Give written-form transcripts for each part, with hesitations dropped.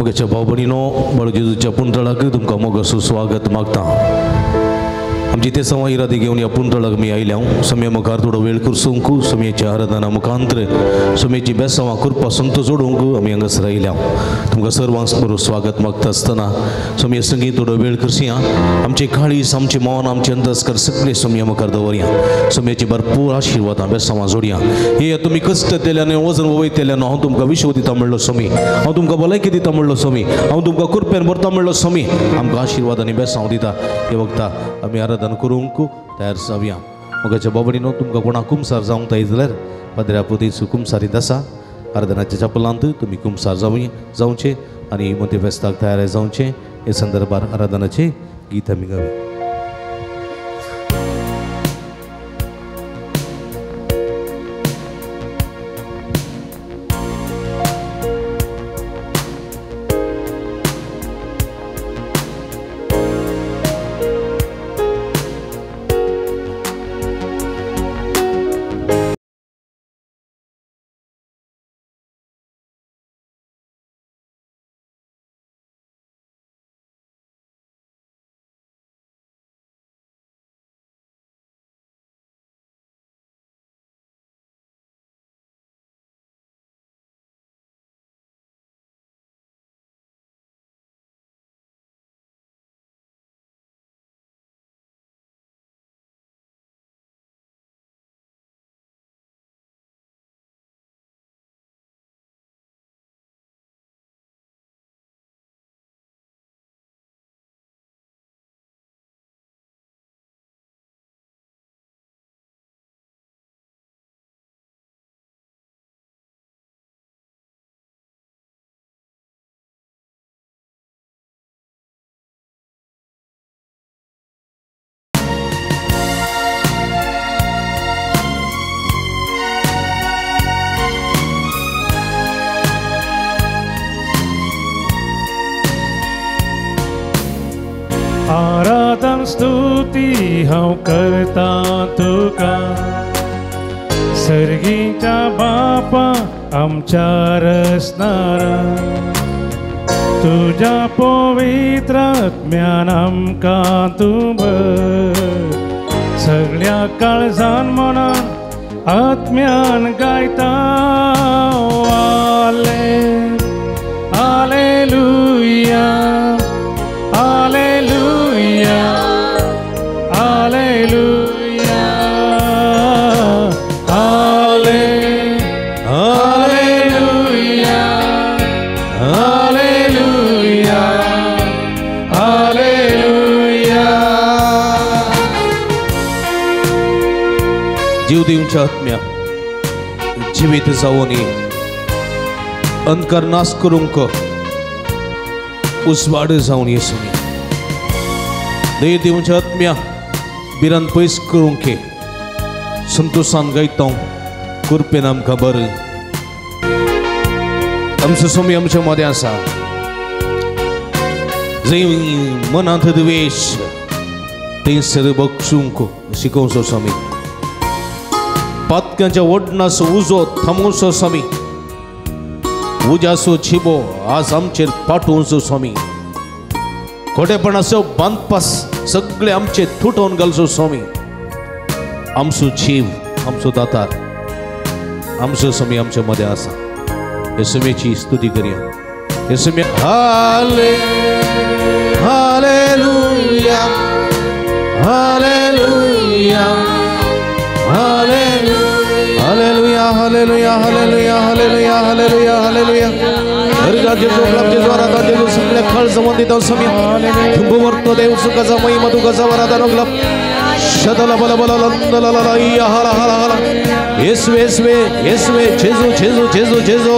मोगाच्या भाव भयणीनो, बाळू जेजूच्या पुंतळाक तुमकां मोगाचो स्वागत मागता. आमची ते सवा इरादे घेवन ह्या पुंतळाक आमी आयल्या. सम्या मुखार थोडो वेळ करसूंक, सम्याच्या आराधना मुखांतर सम्याची बेसांवां करपा संतो जोडूंक आमी हांगासर आयल्या. तुमकां सर्वांक बरो स्वागत मागता आसतना सम्या संगीत थोडो वेळ करसया. आमचे काळीज, आमचे मन, आमचे अंतस्कर सगळे सम्या मुखार दवरया. सम्याची भरपूर आशिर्वादां बेसांवां जोडया. हे तुमी कश्ट केल्यान वजन वयतल्यान हांव तुमकां विश्व दिता म्हणलो स्वामी, हांव तुमकां भलायकी दिता म्हणलो स्वामी, हांव तुमकां कृपेन भरता म्हणलो स्वामी. आमकां आशिर्वाद आनी बेसांव दिता. हे वखता आमी आराधन करूंक तयार जावया. मोगाच्या बाबडीनो, तुमकां कोणाक कुमसार जावंक जाय जाल्यार पाद्र्या पुतीचो कुमसारीत आसा. आराधनाच्या चपलांत तुमी कुमसार जावचें आनी मोती फेस्ताक तयार जावचें. हे संदर्भार आराधनाचें गीत आमी गावया. आराधन स्तुती हांव करता तुका, सर्गीच्या बापा आमच्या रचणारा, तुज्या पवित्र आत्म्यान आमकां तूं भर, सगळ्या काळजान मनान आत्म्यान गायता. आलेलुया, आलेलुया, आलेलुया, आलेलुया, आलेलुया, आलेलुया. जीव दिवच्या आत्म्या जिवीत जावनी अंधकार नाश करूंक उजवाड जावन येसुनी दया दिवच्या आत्म्या भिरांत पयस करूंक संतोशान गायता कृपेन आमकां बरें. आमचो स्वामी आमच्या मदें आसा. जंय मनांत द्वेश थंयसर बक्षूंक शिकोवचो स्वामी. पातक्यांच्या वडणाचो उजो थांबोवचो स्वामी. उज्याचो छिबो आज आमचेर पाठोवचो स्वामी. खोटेपणाचो बांदपास सगळे आमचे तुटोवन घालचो स्वामी. आमचो जीव, आमचो दातार, आमचो स्वामी आमच्या मदें आसा. हे स्वामीची स्तुती करया. हे स्वामी hallelujah, hallelujah, hallelujah, hallelujah, hallelujah, hallelujah, hallelujah, hallelujah. सगळ्या खळ जमून दिता स्वामी. तुंबवरतो देव सुखाचा महिमा तुझा वरादान गुलाब शदला बला बला लंदला ला या हाला हाला हाला. येसवे येसवे येसवे जेजू जेजू जेजू जेजू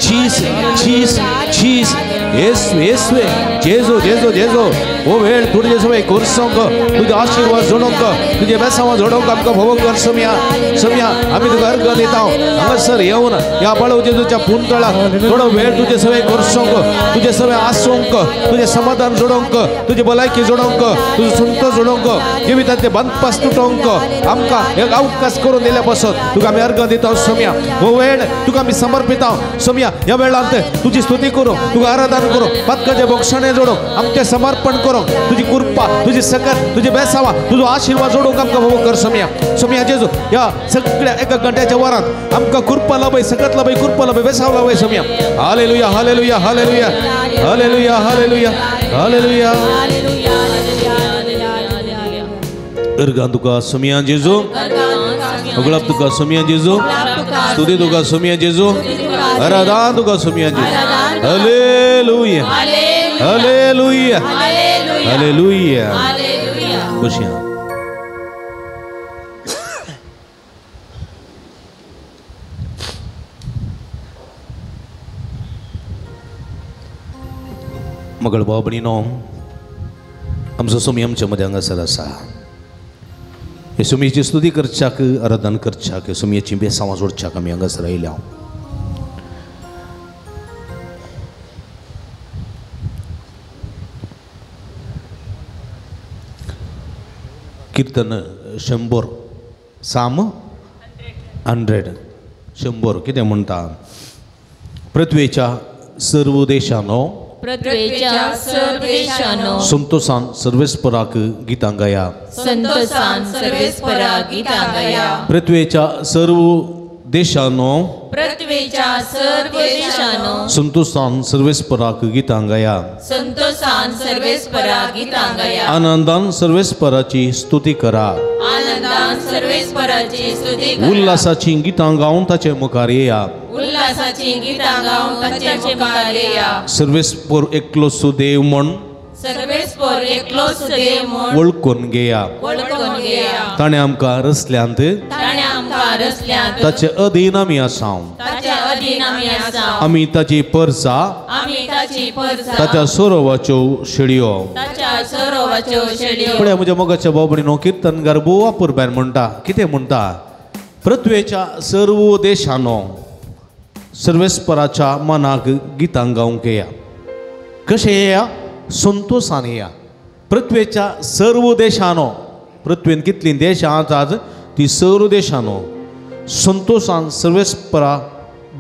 चीस चीस चीस येसवे येसवे जेजू जेजू जेजू. ओ वेळ तुझे सवय कोरसोंक तुझे आशीर्वाद जोडोंक तुझे बेसांवां जोडोंक आमकां भोवंक कर सम्या. सम्या आमी तुका अर्घ दिता. हांगासर येवन ह्या बाळू जेजूच्या पुंतळाक थोडो वेळ तुझे सवय कोरसोंक तुझे सवय आसूंक तुझे समाधान जोडोंक तुजी भलायकी जोडोंक तुजो संतोष जोडोंक जिवितांतले बांदपास तुटोंक आमकां एक अवकाश करून दिल्या पासत तुका आमी अर्घ दिता सम्या. हो वेळ तुका आमी समर्पिता सम्या. ह्या वेळांत तुजी स्तुती करून करूंक, तुका आराधन करूंक, पदकाचे बोक्षणे जोडूंक, आमचें समर्पण करूंक, तुजी कृपा, तुजी सकत, तुजी बेसावा, तुजो आशिर्वाद जोडूंक आमकां भोव कर सोमया. सोमया जेजू ह्या सगळ्या एका घंट्याच्या वरांत आमकां कृपा लाभय, सकत लाभय, कृपा लाभय, बेसाव लाभय Somaiya. Hallelujah, hallelujah, hallelujah, hallelujah, hallelujah, hallelujah. अर्गां तुका सोमया जेजू, उगळप तुका सोमया जेजू, स्तुती तुका सोमया जेजू, आराधन तुका सोमया जेजू. Hallelujah, hallelujah, hallelujah. बसया. मगळ भाव भयणीनो, आमचो सोमी आमच्या मदें हांगासर आसा. हे सोमयेची स्तुती करच्याक, आराधन करच्याक, सोमयेची बेसांवां जोडच्याक आमी हांगासर आयल्या. कीर्तन 100, साम 100, 100 कितें म्हणटा? पृथ्वेच्या सर्व देशानो, पृथ्वेच्या सर्व देशानो, संतोषान सर्वेस्पराक गीतां गाया, संतोषान सर्वेस्पराक गीतां गाया. पृथ्वेच्या सर्व देशानो, पृथ्वेच्या सर्व देशानो, संतोषान सर्वेस्पराक गीतां गाया, संतोषान सर्वेस्पराक गीतां गाया. आनंदान सर्वेस्पराची स्तुती करा, आनंदान सर्वेस्पराची स्तुती करा. उल्हासाची गीतां गावन ताचे मुखार येया, उल्हासाची गीतां गावन ताचे मुखार येया. सर्वेस्पर एकलो सुदेव म्हण, सर्वेस्पर एकलो सुदेव म्हण वळखून घेया, वळखून घेया. ताणें आमकां रचल्यांत, ताणें आमकां रचल्यांत, ताचे अधीन आमी आसाव, ताचे अधीन आमी आसाव. आमी ताची परसा, आमी ताची परसा, ताच्या सरोवाच्यो शेळयो, ताच्या सरोवाच्यो शेळयो. पळया म्हज्या मोगाच्या भाव भयणीनो, कीर्तनकार भोव अपुरबायन म्हणटा. कितें म्हणटा? पृथ्वेच्या सर्व देशानो सर्वेस्पराच्या मनाक गीतां गावंक येया. कशें येया? संतोषान येया. पृथ्वेच्या सर्व देशानो, पृथ्वेन कितलीं देशां आसात ती सर्व देशानो संतोषान सर्वेस्परा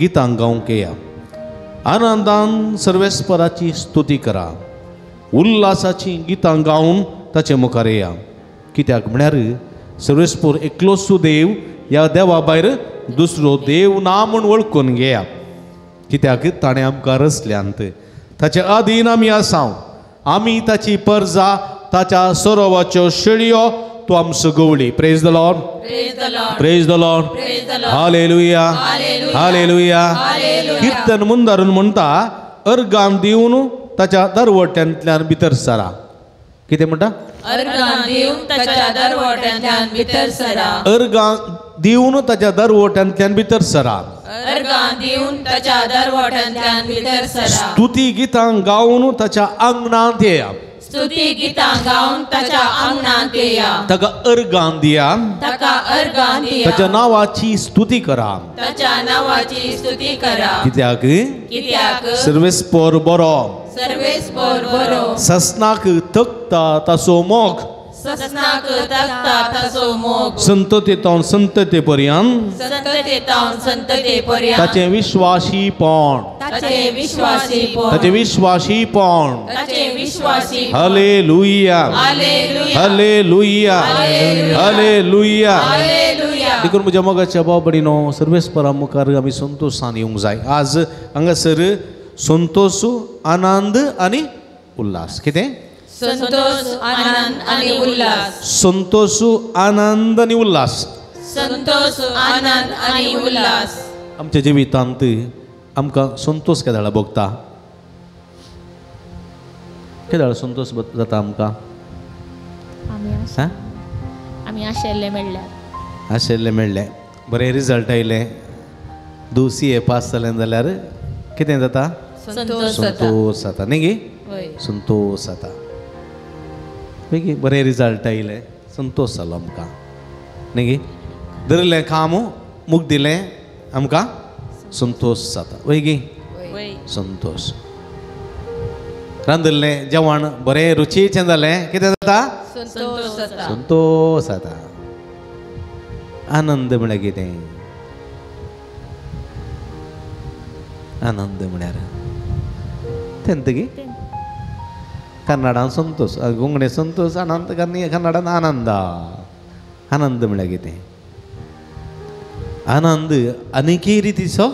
गीतां गावंक येया. आनंदान सर्वेस्पराची स्तुती करा, उल्हासाची गीतां गावन ताचे मुखार येया. कित्याक म्हळ्यार सर्वेस्पर एकलो सुदेव, ह्या देवा भायर दुसरो देव ना म्हूण वळखून घेया. कित्याक ताणें आमकां रचल्यांत, ताचे अधीन आमी आसाव, आमी ताची परजा, ताच्या सरोवाच्यो शेळयो, तो आमचो गवळी. Praise the Lord, praise the Lord, hallelujah, hallelujah. कीर्तन मुंदारून म्हणटा, अर्गान दिवन ताच्या दरवट्यांतल्यान भितर सरा. कितें म्हणटा? अर्गान दिवन ताच्या दरवट्यांतल्यान भितर सरा. अर्गान दिवन ताच्या दरवट्यांतल्यान भितर सरा. अर्गान दिवन ताच्या दरवट्यांतल्यान भितर सरा. स्तुती गीतां गावन ताच्या आंगणांत येया, स्तुती गीतां गावन ताच्या आंगणांत येया. ताका अर्गान दिया, ताका अर्गान दिया. ताच्या नांवाची स्तुती करा, ताच्या नांवाची स्तुती करा. कित्याक? कित्याक सर्वेस्पर बरो, सर्वेस्पर बरो, ससनाक तकता ताचो मोग, ससनाक तकता ताचो मोग, संततेतावन संतते पर्यंत, संततेतावन संतते पर्यंत, ताचें विश्वासीपण, ताचें विश्वासीपण, ताचें विश्वासीपण, ताचें विश्वासीपण. Hallelujah, hallelujah, hallelujah, hallelujah. देखून म्हज्या मोगाच्या भाव भयणीनो, सर्वेस्परा मुखार आमी संतोषान येवंक जाय. आज हांगासर संतोष, आनंद आनी उल्हास. कितें? संतोष, आनंद आनी उल्हास. संतोष, आनंद आनी उल्हास. संतोष, आनंद आनी उल्हास. आमच्या जिवितांत आमकां संतोष केदाळा भोगता? केदाळा संतोष जाता आमकां? आमी आशिल्ले मेळ्ळ्यार, आशिल्ले मेळ्ळें, बरें रिजल्ट आयलें, दू CA पास जालें जाल्यार कितें जाता? संतोष जाता न्ही गे? संतोष जाता. मागीर बरें रिजल्ट आयलें, संतोष जालो आमकां न्ही गे? धरलें काम मुख दिलें आमकां संतोष जाता. वय गे? संतोष. रांदिल्लें जेवण बरें रुचीचें जालें, कितें जाता? संतोष जाता. आनंद म्हळ्यार कितें? आनंद म्हळ्यार तेंत गी कन्नडान संतोष, कोंकणी संतोष, आनंद, कन्नडान आनंद. आनंद म्हळ्यार कितें? आनंद आनीकय रितीचो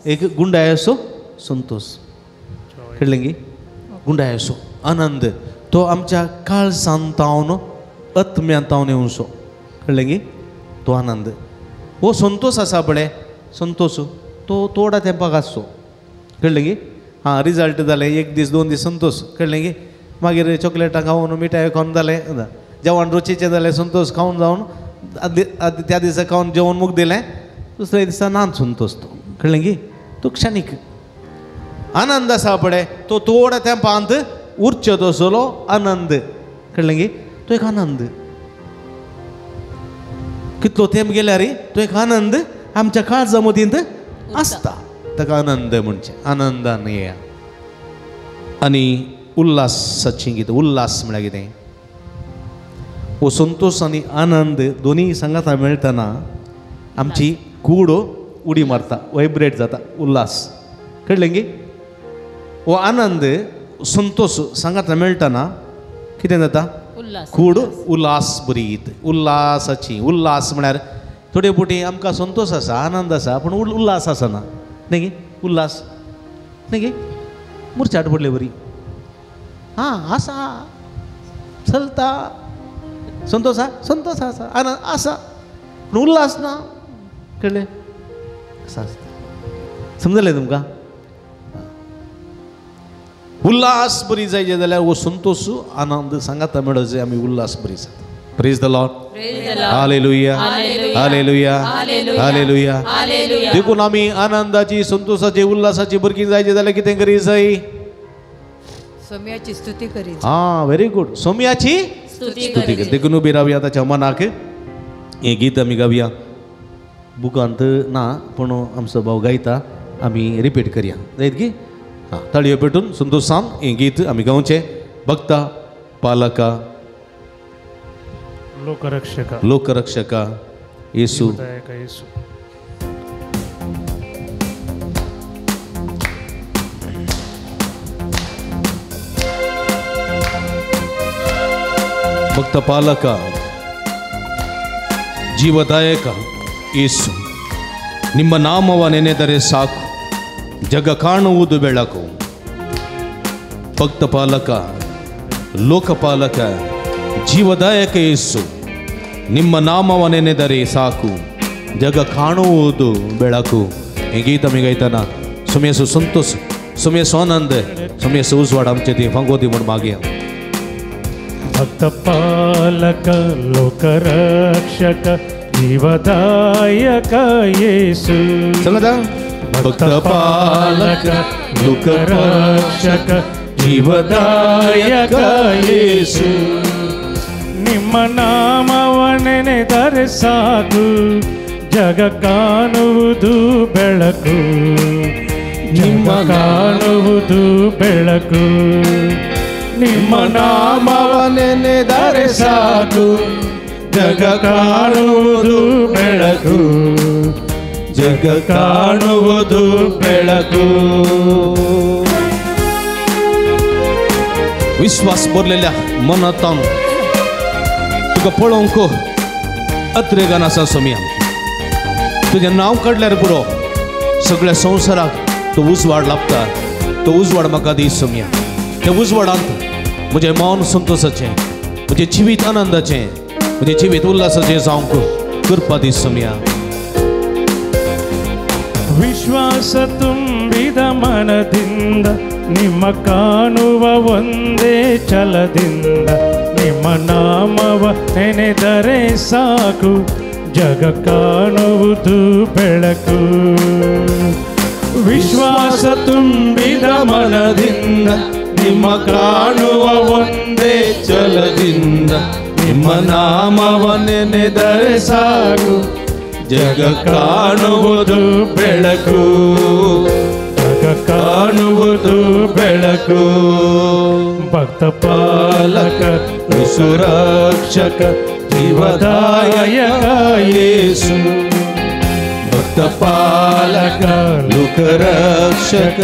एक गुंडायसो संतोष. कळ्ळें गी? गुंडायसो आनंद तो आमच्या काळसान तावन आत्म्यान तावन येवचो. कळ्ळें गी? तो आनंद हो संतोष आसा पळय, संतोष तो थोडा तेंपाक आसचो. कळ्ळें गी? आं, रिजल्ट जालें एक दीस दोन दीस संतोष. कळ्ळें गी? मागीर चॉकलेटां खावन मिठायो खावन जालें, जेवण रुचीचें जालें, संतोष खावन जावन त्या दिसा खावन जेवण मुग दिलें, दुसऱ्या दिसा ना संतोष तो. कळ्ळें गी? तो क्षणीक आनंद आसा पळय तो थोड्या तेंपांत उरचो तसलो आनंद. कळ्ळें गी? तो एक आनंद कितलो तेंप गेल्यार तो एक आनंद आमच्या काळजा मदींत आसता. ताका आनंद म्हणचें, आनंदान येया. आनी उल्हासाचें कितें? उल्हास म्हळ्यार कितें? हो संतोष आनी आनंद दोनूय सांगाता मेळटना आमची कूड उडी मारता, वायब्रेट जाता, उल्हास. कळ्ळें गी? हो आनंद संतोष सांगाता मेळटना कितें जाता? कूड उल्हास बरीत. उल्हासाची, उल्हास म्हळ्यार थोडे फावटी आमकां संतोष आसा, आनंद आसा, पूण उल्हास आसना. न्ही गी? उल्हास न्ही गी? मुरचाट पडले बरी, आं आसा, चलता, संतोष आसा, संतोष आसा, आनंद आसा, पूण उल्हास ना. कळ्ळें? आसा आसता. समजलें तुमकां? उल्हास बरी जायचे जाल्यार हो संतोष आनंद सांगाता मेळत जाय, आमी उल्हास बरी जाता. Praise the Lord. Hallelujah, hallelujah, hallelujah. देखून आमी आनंदाची, संतोषाची, उल्हासाची भरकी जायचे जाल्यार कितें करी जाय? सोम्याची स्तुती करी. हां, व्हेरी गुड. सोम्याची स्तुती करी. देखून उबी रावया ताच्या मनाक हें गीत आमी गावया. बुकांत ना पूण आमचो भाव गायता, आमी रिपीट करया. जायत की? हां, ताळयो पेटून संतोषान हें गीत आमी गावचें. भक्ता पालका लोकरक्षका, लोकरक्षका येसू. भक्त पालका ಜೀವದಾಯಕ ಯೇಸು, ನಿಮ್ಮ ನಾಮವ ನೆನೆದರೆ ಸಾಕು, ಜಗ ಕಾಣುವುದು ಬೆಳಕು. ಭಕ್ತ ಪಾಲಕ ಲೋಕಪಾಲಕ ಜೀವದಾಯಕ ಯೇಸು, ನಿಮ್ಮ ನಾಮವ ನೆನೆದರೆ ಸಾಕು, ಜಗ ಕಾಣುವುದು ಬೆಳಕು. हे गीत आमी गायतना सुमेसो संतोष, सुमेसो आनंद, सुमेसो उजवाड आमचे ती फांगो दी म्हूण मागया. भक्त पालक लोकरक्षक जीवदायक येसु. सांगता? भक्त पालक लोकरक्षक जीवदायक येसु, ನಿಮ್ಮ ನಾಮವ ನೆನೆದರೆ ಸಾಕು, ಜಗ ಕಾಣುವುದು ಬೆಳಕು, ನಿಮ್ಮ ಕಾಣುವುದು ಬೆಳಕು. ನಿಮ್ಮ ನಾಮವ ನೆನೆದರೆ ಸಾಕು, ಜಗ ಕಾಣುವುದು ಬೆಳಕು, ಜಗ ಕಾಣುವುದು ಬೆಳಕು. विश्वास भरलेल्या मनांत तुका पळोवंक अत्रेगान आसा सोम्या. तुजें नांव काडल्यार पुरो सगळ्या संवसाराक तो उजवाड लाभता. तो उजवाड म्हाका दी सोम्या. त्या उजवाडांत म्हजें मन संतोषाचें, म्हजें जिवीत आनंदाचें, म्हजें जिवीत उल्हासाचें जावंक कृपा दी सोम्या. ವಿಶ್ವಾಸ ತುಂಬಿದ ಮನದಿಂದ ನಿಮ್ಮ ಕಾಣುವ ಒಂದೇ ಛಲದಿಂದ, ನಿಮ್ಮ ನಾಮವ ನೆನೆದರೆ ಸಾಕು, ಜಗ ಕಾಣುವುದು ಬೆಳಕು. ವಿಶ್ವಾಸ ತುಂಬಿದ ಮನದಿಂದ ನಿಮ್ಮ ಕಾಣುವ ಒಂದೇ ಛಲದಿಂದ, ನಿಮ್ಮ ನಾಮವ ನೆನೆದರೆ ಸಾಕು, ಜಗ ಕಾಣುವುದು ಬೆಳಕು, ಜಗ ಕಾಣುವುದು ಬೆಳಕು. ಭಕ್ತ ಪಾಲಕ ಸುರಕ್ಷಕ ಜೀವದಾಯಕ ಯೇಸು, ಭಕ್ತ ಪಾಲಕ ಲೋಕರಕ್ಷಕ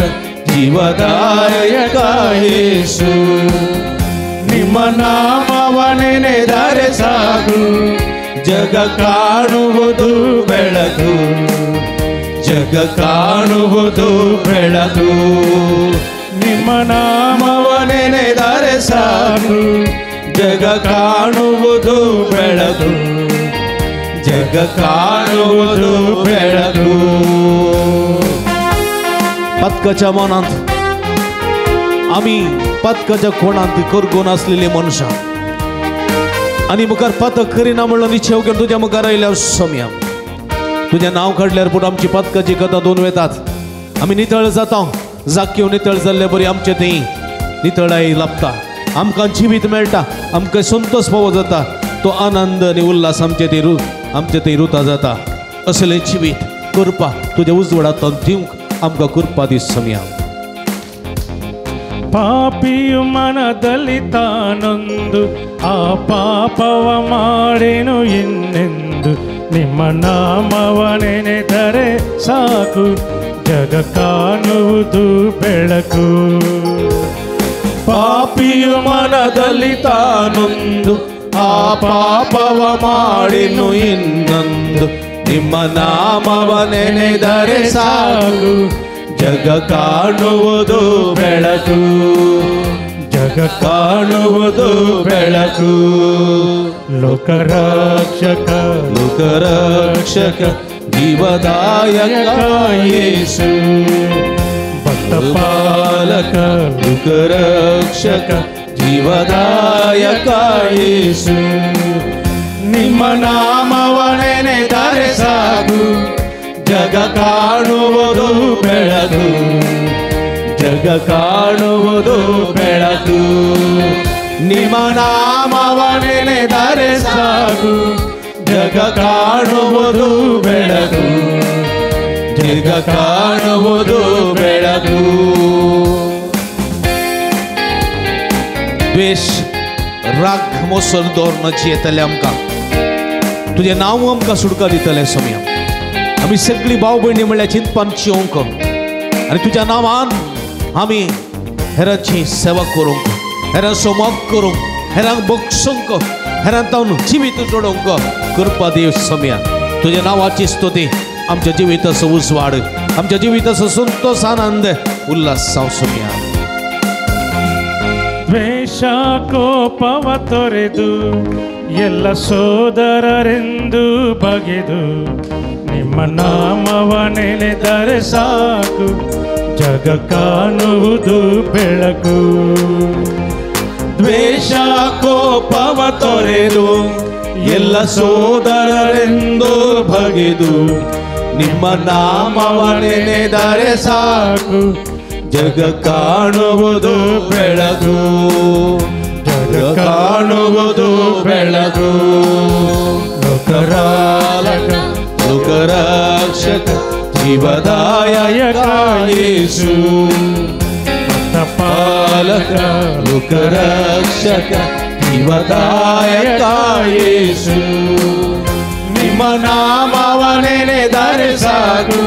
ಜೀವದಾಯಕ ಯೇಸು. ನಿಮ್ಮ ನಾಮವ ನೆನೆದರೆ ಸಾಕು, ಜಗ ಕಾಣುವುದು ಬೆಳಕು, ಜಗ ಕಾಣುವುದು ಬೆಳಕು. ನಿಮ್ಮ ನಾಮವ ನೆನೆದರೆ ಸಾಕು, ಜಗ ಕಾಣುವುದು ಬೆಳಕು, ಜಗ ಕಾಣುವುದು ಬೆಳಕು. पदकाच्या मनांत आमी पदकाच्या कोणांत करगून आसलेली मनशां आनी मुखार पदक करिना म्हणलो निश्चेव घेवन तुज्या मुखार आयल्या सोम्या. तुजें नांव काडल्यार पूण आमची पदकाची कथा दोन वेतात. आमी नितळ जाता, जाक्यो नितळ जाल्ले बरी आमचे थंय नितळाय लाभता, आमकां जिवीत मेळटा, आमकां संतोष फावो जाता, तो आनंद आनी उल्हास आमचे थंय आमचे थंय रुता जाता. असलें जिवीत करपा तुज्या उजवाडांत दिवंक आमकां कृपा दी सोम्या. ಪಾಪಿಯು ಮನದಲ್ಲಿ ತಾನೊಂದು ಆ ಪಾಪವ ಮಾಡೆನು ಇನ್ನೆಂದು, ನಿಮ್ಮ ನಾಮವ ನೆನೆದರೆ ಸಾಕು, ಜಗ ಕಾಣುವುದು ಬೆಳಕು. ಪಾಪಿಯು ಮನದಲ್ಲಿ ತಾನೊಂದು ಆ ಪಾಪವ ಮಾಡೆನು ಇನ್ನೊಂದು, ನಿಮ್ಮ ನಾಮವ ನೆನೆದರೆ ಸಾಕು, ಜಗ ಕಾಣುವುದು ಬೆಳಕು, ಜಗ ಕಾಣುವುದು ಬೆಳಕು. ಲೋಕರಕ್ಷಕ ಲೋಕರಕ್ಷಕ ಜೀವದಾಯಕ ಯೇಸು, ಭಕ್ತ ಪಾಲಕ ಲೋಕರಕ್ಷಕ ಜೀವದಾಯಕ ಯೇಸು. ನಿಮ್ಮ ನಾಮವ ನೆನೆದರೆ ಸಾಕು, ಜಗ ಕಾಣುವುದು ಬೆಳಕು, ಜಗ ಕಾಣುವುದು ಬೆಳಕು. ನಿಮ್ಮ ನಾಮವ ನೆನೆದರೆ ಸಾಕು, ಜಗ ಕಾಣುವುದು ಬೆಳಕು, ಜಗ ಕಾಣುವುದು ಬೆಳಕು. द्वेश राग मोसर दवरन जियेतले आमकां, तुजें नांव आमकां सुटका दितलें सोम्या. आमी सगळीं भाव भयणी म्हणल्यार चिंतपान चिवंक आनी तुज्या नांवान आमी हेरांची सेवा करूंक, हेरांचो मोग करूंक, हेरांक बक्षूंक, हेरांक तावन जिवीत जोडूंक कृपा देव सोम्या. तुज्या नांवाची स्तुती, आमच्या जिविताचो उजवाड, आमच्या जिविताचो संतोष, आनंद, उल्हास जावं सोम्या. ದ್ವೇಷ ಕೋಪವ ತೊರೆದು ಎಲ್ಲ ಸೋದರರೆಂದು ಬಗೆದು, ನಿಮ್ಮ ನಾಮವ ನೆನೆದರೆ ಸಾಕು, ಜಗ ಕಾಣುವುದು ಬೆಳಕು. ದ್ವೇಷ ಕೋಪವ ತೊರೆದು ಎಲ್ಲ ಸೋದರರೆಂದು ಬಗೆದು, ನಿಮ್ಮ ನಾಮವ ನೆನೆದರೆ ಸಾಕು, ಜಗ ಕಾಣುವುದು ಬೆಳಕು, ಜಗ ಕಾಣುವುದು ಬೆಳಕು. ಲೋಕರಾಲಕ ಲೋಕರಕ್ಷಕ ಜೀವದಾಯಕ ಯೇಸು, ಪಾಲಕ ಲೋಕರಕ್ಷಕ ಜೀವದಾಯಕ ಯೇಸು. ನಿಮ್ಮ ನಾಮವ ನೆನೆದರೆ ಸಾಕು,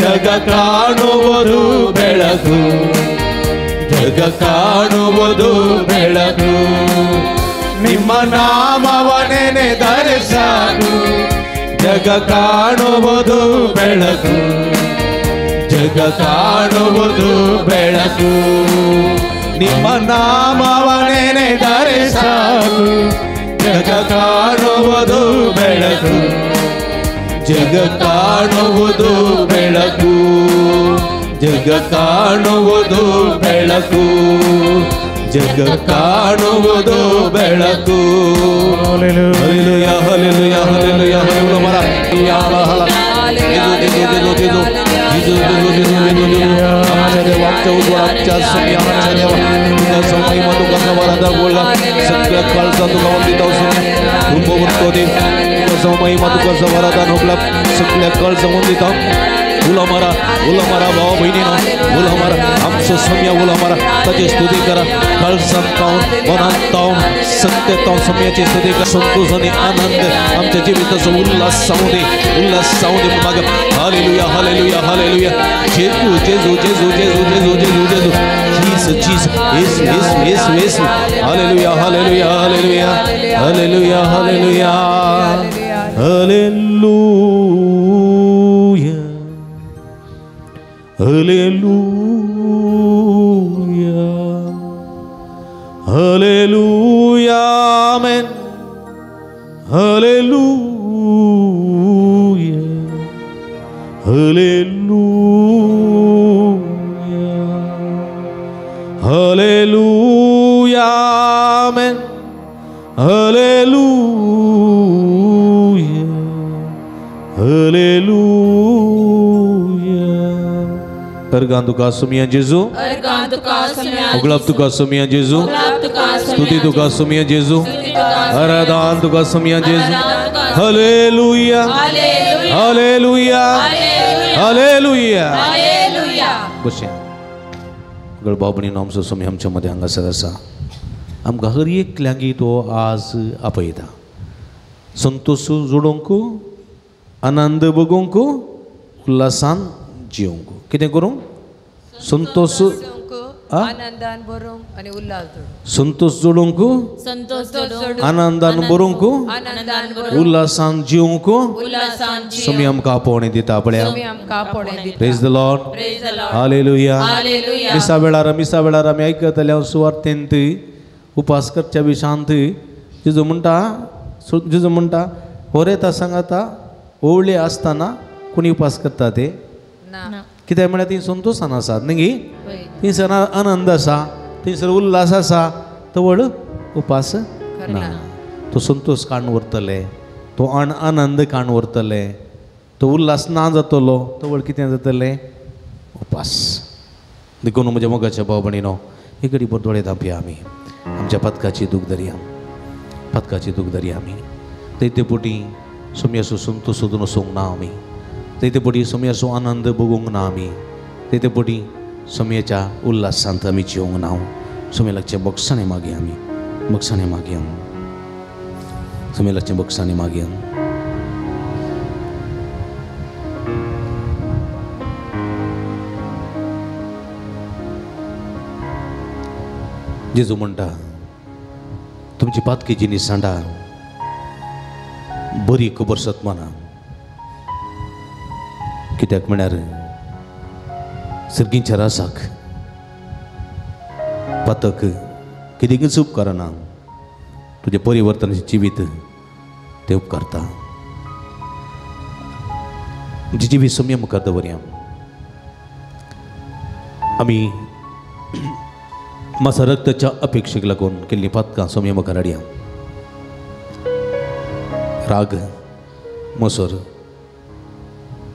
ಜಗ ಕಾಣುವುದು ಬೆಳಕು, ಜಗ ಕಾಣುವುದು ಬೆಳಕು. ನಿಮ್ಮ ನಾಮವ ನೆನೆದರೆ ಸಾಕು, ಜಗ ಕಾಣುವುದು ಬೆಳಕು, ಜಗ ಕಾಣುವುದು ಬೆಳಕು. ನಿಮ್ಮ ನಾಮವ ನೆನೆದರೆ ಸಾಕು, ಜಗ ಕಾಣುವುದು ಬೆಳಕು, ಜಗ ಕಾಣುವುದು ಬೆಳಕು, ಜಗ ಕಾಣುವುದು ಬೆಳಕು, ಜಗ ಕಾಣುವುದು ಬೆಳಕು. Hallelujah, hallelujah, hallelujah, hallelujah. सगळ्या काळजा तुका वंदिता सगळ्या काळजा वंदिता. उलो मारा, उलो मारा भावा भयणीनो, उलो मारा आमचो सम्या, उलो मारा ताची स्तुती करा. काळजांत तावन, मनांत तावन, सत्य तावन सम्याची स्तुती करा. संतोष आनी आनंद आमच्या जिविताचो उल्हास जावं दी, उल्हास जावं दी माग. Hallelujah, hallelujah, hallelujah. जेजू जेजू जेजू जेजू जेजू जेजू जेजू, जीसस जीसस, येसू येसू येसू येसू. Hallelujah, hallelujah, hallelujah, hallelujah, hallelujah, hallelujah, hallelujah, hallelujah, amen, hallelujah, hallelujah, hallelujah, amen, hallelujah, hallelujah. अर्गां तुका सुमिया जेजू, उगळाप तुका सुमिया जेजू, स्तुती तुका सुमिया जेजू, आराधन तुका सुमिया जेजू. Hallelujah, hallelujah, hallelujah. बशें गळ भाव भयणीनो, आमचो सुमी आमच्या मदें हांगासर आसा. आमकां हर एकल्यांकी तो आज आपयता संतोश जोडूंक, आनंद भोगूंक, उल्हासान जिवंक. कितें करूंक? संतोष, आनंदान भरूंक आनी उल्हास जोडूंक. संतोष जोडूंक, आनंदान भरूंक, उल्हासान जिवंक. सुमी आमकां आपोवणें दिता पळया. Praise the Lord, hallelujah. मिसा वेळार, मिसा वेळार आमी आयकतले हांव सुवार्थेंत उपास करच्या विशांत जेजू म्हणटा, जेजू म्हणटा होरेता सांगाता ओवळे आसतना कोणी उपास करता ते कित्याक म्हळ्यार ती संतोशान आसात न्ही, थंयसर आनंद आसा, थंयसर उल्हास आसा, तवळ उपास ना. तो संतोश काडून व्हरतले, तो आनंद काडून व्हरतले, तो उल्हास ना जातलो, तवळ कितें जातलें? उपास. देखून म्हज्या मोगाच्या भाव भयणीनो, एक घडी भर दोळे धांपया आमी, आमच्या पदकाची दूख धरया, पदकाची दूख धरया आमी. तेते पोटी सोम्याचो संतोश सोदून वचूंक ना आमी, तेते पोटी सोम्याचो आनंद भोगूंक ना आमी, तेते पोटी सोम्याच्या उल्हासांत आमी जिवंक ना. सोम्या लागचें बक्षाणें मागया आमी, बक्षाणें मागया, सोम्या लागचें बक्षाणें मागया. जेजू म्हणटा तुमची पातकी जिनी सांडा बरी खबर सतमाना. कित्याक म्हळ्यार सर्गींच्या रासाक पातक कितेंच उपकारना, तुजें परिवर्तनाचें जिवीत तें उपकारता. आमचें जिवीत सम्य मुखार दवरया. आमी मासा रक्ताच्या अपेक्षेक लागून केल्लीं पातकां सोम्या मुखार हाडया. राग, मसर,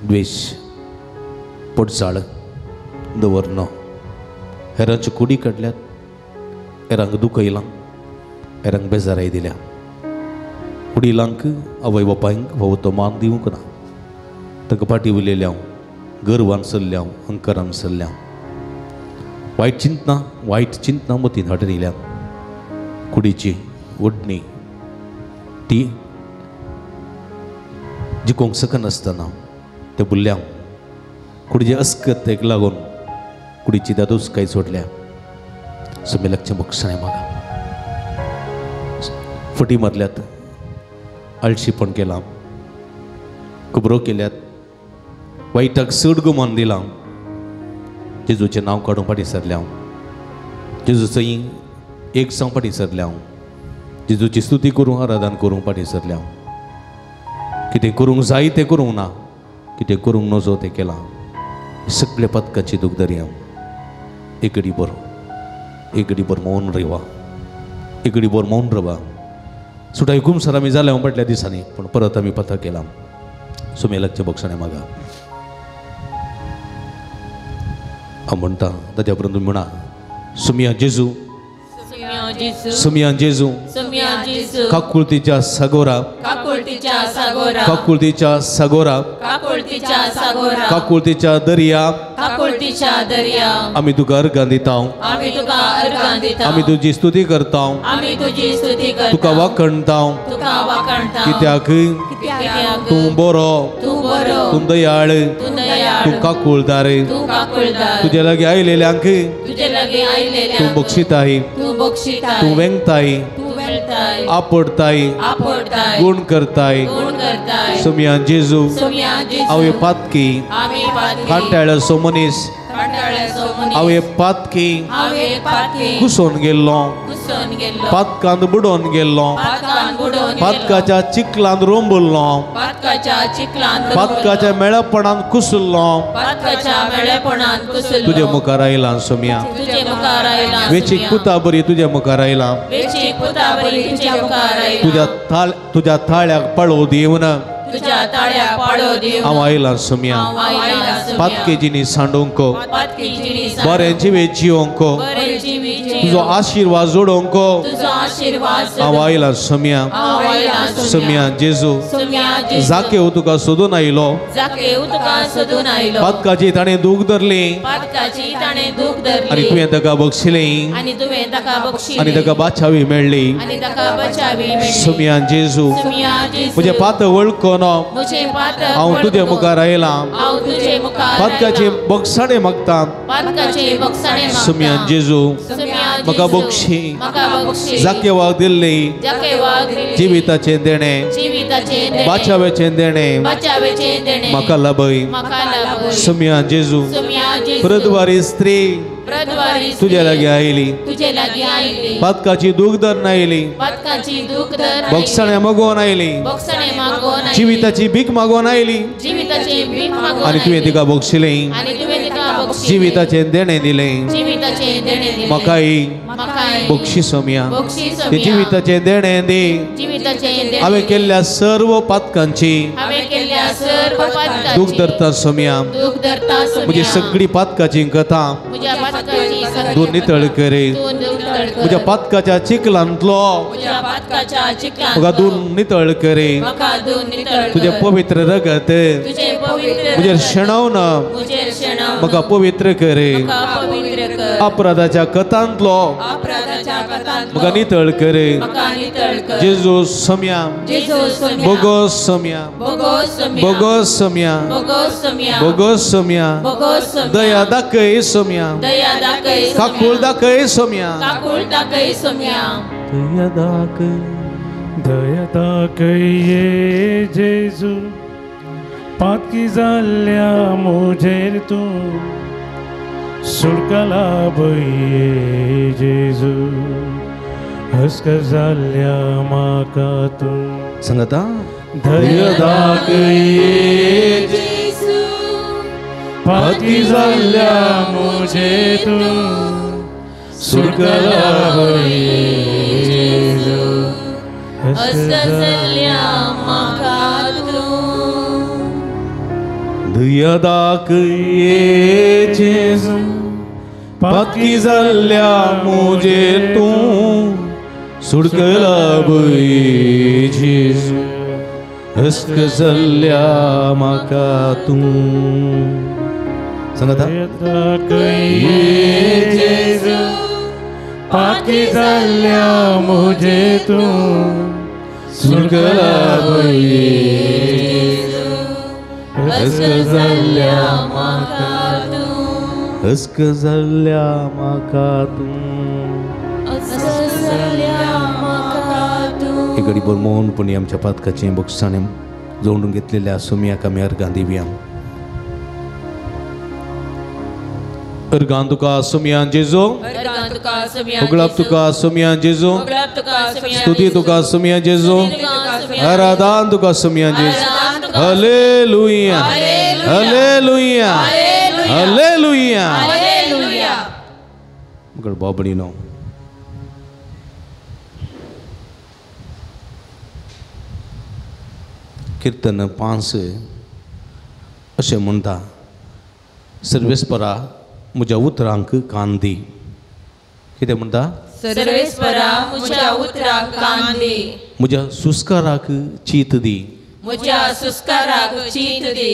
द्वेश, पडसाळ दवरनो, हेरांच्यो कुडी काडल्यात, हेरांक दुखयलां, हेरांक बेजाराय दिल्या, वडिलांक आवय बापायंक फावो तो मान दिवंक ना, तांकां फाटी उलयल्या, गर्वान सरल्या, अहंकारान सरल्या, वायट चिंतना, वायट चिंतना मतीन हाडून येयल्या, कुडीची ओडणी ती जिकोंक शकनासतना ते बुल्ल्या, कुडीचे अस्कतेक लागून कुडीची दादोस काय सोडल्या. सुमी लागचें बक्षाणें म्हाका फटी मारल्यात, आळशीपण केलां, खबरो केल्यात, वायटाक चड गुमान दिलां, जेजूचें नांव काडूंक फाटीं सरल्या, जेजूचो एक जावं फाटीं सरल्या, जेजूची स्तुती करूंक आराधन करूंक फाटीं सरल्या. कितें करूंक जाय तें करूंक ना, कितें करूंक नजो तें केलां. सगळे पदकाची दूख धरया. एक घडी भर, एक घडी भर मौन रवा, एक घडी भर मौन रवा. सुटाय कुमसर आमी जाल्या फाटल्या दिसांनी, पूण परत आमी पथा केलां. सुमे लागचें बक्षाणें मागा. हांव म्हणटा ताच्या उपरांत तुमी म्हणा सुमिया जेजू, सुमिया जेजू, काकुळतीच्या सागोरा, काकुळतीच्या सागोरा, काकुळतीच्या सागोरा, काकुळतीच्या दर्या, काकुळतीच्या दर्या, आमी तुका अर्गां दिता, आमी तुका अर्गां दिता, आमी तुजी स्तुती करता, आमी तुजी स्तुती करता, तुका वाखणता, तुका वाखणता, कित्याक कित्याक तूं बरो, तूं बरो, तूं दयाळ, तूं दयाळ, तूं काकुळदार, तूं काकुळदार, तुजे लागीं आयलेल्यांक, तुजे लागीं आयलेल्यांक तूं बक्षिताय, तूं बक्षिताय, तूं वेंगताय, तूं वेंगताय, आपडताय, आपडताय, गुण करताय, गुण करताय, सोमया जेजू, सोमया जेजू, हांव पातकी, आमी पातकी, कांटाळ्याचो मनीस, कांटाळ्याचो मनीस, हांव पातकी, हांव पातकी, कुसोन गेल्लो, कुसोन गेल्लो, पातकांत बुडोवन गेल्लो, पातकांत बुडोवन गेल्लो, पातकाच्या चिखलांत रोंबुल्लो, पातकाच्या चिखलांत, पातकाच्या मेळपणांत कुसुल्लो, पातकाच्या मेळपणांत कुसुल्लो, तुजे मुखार आयला सोमया, तुजे मुखार आयला, वेचीक पुता बरी तुज्या मुखार आयला, वेचीक पुता बरी तुज्या मुखार आयला, तुज्या थाळ्याक पाळो दिवन, तुज्या ताळ्याक पाळो दिवन, हांव आयला सोमया, हांव आयला सोमया, पातके जिणी सांडूंक, पातके जिणी सांडूंक, बरें जिवे जिवंक, बरें जिवे जिवंक, तुजो आशिर्वाद जोडूंक, तुजो आशिर्वाद, हांव आयला सोमया, हांव आयला सोमया जेजू, सोमया जेजू, जाकेव तुका सोदून आयलो, जाकेव तुका सोदून आयलो, पातकाची ताणें दूख धरली, पातकाची ताणें दूख धरली, आनी तुवें ताका बक्षिलें, आनी तुवें ताका बक्षिलें, आनी ताका बाचावी मेळ्ळी, आनी ताका बचावी मेळ्ळी, सोमया जेजू, सोमया जेजू, म्हजें पातक वळखून म्हजें पातक हांव तुजे मुखार आयला, हांव तुजे मुखार पातकाची बक्षाणे मागता, पातकाची बक्षाणे मागता, सोमया जेजू, म्हाका बक्षी, म्हाका बक्षी, जाकेवाक दिल्ली, जाकेवाक दिल्ली, जिविताचें देणें, जिविताचें देणें, बाचाव्याचें देणें, बाचाव्याचें देणें, म्हाका लाभय, म्हाका लाभय, सोमया जेजू, सोमया जेजू, प्रद्वारी स्त्री, प्रद्वारी तुजे लागीं आयली, तुजे लागीं आयली, पातकाची दूख धरून आयली, पातकाची दूख धरून, बक्षाणे मागोवन आयली, बक्षाणे मागोवन आयली, जिविताची भीक मागोवन आयली, जिविताची भीक मागोवन आनी तुवें तिका बक्षिलें, आनी तुवें तिका बक्षिलें, जिविताचें देणें दिलें, जिविताचें देणें दिलें, म्हाकाय म्हाकाय बक्षी सोमया, बक्षी ते सोमया, जिविताचें देणें दी, जिविताचें देणें, हांवें केल्ल्या सर्व पातकांची, हांवें केल्ल्या सर्व पातकांची, दूख धरता सोमया, दूख धरता सोमया, म्हजी सगळी पातकाची कथा, म्हज्या पातकाची तूं नितळ करे, तूं म्हज्या पातकाच्या चिखलांतलो, म्हज्या पातकाच्या चिखलांतलो, म्हाका धुवन नितळ करे, म्हाका धुवन नितळ कर, तुजें पवित्र रगत, तुजें पवित्र म्हजेर शेणोवन, म्हजेर शेणोवन, म्हाका पवित्र करे, म्हाका पवित्र कर, अपराधाच्या कथांतलो, अपराधाच्या कथांतलो, म्हाका नितळ करे, म्हाका नितळ कर, जेजू सोमया, जेजू सोमया, बोगोस सोमया, बोगोस सोमया, बोगोस सोमया, बोगोस सोमया, बोगोस सोमया, बोगोस सोमया, दया दाखय सोमया, दया दाखय, काकूळ दाखय सोमया, काकूळ दाखय सोमया, दया दाखय, दया दाखय जेजू, पातकी जाल्ल्या म्हजेर तूं सुटका लाभय जेजू, हस्क जाल्ल्या म्हाका तूं, सांगता, दया दाखय जेजू, पातकी जाल्ल्या म्हजेर तूं सुटका लाभय जेजू, हस्क जाल्ल्या म्हाका तूं, दया दाखय जेजू, पातकी जाल्ल्या म्हजेर तूं सुटका लाभय जेजू, हस्क जाल्ल्या म्हाका तूं, सांगता, जेजू, पातकी जाल्ल्या म्हजेर तूं सुटका लाभय जेजू, हस्क जाल्ल्या म्हाका तूं, हस्क जाल्ल्या म्हाका तूं, हस्क जाल्ल्या म्हाका तूं. एक घडीभर मौनपणी आमच्या पातकाचें बक्षाणे जोडून घेतलेल्या सोमयाक आमी अर्गां दिवया. अर्गां तुका सोमया जेजू, उगळाप तुका सोमया जेजू, स्तुती तुका सोमया जेजू, आराधन तुका सोमया जेजू. Hallelujah, hallelujah, hallelujah. मगळ बाबडीनो कीर्तन 5 अशें म्हणटा, सर्वेस्परा म्हज्या उतरांक कान दी. कितें म्हणटा? सर्वेस्परा म्हज्या उतरांक कान दी, म्हज्या सुस्काराक चीत दी, म्हज्या सुस्काराक चीत दी.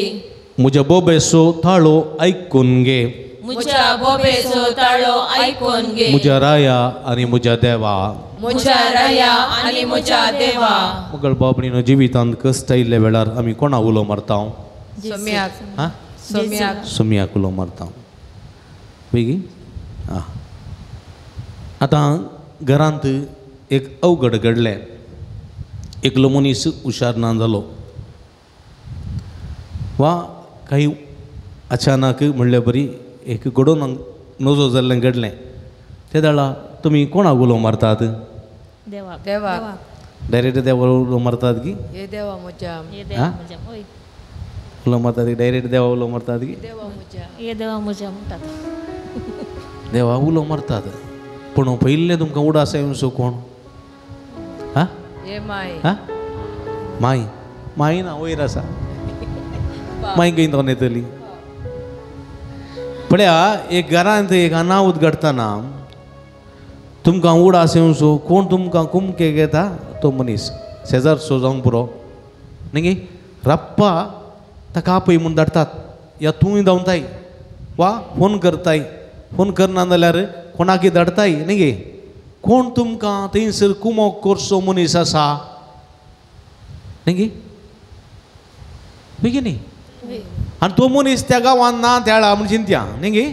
म्हज्या बोबेचो ताळो आयकून घे, म्हज्या बोबेचो ताळो आयकून घे, म्हज्या राया आनी म्हज्या देवा, म्हज्या राया आनी म्हज्या देवा. मगळ बाबणीनो जिवितांत कश्ट आयिल्ल्या वेळार आमी कोणा उलो मारता? सोम्याक. सोम्याक. सोम्याक उलो मारता. बेगी आं आतां घरांत एक अवघड घडलें. एकलो मनीस हुशार ना जालो वा काही अचानक म्हणले बरी एक घडोवन नजो जाल्लें घडलें. ते वेळार तुमी कोणाक उलो मारतात? देवाक. देवाक. डायरेक्ट देवा उलो मारतात की हे देवा म्हज्या, उलो मारतात की डायरेक्ट देवा उलो मारतात की देवा म्हज्या, हे देवा म्हज्या म्हणटात. देवा उलो मारतात. पूण पयिल्लें तुमकां उडास येवचो कोण? हां माय. हां माय. माय ना वयर आसा, माय खंय तो येतली. पळया एक घरांत एक अनावत घडटना तुमकां उडास येवचो कोण तुमकां कुमके घेता तो मनीस शेजारचो जावंक पुरो न्ही गे. रप्पा ताका आपय म्हूण धाडटात या तूंय धांवताय वा फोन करताय. फोन करना जाल्यार कोणाकय धाडताय न्ही गे. कोण तुमकां थंयसर कुमोक करचो मनीस आसा न्ही गे. बेगीन न्ही. आनी तो मनीस त्या गांवान ना त्याळा म्हूण चिंत्या न्ही गे.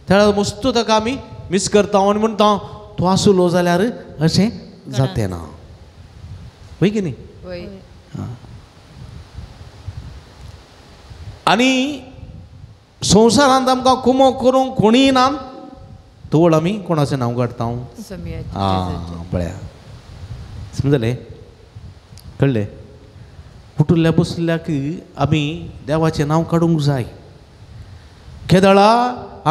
त्याळा मस्तो ताका आमी मीस करता आनी म्हणटा तो आसलो जाल्यार अशें जातें ना. वय की न्ही. आनी संवसारांत आमकां कुमोक करूंक कोणीय ना. तवळ आमी कोणाचें नांव काडटा? आं पळया समजलें कळ्ळें. उठुल्ल्या बसल्याक आमी देवाचें नांव काडूंक जाय. केदळा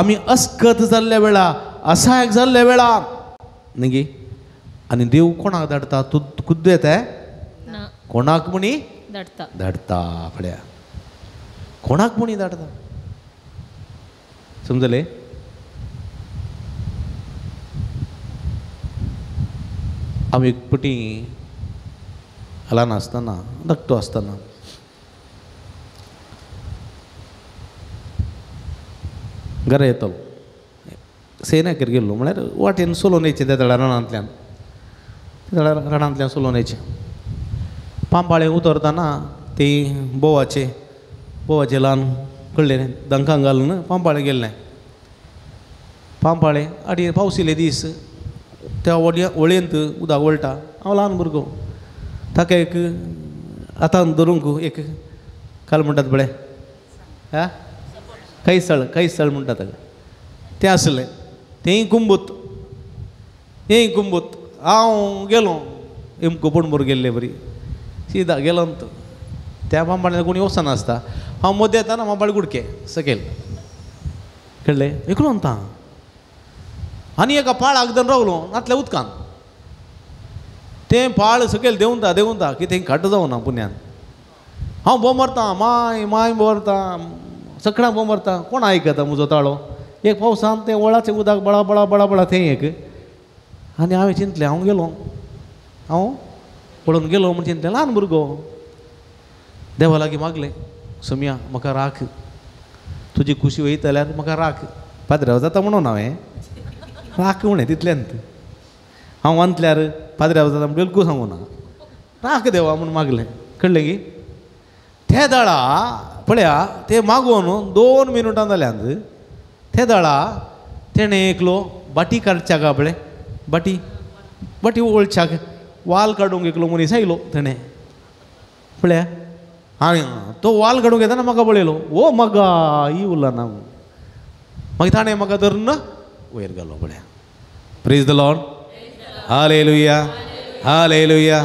आमी अस्कत जाल्ल्या वेळा असहायक जाल्ल्या वेळा न्ही गे. आनी देव कोणाक धाडटा? तूं खुद्द येता कोणाक म्हणी धाडटा. धाडटा पळया कोणाक म्हणी धाडटा. समजलें. आमी एक पटी ल्हान आसतना धाकटो आसतना घरा येतालो. सेनाकर गेल्लो म्हळ्यार वाटेन सोलोवन येयचें त्या वेळार रानांतल्यान, त्या वेळार रानांतल्यान सोलोवन येयचें. पांपाळें उतरतना ती बोवाचे बोवाचें ल्हान कळ्ळें दंकां घालून पांपाळें गेल्लें. पांपाळें आनी पावस येयले दीस त्या वळयेंत उदक वळटा. हांव ल्हान भुरगो ताका एक हातान धरूंक एक काल म्हणटात पळय आं कैसळ कैसळ म्हणटात ताका तें आसलें. तेंय कुंबूत तेंय कुंबूत. हांव गेलो एमको पणबोर गेल्ले बरी सिदा गेलो त्या पांपाळ्यान कोणी वचनासता. हांव मदें येताना पांपाळे गुडके सकयल कळ्ळें एकलो म्हणटा. आनी एका पाळाक धरून रावलो नातल्या उदकान. तें पाळ सकयल देंवता देंवता की तें घाट जावना पुण्यान. हांव बोम मारता माय माय मारता सगळ्यांक बोम मारता. कोण आयकता म्हजो ताळो? एक पावसान तें वळाचें उदक बळा बळा बळा बळा तें एक. आनी हांवें चिंतलें हांव गेलो हांव पळोवन गेलो म्हूण चिंतलें ल्हान भुरगो. देवा लागीं मागलें सोम्या म्हाका राख, तुजी खुशी वयता जाल्यार म्हाका राख. पाद्र्याव जाता म्हणून हांवें राख म्हणें तितल्यान. हांव वांतल्यार पाद्र्याव जाता म्हण बिलकूल सांगू ना. राख देवा म्हूण मागलें कळ्ळें की. ते दळा पळया ते मागोवन 2 मिनटां जाल्यांत. ते दळा तेणें एकलो बाटी काडच्याक पळय बाटी बाटी वळच्याक वाल काडूंक एकलो मनीस आयलो तेणें पळया. आनी तो वाल काडूंक येताना म्हाका पळयलो ओ मगा ही उरला ना. मागीर ताणें म्हाका धरून वयर घालो पळया. Praise the Lord. Hallelujah hallelujah.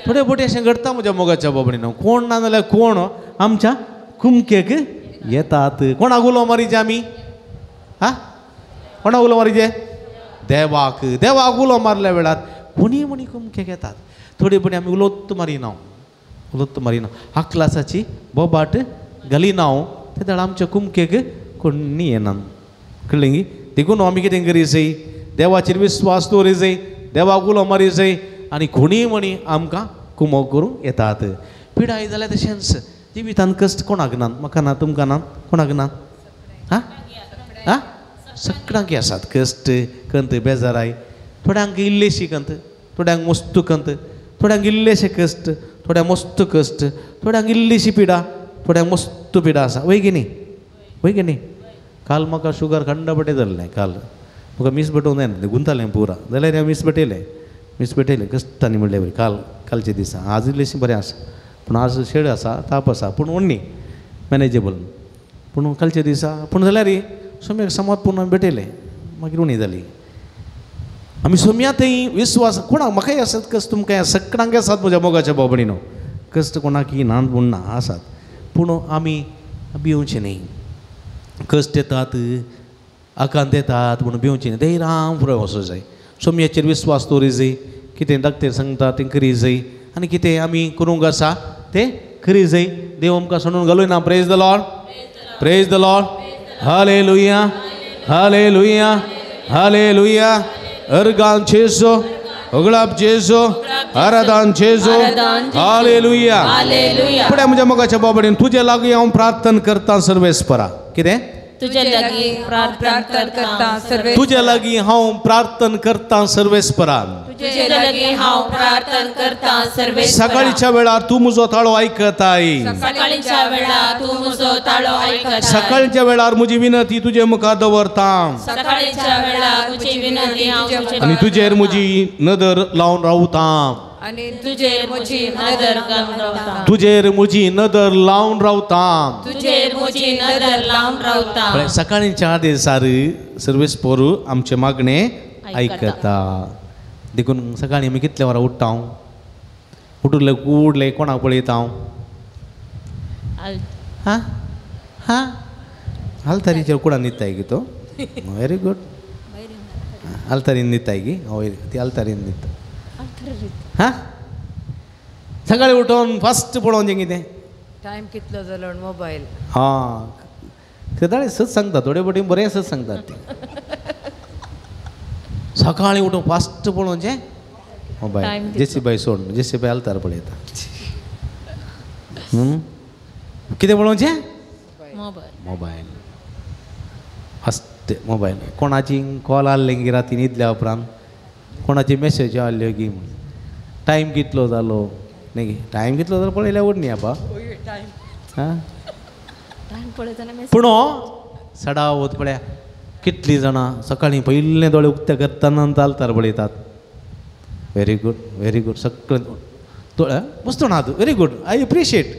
थोडे बोटे अशें घडटा म्हज्या मोगाच्या बाबडीन. कोण ना जाल्यार कोण आमच्या कुमकेक येतात. कोणाक उलो मारीचे आमी? हा कोणाक उलो मारीचे? देवाक. देवाक उलो मारल्या वेळार कोणी म्हणी कुमकेक येतात. थोडे पटी आमी उलोत मारिना उलोत मारिना आकलासाची बोबाट घालिना. ते वेळार आमच्या कुमकेक कोणी येना. कळ्ळें गी. देखून आमी कितें करी जाय? देवाचेर विस्वास दवरी जाय, देवाक उलो मारी जाय आनी कोणीय म्हणी आमकां कुमोक करूंक येतात. पिडाय जाल्यार तशेंच जिवितान कश्ट कोणाक ना? म्हाका ना, तुमकां ना, कोणाक ना? हां हां सगळ्यांक आसात कश्ट, कंत, बेजाराय. थोड्यांक इल्लेशी कंत, थोड्यांक मस्तू कंत, थोड्यांक इल्लेशे कश्ट, थोड्यांक मस्त कश्ट, थोड्यांक इल्लीशी पिडा, थोड्यांक मस्त पिडा आसा. वय की न्ही? वय की न्ही? काल म्हाका शुगर खंडपटे जाल्लें. काल म्हाका मीस भेटोवंक जायना, गुंतालें पुरा जाल्यार हांवें मीस भेटयलें, मीस भेटयलें कश्टांनी म्हणलें बरें. काल कालचे दिसा आज इल्लेशें बरें आसा, पूण आज शेड आसा, ताप आसा, पूण उण्णी मॅनेजेबल. पूण कालचे दिसा पूण जाल्यार सोम्याक समाज पूण हांवें भेटयलें, मागीर उणी जाली. आमी सोम्या थंय विस्वास कोणाक म्हाकाय आसात कश्ट, तुमकां सगळ्यांक आसात म्हज्या मोगाच्या बाबडीनो. कश्ट कोणाकय ना म्हूण ना, आसात. पूण आमी भिवचें न्ही. कश्ट येतात, आकांत येतात म्हणून भिवचें न्ही. धैर्यान फुडें वचूंक जाय. सोम्याचेर विस्वास दवरी जाय. कितें डॉक्टर सांगता तें करी जाय आनी कितें आमी करूंक आसा तें करी जाय. देव आमकां सोडून घालूना. Praise the Lord, praise the Lord. Hallelujah, hallelujah, hallelujah. Organ जेजू, अगळाप जेजू, आराधन जेजू. हालेलुया. फुडें म्हज्या मोगाच्या बाबडीन तुजे लागीं हांव प्रार्थना करता सर्वेस्परा. कितें? तुजे लागीं प्रार्थना करता सर्वे, तुजे लागीं हांव प्रार्थना करता सर्वेस्परा. तुजे लागीं हांव प्रार्थना करता सर्वेस्परा. सकाळच्या वेळार तूं म्हजो ताळो आयकताय. सकाळच्या वेळार तूं म्हजो ताळो आयकताय. सकाळच्या वेळार म्हजी विनंती तुजे मुखार दवरता. सकाळच्या वेळार म्हजी विनंती हांव तुजे आनी तुजेर म्हजी नदर लावन रावता. आनी तुजेर म्हजी नदर लावन रावता. तुजेर म्हजी नदर लावन रावता. तुजेर म्हजी नदर लावन रावता. सकाळी 4 दिसार सर्वेस्पर आमचे मागणे आयकता. देखून सकाळी आमी कितल्या वरां उठ्ठा? उठले उडले कोणाक पळयता? हां हां आल्तारीचेर कुडान न्हिदताय गी तो? Very good. आल्तारीन न्हिदताय गी? हय, ती आल्तारीन न्हिदता. हां सकाळी उठोवन फस्ट पळोवन जें कितें टायम कितलो जालो मोबायल. हां सदांच सच सांगता, थोडे फावटी बरें सच सांगतात ते. सकाळी उठून फास्ट पळोवचें मोबायल. जेसी बाय सोड, जेसी बाय आल्तार पळयता. कितें पळोवचें? मोबायल. First mobile. कोणाची कॉल आसलें गी राती न्हिदल्या उपरांत, कोणाची मेसेज आसल्यो गी म्हूण, टायम कितलो जालो न्ही? टायम कितलो जालो पळयल्यार उरनी आपा. हां पूण सडावत पळया कितलीं जाणां सकाळीं पयलें दोळे उक्ते करतना आल्तार पळयतात. Very good, very good. सगळें दोळे मस्त ना, व्हेरी गूड, I appreciate.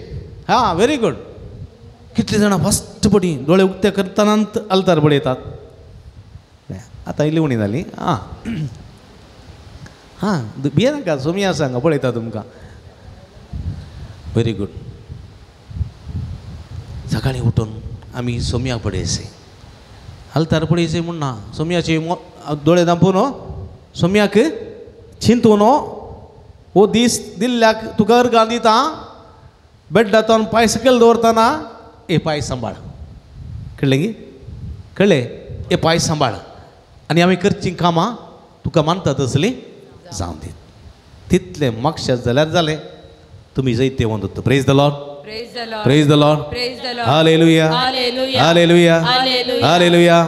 हां व्हेरी गूड. कितलीं जाणां फस्ट पडी दोळे उक्ते करतना आल्तार पळयतात. आतां इल्ली उणी जाली. आं हां भिये नाका, सोमी आसा हांगा पळयता तुमकां. Very good. सकाळीं उठून आमी सोमया पळयसे, आल्तार पळयसे म्हूण ना, सोमयाचे दोळे धांपून सोमयाक चिंतून हो दीस दिल्ल्याक तुका अर्गां दिता. बेड्डातून पांय सकयल दवरतना ए पांय सांबाळ. कळ्ळें गी? कळ्ळें? ए पांय सांबाळ. आनी आमी करचीं कामां तुका मानता तसलीं जावं दी. तितलें मागशात जाल्यार जालें, तुमी जैतेवंत जाता. Praise the Lord, praise the Lord. Hallelujah, hallelujah, hallelujah.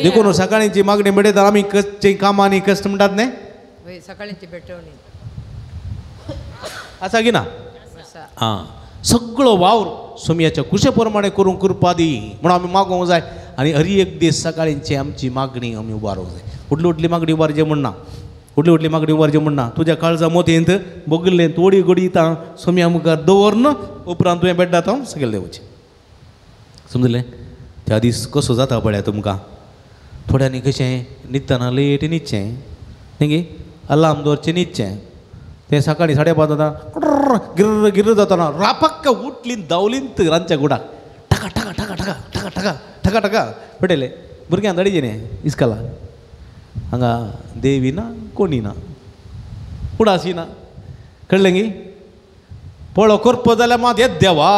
देखून सकाळींची मागणी मेळटा आमी कसचीं कामां आनी कश्ट म्हणटात न्ही? सकाळींची भेटवणी आसा की ना? आं सगळो वावर सोमयाच्या कुशे प्रमाणे करूंक कृपा दी म्हणून आमी मागोवंक जाय. आनी हर एक दीस सकाळींची आमची मागणी आमी उबारूंक जाय. उडली उडली मागणी उबारची म्हण ना, उडली उडली मागणी उबारची म्हण ना. तुज्या काळजा मोतयेंत बगल्लें तोडी गोडी तां सोमया मुखार दवरन उपरांत तुवें बेड्डात हांव सकयल देंवचें. समजलें? त्या दीस कसो जाता पळया तुमकां. थोड्यांनी कशें न्हिदतना लेट न्हिदचें न्ही गी, अलार्म दवरचें न्हिदचें. तें सकाळीं 5:30 जाता गिर्र गिर्र जातना रापक्क उठली धांवलींत रांदच्या कुडाक टका टका टका टका टका टका टका टका पळयलें. भुरग्यांक धाडीचें न्ही इस्कला, हांगा देवी ना कोणी ना उडासी ना. कळ्ळें गी? पळो करपो जाल्यार मात येत देवा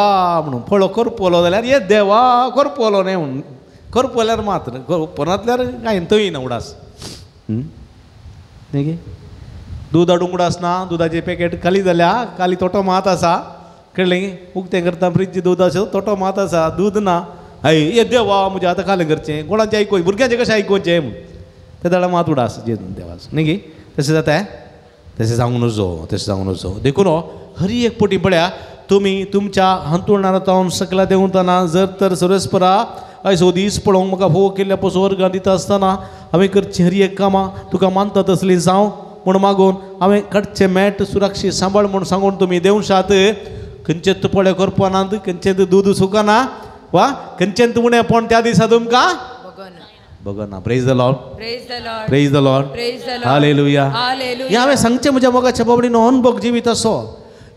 म्हणून, पळो करपलो जाल्यार येत देवा, करपलो न्ही म्हणून, करपल्यार मात करपनातल्यार कांय थंय ना उडास. न्ही गे? दूद हाडूंक उडास ना, दुदाचें पॅकेट खाली जाल्या, खाली तोटो मात आसा. कळ्ळें उक्तें करता फ्रिज दूद आसा तोटो मात आसा दूद ना हय ये देवा म्हज्या आतां खालें करचें कोणाचें आयकूं भुरग्यांचें कशें आयकुचें म्हूण ते दाडा मात उडास जेजून देवाचो न्ही गी तशें जाता तशें जावंक नजो तशें जावंक नजो. देखून हरी एक पटी पळया तुमी तुमच्या हांतुळणार जावन सकला देंवतना जर तर सरस्परा आयज हो दीस पळोवंक म्हाका फोव केल्ल्या पसून वर्गां दिता आसतना हांवें करचीं हरी एक कामां तुका मानता तसलीं जावं म्हूण मागून हांवें काडचें मॅट सुरक्षीत सांबाळ म्हूण सांगून तुमी देंवशात खंयचेच पळे करपनात खंयचेच दूद सुकना वा खंयचेच उणेपण त्या दिसा तुमकां बगना. Praise the Lord. Praise the Lord. Hallelujah. हें हांवें सांगचें म्हज्या मोगाच्या बाबडीन अनभोग जिवीत असो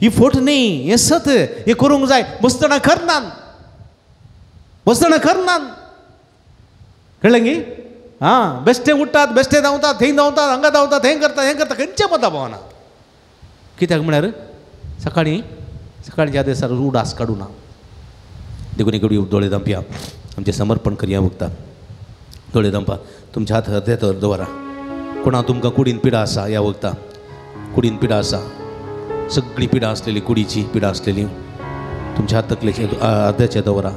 ही फोट न्ही हें सत हें करूंक जाय बसतना करनात बसतना करनात कळ्ळें गी आं बेश्टे उठ्ठात बेश्टे धांवतात थंय धांवतात हांगा धांवतात थंय करता हें करता खंयचें मतां पावना कित्याक म्हळ्यार सकाळीं सकाळीं ज्या दिसा उडास काडूं ना. देखून एक दोळे धांपया आमचें समर्पण करया वखता दोळे धांपा तुमच्या हात हृदयार दवरा. कोणा तुमकां कुडीन पिडा आसा ह्या वखता कुडीन पिडा आसा सगळी पिडा आसलेली कुडीची पिडा आसलेली तुमच्या हात तकलेचे अर्ध्याचे दवरा.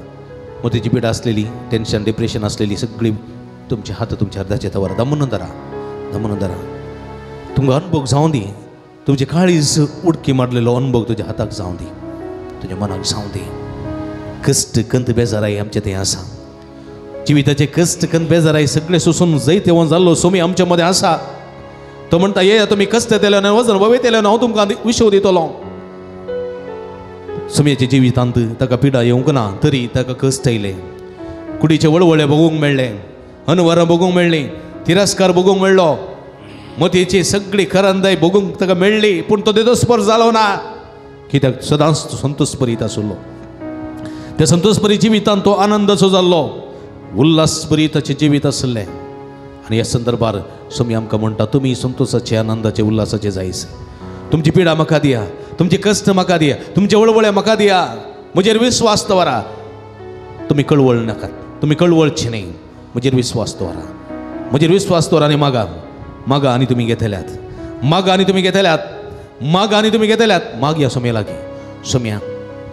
मोतीची पिडा आसलेली टेन्शन डिप्रेशन आसलेली सगळी तुमच्या हात तुमच्या अर्ध्याचे दवरा. दमून धरा दमून धरा. तुमकां अनभोग जावं दी तुमचे काळीज उडकी मारलेलो अनभोग तुज्या हाताक जावं दी तुज्या मनाक जावं दी. कश्ट कंत बेजाराय आमचे थंय आसा जिविताचे कश्ट कंत बेजाराय सगळे सोसून जैत येवन जाल्लो सोमी आमच्या मदें आसा. तो म्हणटा ये तुमी कश्ट येतले वजन वयतले हांव तुमकां विशव दितलो. सोमयाच्या जिवितांत ताका पिडा येवंक ना तरी ताका कश्ट आयले कुडीचे वळवळे भोगूंक मेळ्ळे अनवरां भोगूंक मेळ्ळीं तिरस्कार भोगूंक मेळ्ळो मतीची सगळी खरंदाय भोगूंक ताका मेळ्ळी पूण तो देदोस्पर जालो ना कित्याक सदांच संतोषपरीत आशिल्लो. त्या संतोषपरी जिवितांत तो आनंदाचो जाल्लो उल्हासपरी ताचें जिवीत आसलें. आनी ह्या संदर्भार सोमी आमकां म्हणटा तुमी संतोषाचे आनंदाचे उल्हासाचे जायस. तुमची पिडा म्हाका दिया तुमचे कश्ट म्हाका दिया तुमचे वळवळे म्हाका दिया म्हजेर विस्वास दवरा. तुमी कळवळ नाकात तुमी कळवळचे न्ही म्हजेर विस्वास दवरा म्हजेर विस्वास दवरा आनी मागा मागा आनी तुमी घेतल्यात मागा आनी तुमी घेतल्यात मागा आनी तुमी घेतल्यात. मागया सोम्या लागीं सोम्या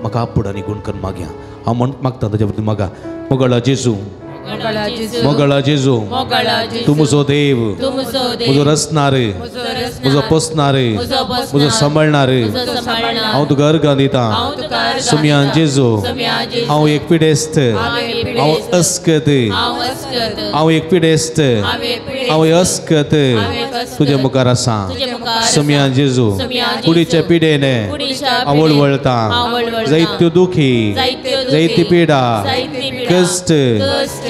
म्हाका आपूड आनी गुण कर मागया हांव म्हण मागता ताच्या वरवीं मागा. मोगळा जेजू मोगळा जेजू तूं म्हजो देव म्हजो रचणार म्हजो पोसणार म्हजो सांबाळणार हांव तुका अर्गां दितां. सोम्या जेजू हांव एक पिडेस्त हांव अस्कत हांव एक पिडेस्त हांव अस्कत तुज्या मुखार आसा. सोम्या जेजू कुडीच्या पिडेन हांव वळवळटा जायत्यो दुखी जायती पिडा कश्ट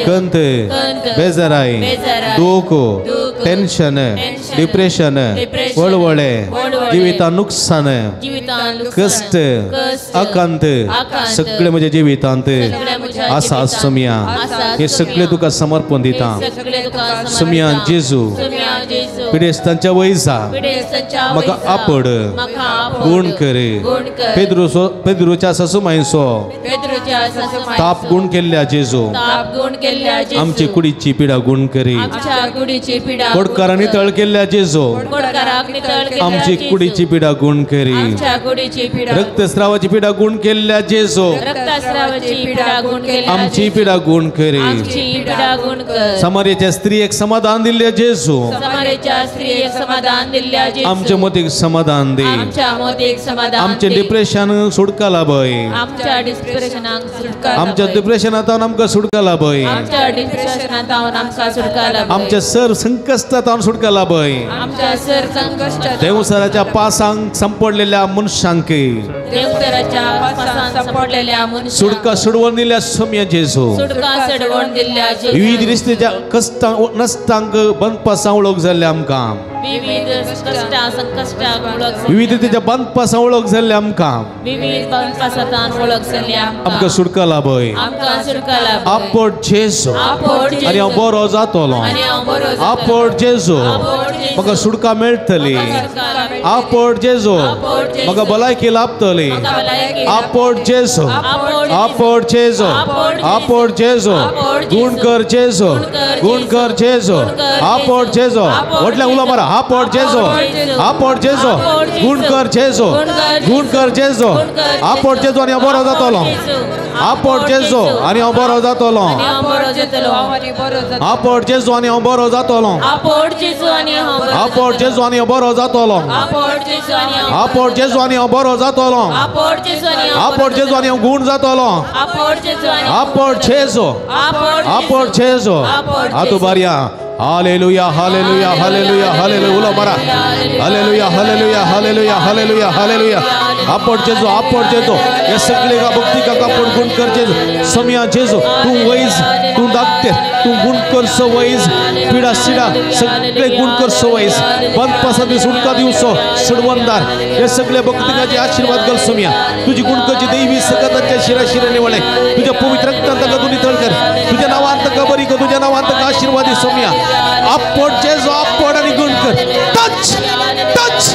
कंत बेजाराय दूख टेन्शन डिप्रेशन वळवळे जिवितां नुकसान कश्ट आकांत सगळे म्हज्या जिवितांत आसा. सोम्या हे सगळे तुका समर्पण दिता. सोम्या जेजू पिडेस्तांच्या वयसा म्हाका आपड गुण कर. पेद्रूच्या सासूमायचो ताप गुण केल्ल्या जेजू आमची कुडीची पिडा गुण करी. कोडकारांनी तळ केल्ल्या जेजू आमची कुडीची पिडा गुण करी. रक्तस्रावाची पिडा गुण केल्ल्या जेजू आमची पिडा गुण करी. समारेच्या स्त्रियेक समाधान दिल्ल्या जेजू आमच्या मतीक समाधान दी. आमचें डिप्रेशन सुटका लाभय आमच्या डिप्रेशनांत आमकां सुटका लाभय आमच्या सर संकश्टांत सुटका लाभय. देवसराच्या पासांक संपडलेल्या मनशांक सुटका सोडवून दिल्या सोम्या जेजू. विविध रिस्तेच्या कश्टांक नश्टांक बंदपासां वळख जाल्ले आमकां विविधतेच्या बांदपासां वळख जाल्ले आमकां आमकां सुटका लाभय. आपट जेजू आनी हांव बरो जातलो. आपट जेजू म्हाका म्हाका सुटका मेळटली. आपोट जेजू म्हाका भलायकी लाभतली. आपोट जेजू आपोट जेजू आपोट जेजू गुण कर जेजू गुण कर जेजू आपोट जेजू. व्हडल्या उलो मारा आपोट जेजू आपोट जेजू गुण कर जेजू गुण कर जेजू आपोट जेजू आनी हांव बरो जातलो. आपोट जेजू आनी हांव बरो जातलो. आपोट जेजू आनी हांव बरो जातलो. आपोट जेजू आनी हांव बरो जातलो. आपोट जेजू आनी हांव बरो जातलो. आपोट जेजू आनी हांव गुण जातलो. आपोट जेजू आपोट जेजू. आतू बारया. Hallelujah hallelujah hallelujah hallelujah. उलो मारा hallelujah hallelujah hallelujah hallelujah hallelujah. आपोट जेजू आपोट जेजू. हे सगळे का भक्ती का कापोट गुण कर जेजू. समिया जेजू तूं वैज तूं दाखते तूं गुण कर सवैज. पिडा सिडा सगळे गुण कर सवैज. बंद पासांनी सुटका दिवचो सडवंदार. हे सगळे भक्तिकाचे आशीर्वाद घाल समिया. तुझी गुण करची दैवी सकतांच्या शिरा शिराने वळे. तुझ्या पवित्र रक्तान ताका तूं नितळ कर. तुझ्या नावान ताका बरी कर. तुझ्या नावान ताका आशीर्वाद दी समिया. आपोट जेजू आपोट आणि गुण कर. Touch touch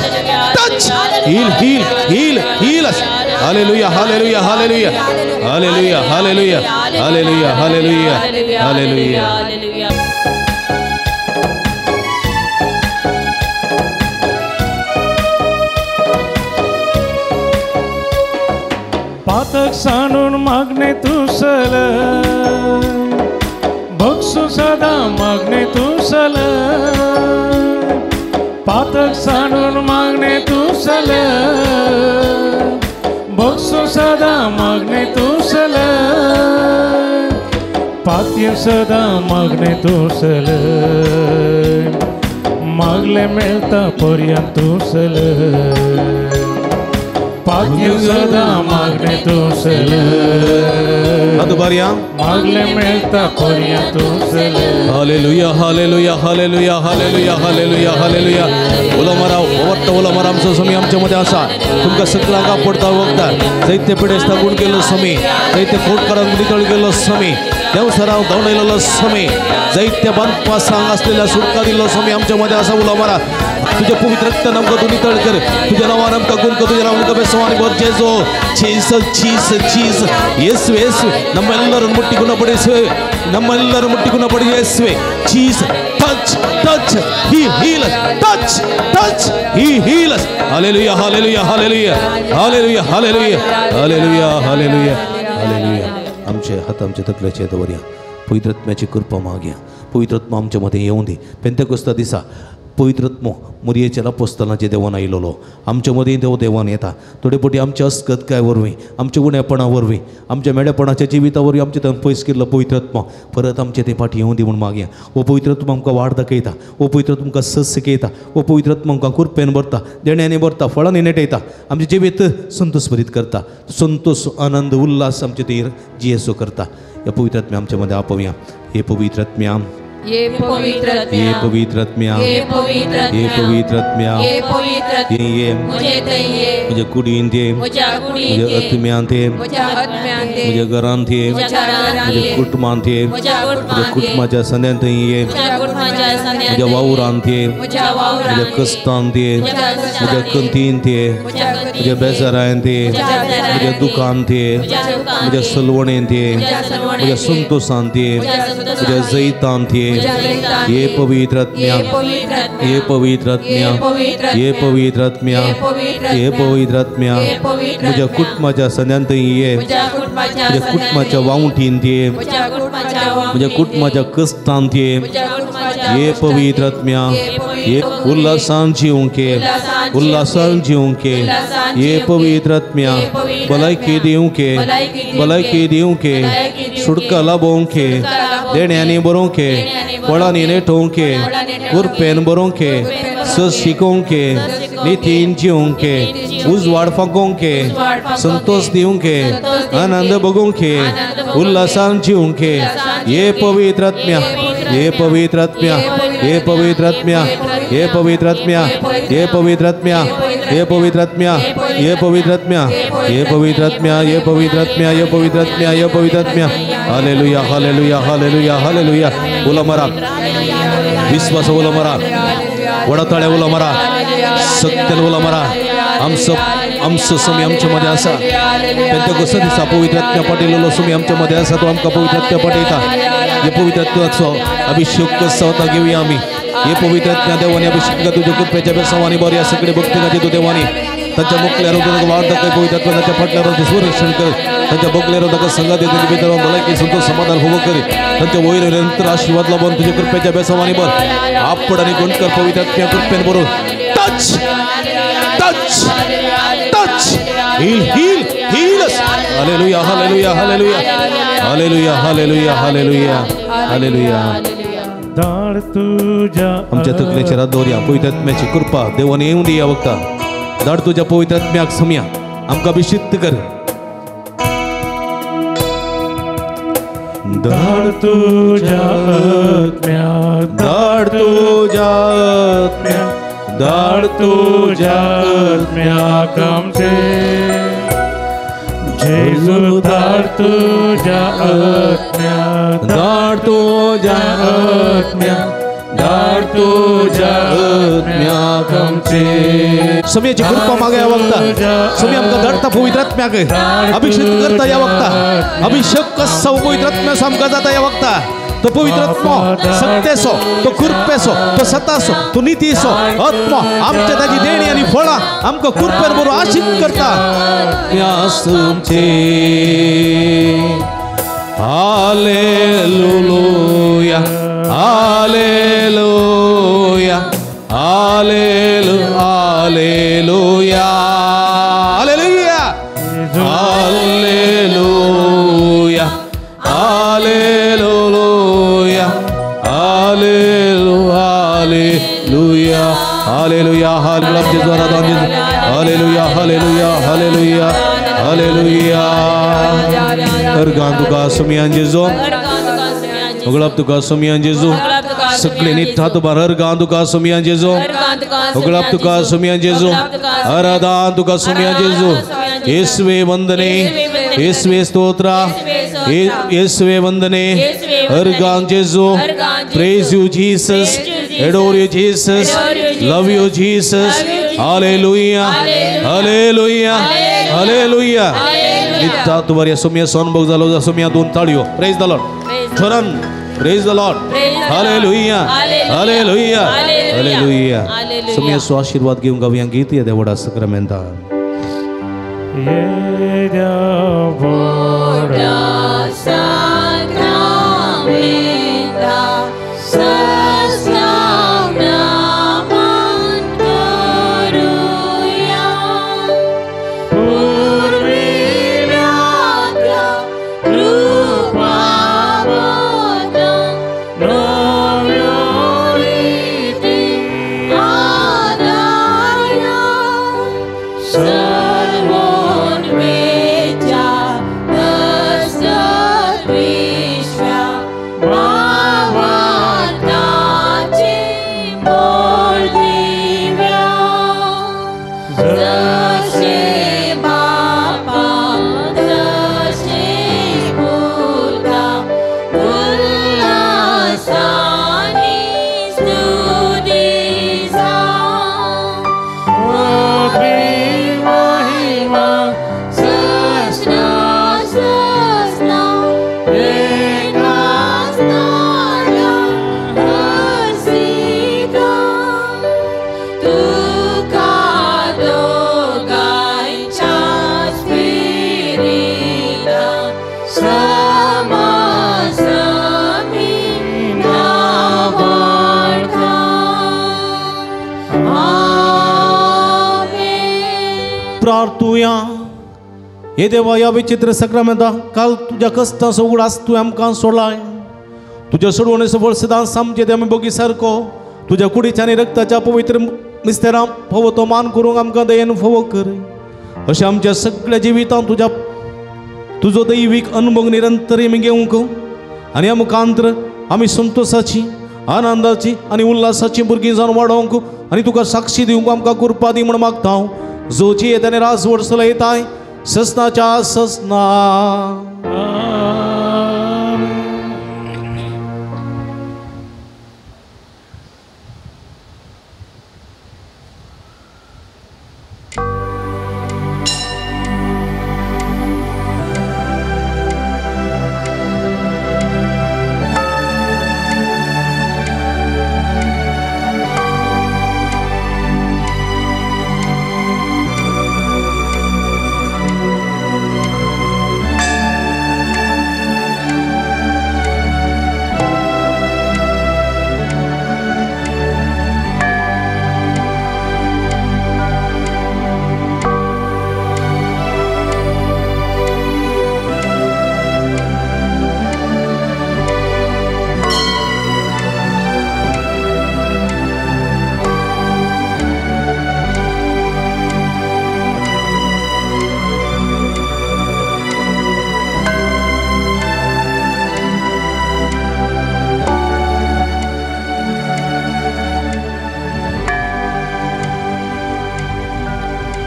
touch. Heal heal heal heal. Hallelujah hallelujah hallelujah hallelujah hallelujah hallelujah hallelujah hallelujah. पातक सांडून मागणे तुसल बक्षू सदा मागणे तुसल. पातक सांडून मागणे तुसल बक्षू सदा मागणे तुसल. पात्य सदा मागणे तुसल मागले मेळता पर्यंत तुसल. पात्य सदा मागणे तुसल मागले मेळता पर्यंत तुसल. Hallelujah hallelujah hallelujah hallelujah hallelujah hallelujah. उलो मारा वट्ट उलो मारा. आमचो समी आमच्या मध्ये आसा. तुमकां सगळ्यांक आपडता वखदार जैते पिडेस्ता गुण केल्लो समी जैते खोटकारांक नितळ केल्लो समी देवसराव धांवडायलेलो समी जैत्य बांदपासांक आसलेल्या सुटका दिल्लो समी आमच्या मध्ये आसा. उलो मारा तुझ्या पवित्र रक्तान आमकां तूं नितळ कर. तुझ्या नांवान आमकां गुण कर. तुझ्या नांवान आमकां बेसो आनी भर जेजू. Jesus Jesus Jesus. ಯೇಸುವೆ ಯೇಸುವೆ ನಮ್ಮೆಲ್ಲರನ್ನು ಮುಟ್ಟಿ ಗುಣಪಡಿಸುವೆ. ನಮ್ಮೆಲ್ಲರನ್ನು ಮುಟ್ಟಿ ಗುಣಪಡಿಸುವೆ ಯೇಸುವೆ. Jesus touch touch heal heal touch touch he heal. Hallelujah hallelujah hallelujah hallelujah hallelujah hallelujah hallelujah hallelujah. आमचे हात आमचे तकलेचे दवरया. पवित्र आत्म्याची कृपा मागया. पवित्र आत्मा आमच्या मध्ये येवं दी. पेंतेकोस्ता दिसा पवित्र आत्मो मुरयेच्या अपोस्तलांचे देवान आयिल्लो. आमच्या मदीं देव देवान येता. थोडे फावटी आमच्या अस्कतकाय वरवीं आमच्या उणेपणा वरवीं आमच्या मेडेपणाच्या जिविता वरवीं आमचे थंय पयस केल्लो पवित्र आत्मो परत आमचे ते फाटी येवं दी म्हूण मागया. हो पवित्र आत्मो आमकां वाट दाखयता. हो पवित्र आत्मो आमकां सत शिकयता. हो पवित्र आत्मो आमकां कृपेन भरता, देण्यांनी भरता, फळांनी नेटयता, आमचें जिवीत संतोष भरीत करता. संतोष आनंद उल्हास आमचे ते जियेसो करता. ह्या पवित्र आत्म्या आमच्या मदें आपोवया. हे पवित्र आत्म्या ये पवित्र ये पवित्र आत्म्या ये पवित्र ये पवित्र आत्म्या ये पवित्र ये मुझे तये मुझे कुडीन ते मुझे कुडीन मुझे आत्म्यान ते मुझे आत्म्यान ते मुझे घरान ते मुझे घरान मुझे कुटुंबान ते मुझे मुझे कुटुंबाच्या संद्यान ते ये मुझे कुटुंबाच्या संद्यान मुझे वावरान ते मुझे वावरान मुझे कश्टान ते मुझे मुझे कंतीन ते मुझे बेजारायन ते मुझे दुकान ते मुझे सलवणेन ते मुझे संतोषान ते मुझे जैतान ते. ये पवित्र आत्म्या ये पवित्र आत्म्या ये पवित्र आत्म्या ये पवित्र आत्म्या मुझ्या कुटुंबाच्या संद्यांत ये मुझ्या कुटुंबाच्या वावटीन ये मुझ्या कुटुंबाच्या कश्टांत ये. ये पवित्र आत्म्या ये उल्हासान जिवंके उल्हासान जिवंके. ये पवित्र आत्म्या भलायकी दिवंके भलायकी दिवंके सुटका लाभोवंके देण्यांनी बरोवंके फळांनी नेटोवंके कृपेन बरोवंके सत शिकोवंके नितीन जिवंके उजवाड फांकोवंके संतोष दिवंके आनंद भोगोवंके उल्हासान जिवंके. ये पवित्र आत्म्या ये पवित्र आत्म्या ये पवित्र आत्म्या ये पवित्र आत्म्या ये पवित्र आत्म्या ये पवित्र आत्म्या ये पवित्र आत्म्या ये पवित्र आत्म्या ये पवित्र आत्म्या ये पवित्र आत्म्या ये पवित्र आत्म्या. Hallelujah hallelujah hallelujah hallelujah. उलो मारा विश्वास उलो मारा. वडा ताळ्या उलो मारा, सत्यान उलो मारा. आमचो आमचो स्वामी आमच्या मध्ये आसा. पेंतेकोस्ता दिसा पवित्र आत्म्या पाठयलेलो स्वामी आमच्या मध्ये आसा. तो आमकां पवित्र आत्म्या पाठयता. हे पवित्र आत्म्याचो अभिषेक कसो घेवया आमी. हे पवित्र आत्म्या देवानी अभिषेक तुज्या कृपेच्या बेसावानी बऱ्या सगळे भक्ती खातीर तूं देवानी तांच्या मुखल्यार तुका वाट दाखय. पवित्र आत्मा तांच्या फाटल्यार संरक्षण कर. तांच्या बगल्यार ताका संगात तांच्या भितर भलायकी संतोष समाधान फावो कर. तांच्या वयर निरंतर आशीर्वाद लाबून तुज्या कृपेच्या बेसावानी बर आपड आनी गुण कर. पवित्र आत्म्या कृपेन बरोबर touch touch touch heal heal heal. Hallelujah hallelujah hallelujah hallelujah hallelujah hallelujah hallelujah. धाड तुझ्या आमच्या तकलेचेर हात दवरया. पवित्र आत्म्याची कृपा देवान येवन दी ह्या वखता. धाड तुज्या पवित्र आत्म्याक समया आमकां अभिषिक्त कर. धाड तुझ्या आत्म्याक, धाड तुझ्या आत्म्याक, धाड तुझ्या आत्म्याक आमचे. जेजू धाड तुझ्या आत्म्याक, धाड तुझ्या आत्म्याक, धाड तुझ्या आत्म्याक आमचे. समयाची कृपा मागे ह्या वखता. स्वामी आमकां धाडटा पवित्र आत्म्याक अभिषेक करता ह्या वखता. अभिषेक कसो पवित्र आत्म्याचो आमकां जाता ह्या वखता. तो पवित्र आत्मो सत्तेचो, तो कृपेचो, तो सताचो, तो नितीचो आत्मो आमच्या ताची देणी आनी फळां आमकां कृपेन बरोबर आशीक करता. Hallelujah hallelujah hallelujah hallelujah hallelujah hallelujah hallelujah hallelujah hallelujah hallelujah hallelujah hallelujah hallelujah. Organ तुका स्वामी जेजू, उगळप तुका स्वामी जेजू, सगळे नीट हात उबार. अर्गान तुका स्वामी जेजू, उगळप तुका स्वामी जेजू, आराधन तुका स्वामी जेजू. येसवे वंदने, येसवे स्तोत्र, येसवे वंदने. अर्गान जेजू. Praise you Jesus, adore you Jesus, love you Jesus. Hallelujah hallelujah hallelujah. नित्ता तुवर या सोमिया सोनभोग जालो सोमिया दोन ताळयो. प्रेज the Lord छोरन. Praise the Lord. Hallelujah hallelujah hallelujah. Somiya सो आशीर्वाद घेऊन गावया गीत या देवडा सक्रामेंतान. येद्या व्हडा सक्रामेंता सस्नाम करूया. पूर्विल्या कृपाबद्दल नव्यो रीती आदाया. सर्वोन्मेच्या हस्तविश्व्या भावार्थाची मोल दिव्या. जशे बापा तशे पुता उल्हासानी स्तुती जा. महिमा ससना ससना एकाच ताळ्या हर्षिता. तुका दोगांच्या स्पिरिता समासमी नावार्था. आमेन. प्रार्थुया. हे देवा, ह्या विचित्र सक्रामेंता काल तुज्या कश्टांचो उगडास तुवें आमकां सोडलाय. तुज्या सोडवणेचो फळ सदांच आमचे ते आमी बोगी सारको तुज्या कुडीच्या आनी रक्ताच्या पवित्र मिस्तेरां फावो तो मान करूंक आमकां दयेन फावो कर. अशें आमच्या सगळ्या जिवितांत तुज्या तुजो दैवीक अनुभव निरंतर आमी घेवंक आनी ह्या मुखांतर आमी संतोशाची, आनंदाची आनी उल्हासाची भुरगीं जावन वाडोवंक आनी तुका साक्षी दिवंक आमकां कृपा दी म्हूण मागता हांव. जो जी ताणें राजवट चलयताय ससनाच्या ससना.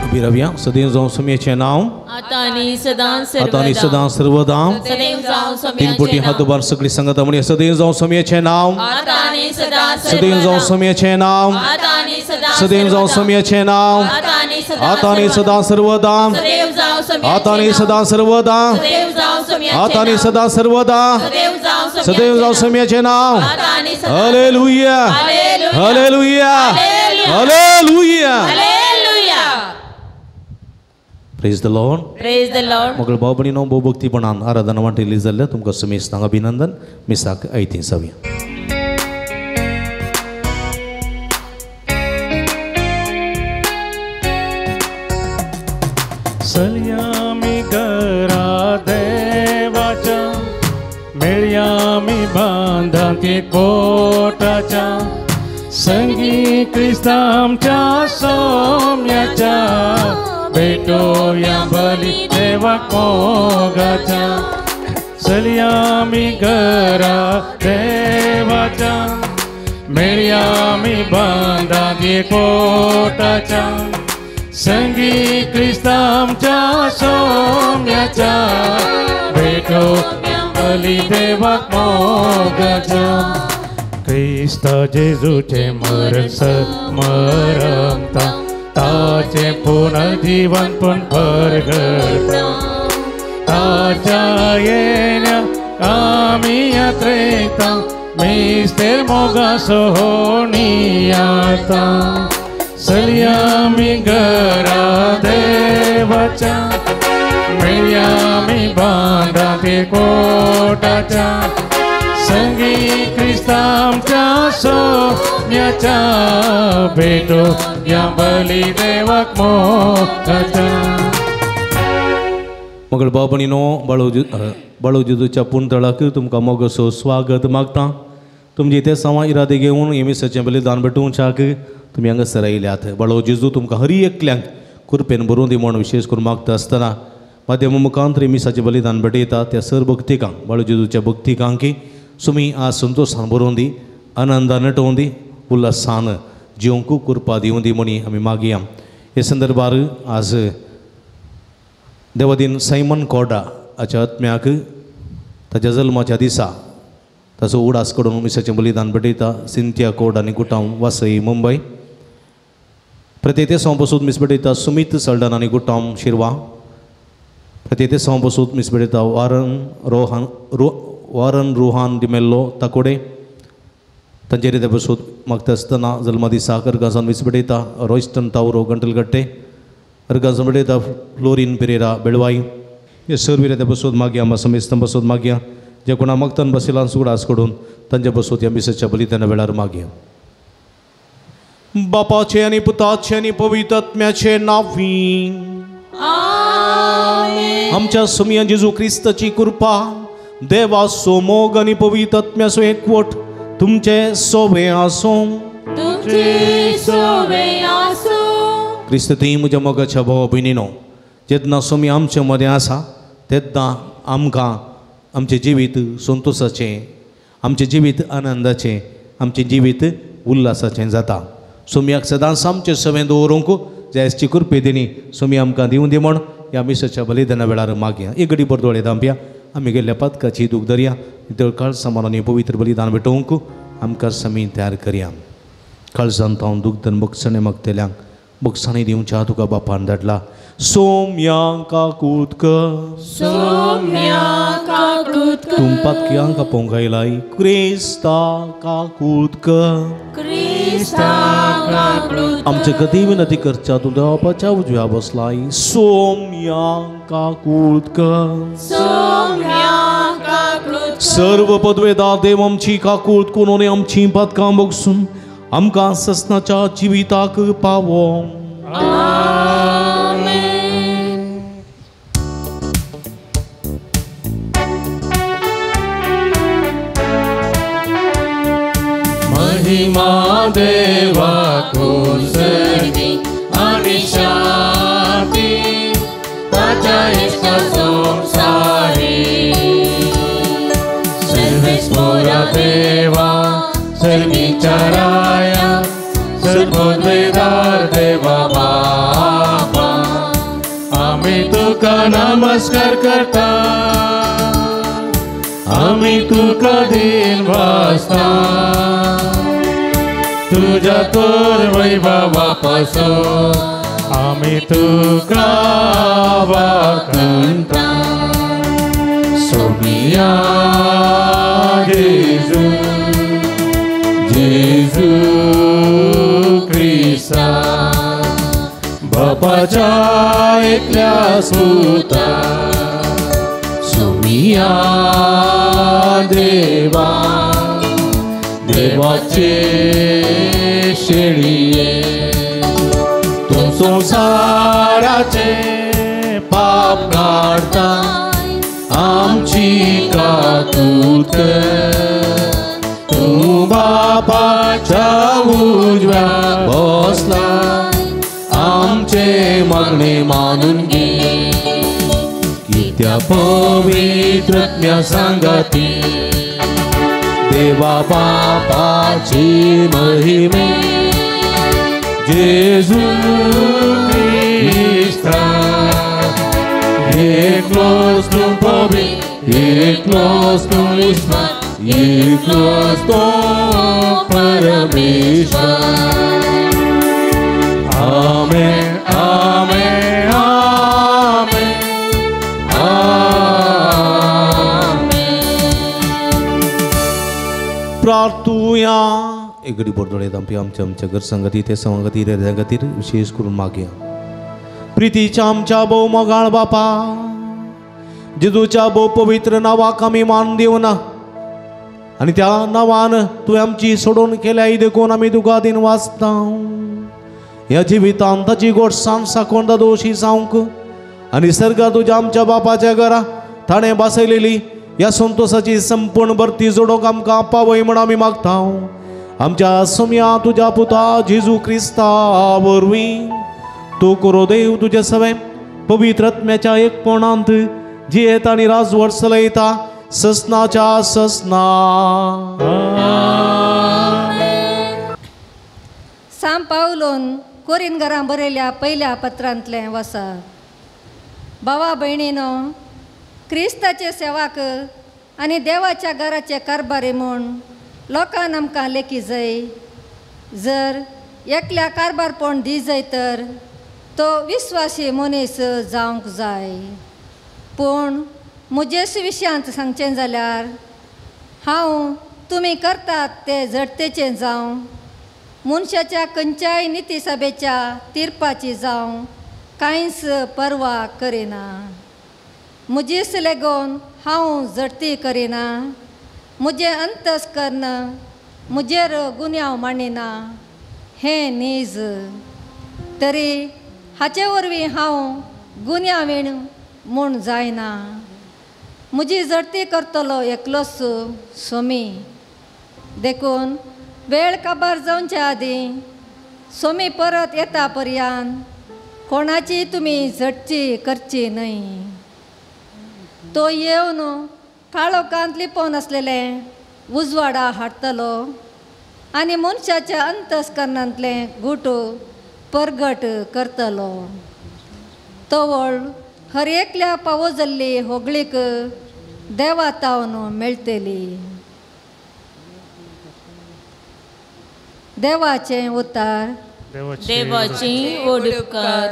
उबी रावया. सदैव जावं सोमयेचें नांव आतां आनी सदां आतां आनी सदां सर्वदां. सदैव जावं तीन पोटी हात उबार सगळी संगता म्हणया सदैव जावं सोमयेचें नांव आतां आनी सदां सदैव जावं सोमयेचें नांव आतां आनी सदां सदैव जावं सोमयेचें नांव आतां आनी सदां आतां आनी सदां सर्वदां सदैव जावं सोमयेचें आतां आनी सदां सर्वदां सदैव जावं सोमयेचें आतां आनी सदां सर्वदां सदैव जावं सदैव जावं सोमयेचें नांव. आतां आनी सदां. Hallelujah hallelujah hallelujah. Praise the Lord. Praise the Lord. मगळ भाव भयणीनो भोव भक्तीपणान आराधना वांटेली जाल्ल्या तुमकां समेस्तांक अभिनंदन. मिसाक आयती जावया. चलयामी घरा देवाच्या मेळयामी बांदांती कोटाच्या संगी क्रिस्तांच्या सोम्याच्या भेटोया बली देवा मोगाच्या. चलयामी घरा देवाच्या मेळयामी बांदांती कोटाच्या संगी क्रिस्तांच्या सोम्याच्या भेटो बली देवा मोगाच्या. क्रिस्त जेजूचे मरण स्मरता ताचे पुनर्जीवन पण परगडता ताच्या येण्या आमी यात्रेता मिस्तेर मोगा सोहणी आता. चलयामी घरा देवाच्या मेळयामी बांदाते कोटाच्या संगी क्रिस्तांच्या सोम्याच्या भेटो या बली देवाक मोगाच्या. मगळ भाव भयणीनो बाळू जेजूच्या पुनतळाक तुमकां मोगाचो स्वागत मागता. तुमचे ते सवा इरादे घेवन हे मिसाचें बलिदान भेटोवच्याक तुमी हांगासर आयल्यात. बाळू जेजू तुमकां हर एकल्यांक कृपेन भरून दी म्हूण विशेश करून मागता आसतना माध्यम मुखांत मिसाचें बलिदान भेटयता त्या सर भक्तिकांक बाळू जेजूच्या भक्तिकांकी सुमी आज संतोशान भरोवन दी, आनंदान नटोवन दी, उल्हासान जिवंकू कृपा दिवं दी म्हणी आमी मागया. हे संदर्भार आज देवादीन सायमन कोडा हाच्या आत्म्याक ताच्या जल्माच्या दिसा ताचो उडास करून मिसाचें बलिदान भेटयता सिंथिया कोड आनी गुटांव वासई मुंबय. प्रत्येक सवंपसूत मीस भेटयता सुमीत सल्डन आनी गुटांव शिरवा. प्रत्येक सवंपसूत मीस भेटयता वारन रोहान डिमेल्लो ताकोडे. तांचेर ते बसूत मागता आसतना जल्मा दिसा अर्गासान मीस भेटयता रॉयस्टन तावरो गंटलगट्टे. अर्गासान भेटयता फ्लोरीन पेरेरा बेळवाई. हे सर्व ते बसूत मागया आमकां समेस्तां बसूत मागया जे कोणा मागतान बसिलान सुगडास कडून तांचे बसूत ह्या मिसाच्या बलिदाना वेळार मागया. बापाचे आनी पुताचे आनी पवित्र आत्म्याचे नांवी आमच्या सोमया जेजू क्रिस्ताची कृपा देवाचो मोग आनी पवित्र आत्म्याचो एकवट तुमचे सोबे आसूं. क्रिस्त ती म्हज्या मोगाच्या भावा भयणीनो जेन्ना सोमी आमचे मदें आसा तेन्ना आमकां आमचें जिवीत संतोशाचें, आमचें जिवीत आनंदाचें, आमचें जिवीत उल्हासाचें जाता. सोमयाक सदांच आमचें सवें दवरूंक जायची कृपे दिनी सोमी आमकां दिवं दी म्हण ह्या मिसाच्या बलिदाना वेळार मागया. एक घडी भर दोळे धांपया. आमी गेल्ल्या पातकाची दूख धरया नितळ काळसा मनांनी पवित्र बलिदान भेटोवंक आमकां समी तयार करया. काळजान तावन दुखदन बक्षणे मागतल्यांक बक्षांनी दिवच्या तुका बापान धाडला. सोम्या काकूत कर तूं पातक्यांक आपोवंक आयलाय क्रिस्ता काकूत कर आमचे गती विनती करच्या तूं देवाच्या उजव्या बसलाय. सोम्या काकूत कर सर्व पदवेदार देव आमची काकूत करून आमची पातकां बगसून आमकां ससनाच्या जिविताक पावो. महिमा देवा कुसर्गी आणि शांती ताच्या इश्टा संसारी. सर्वेस्पोरा देवा सर्गीच्या राया सर्वोद्वेदार देवा बापा. तुका नमस्कार करता, आमी तुका दिन वासता, तुज्या तर वैभवा पासून आमी तुका वाखणता। सोमिया जेजू, जेजू क्रिस्ता, बापाच्या एकल्या सुता, सोमिया देवा, देवाचे शेळये, तूं संवसाराचे पाप काडता, आमची काकूत तूं बापाच्या उजव्या बसला, आमचे मागणे मानून घे, कित्या पवित्र आत्म्या सांगाती, देवा बापाची महिमे, जेजू क्रिस्ता, एकलोच तूं पवित्र, एकलोच तूं ईश्वर, एकलोच तूं परमेश्वर। आमेन, आमेन, आमेन, आमेन। प्रार्थुया। एक घडी आमची आमच्या आमच्या घर संगती ते संगती खातीर विशेष करून मागया। प्रितीच्या आमच्या भोव मोगाळ बापा, जेजूच्या भोव पवित्र नांवाक आमी मान दिवना आनी त्या नांवान तुवें आमची सोडून केल्याय देखून आमी तुका दिन वाचता। ह्या जिवितांत ताची गोडसाण साकोवन दोशी जावंक आनी सर्गा तुज्या आमच्या बापाच्या घरा ताणें बसयलेली ह्या संतोसाची संपूर्ण भरती जोडोवंक आमकां पावय म्हण आमी मागता। आमच्या सोम्या तुज्या पुता जेजू क्रिस्ता वरवीं तूं करो देव तुज्या सवें पवित्र आत्म्याच्या एकपणांत जियेता आनी राजवट चलयता ससनाच्या ससना। साम पावलोन कोरिनगरां बरयल्या पयल्या पत्रांतलें वसा। भावा भयणीनो, क्रिस्ताचे सेवाक आनी देवाच्या घराचे कारभारी म्हूण लोकान आमकां लेखी जाय। जर एकल्या कारभारपण दी जाय तर तो विस्वासी मनीस जावंक जाय। पूण म्हजेच विशयांत सांगचें जाल्यार हांव तुमी करतात ते जडतेचें जावं, मनशाच्या खंयच्याय निती सभेच्या तिरपाची जावं कांयच पर्वा करिना। म्हजीच लेगून हांव जडती करिना, म्हजें अंतस्कर्ण म्हजेर गुन्यांव मांडिना हें नीज, तरी हाचे वरवीं हांव गुन्यांवीण म्हूण जायना। म्हजी जडती करतलो एकलोच सोमी, देखून वेळ काबार जावचे आदीं सोमी परत येता पर्यान कोणाची तुमी झटची करची न्हय। तो येवन काळोखांत लिपोवन आसलेलें उजवाडा हाडटलो आनी मनशाच्या अंतस्करणांतलें गुट परगट करतलो। तवळ हर एकल्या पावो जाल्ली होगळीक देवा तावन मेळटली। देवाचें उतार। देवाची ओडकार।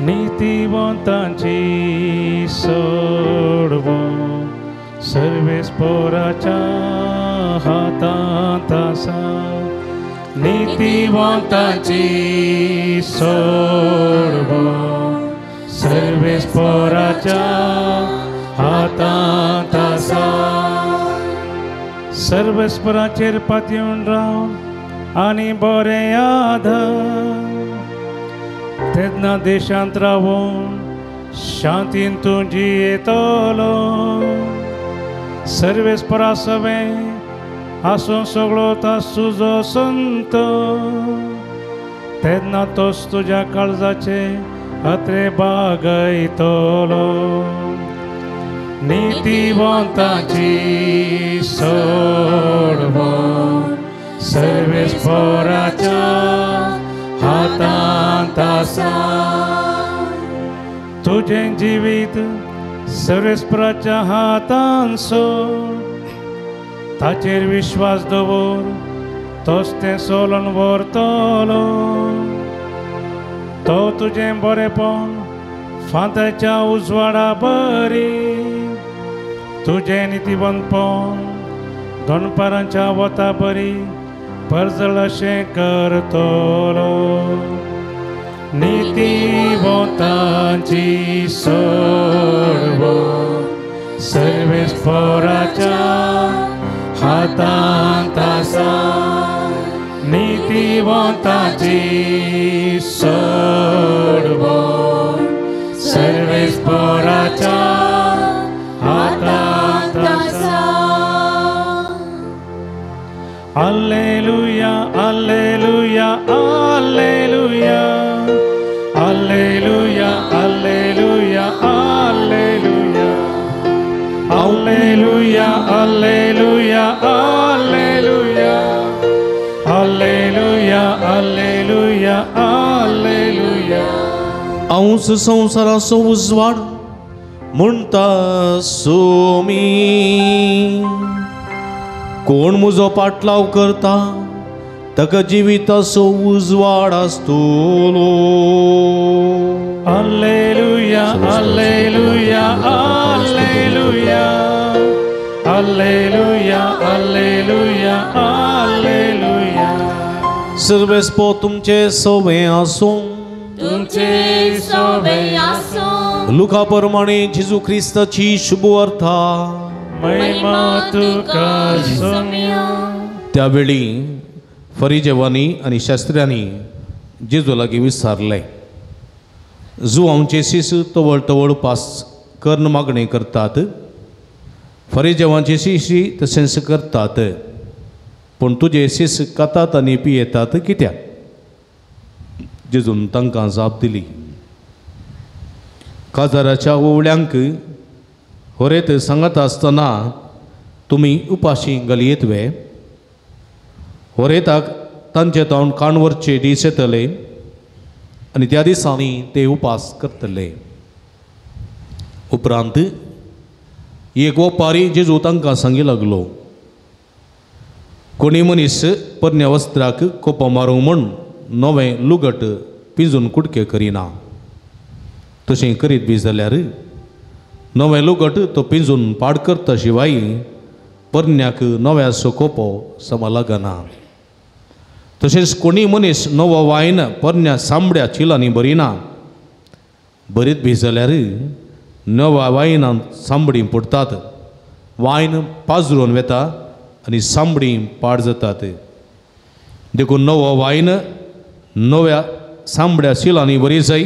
नीतिवंतांची सोडवण सर्वेस्पोराच्या हातांत आसा। नीतिवंतांची सोडवण सर्वेस्पोराच्या हातांत आसा। सर्वेस्पराचेर पातयेवन रावन आनी बरें आधार तेन्ना देशांत रावून शांतीन तूं जियेतलो। सर्वेस्परा सवें आसूं सगळो तुजो संत, तेन्ना तोच तुज्या काळजाचे अत्रे बागयतलो। नीतिवंतांची सोडवण सर्वेस्पोराच्या हातांत आसा. तुजें जिवीत सर्वेस्पराच्या हातान सोड, ताचेर विश्वास दवर, तोच तें सोलून व्हरतलो. तो तुजें बरेपण फांत्याच्या उजवाडा बरी, तुजें नितीवंतपण दनपारांच्या वता बरी परजळ अशें करतलो. नितीवंतांची सोडवण सर्वेस्पोराच्या हातांत आसा. नितीवंतांची सोडवण सर्वेस्पोराच्या हातांत आसा. Alleluia, alleluia, alleluia, alleluia, alleluia, alleluia, alleluia, alleluia, alleluia, alleluia, alleluia, alleluia. हांवच संवसाराचो उजवाड म्हणटा सोमी, कोण म्हजो पाटलाव करता ताका जिविताचो उजवाड आसतलो. Alleluia, alleluia, alleluia, alleluia, alleluia, alleluia. सर्वेस्पो तुमचे सवे आसूं, तुमचे सवे आसूं. लुका प्रमाणे जेजू क्रिस्ताची शुभवार्ता. महिमा तुका सोम्या. त्यावेळी फरिजेवांनी आनी शास्त्र्यांनी जेजू लागीं विचारलें, जुवांचे शिस तवळ तवळ पास कर्ण मागणी करतात, फरिजेवांचे शिशी तशेंच करतात, पूण तुजे शिस खातात आनी पियेतात कित्याक? जेजून तांकां जाप दिली, काजाराच्या ओवळ्यांक होरेत सांगत आसतना तुमी उपाशी घालयेत वे? होरेताक तांचे तावन काणवरचे दीस येतले आनी त्या दिसांनी ते उपास करतले. उपरांत एक वपारी जेजू तांकां सांगी लागलो, कोणी मनीस परन्या वस्त्राक कोपां मारूंक म्हूण नवें लुगट पिंजून कुडके करिना, तशें करीत बी जाल्यार नवें लुगट तो पिंजून पाड करता शिवाय परन्याक नव्याचो कोपो समा लागना. तशेंच कोणी मनीस नवो वायन परन्या सांबड्या चिलांनी भरिना, भरीत बी जाल्यार नव्या वायनान सांबडी पडटात, वायन पाजरून वेता आनी सांबडी पाड जातात. देखून नवो वायन नव्या सांबड्या शिलांनी बरी जाय,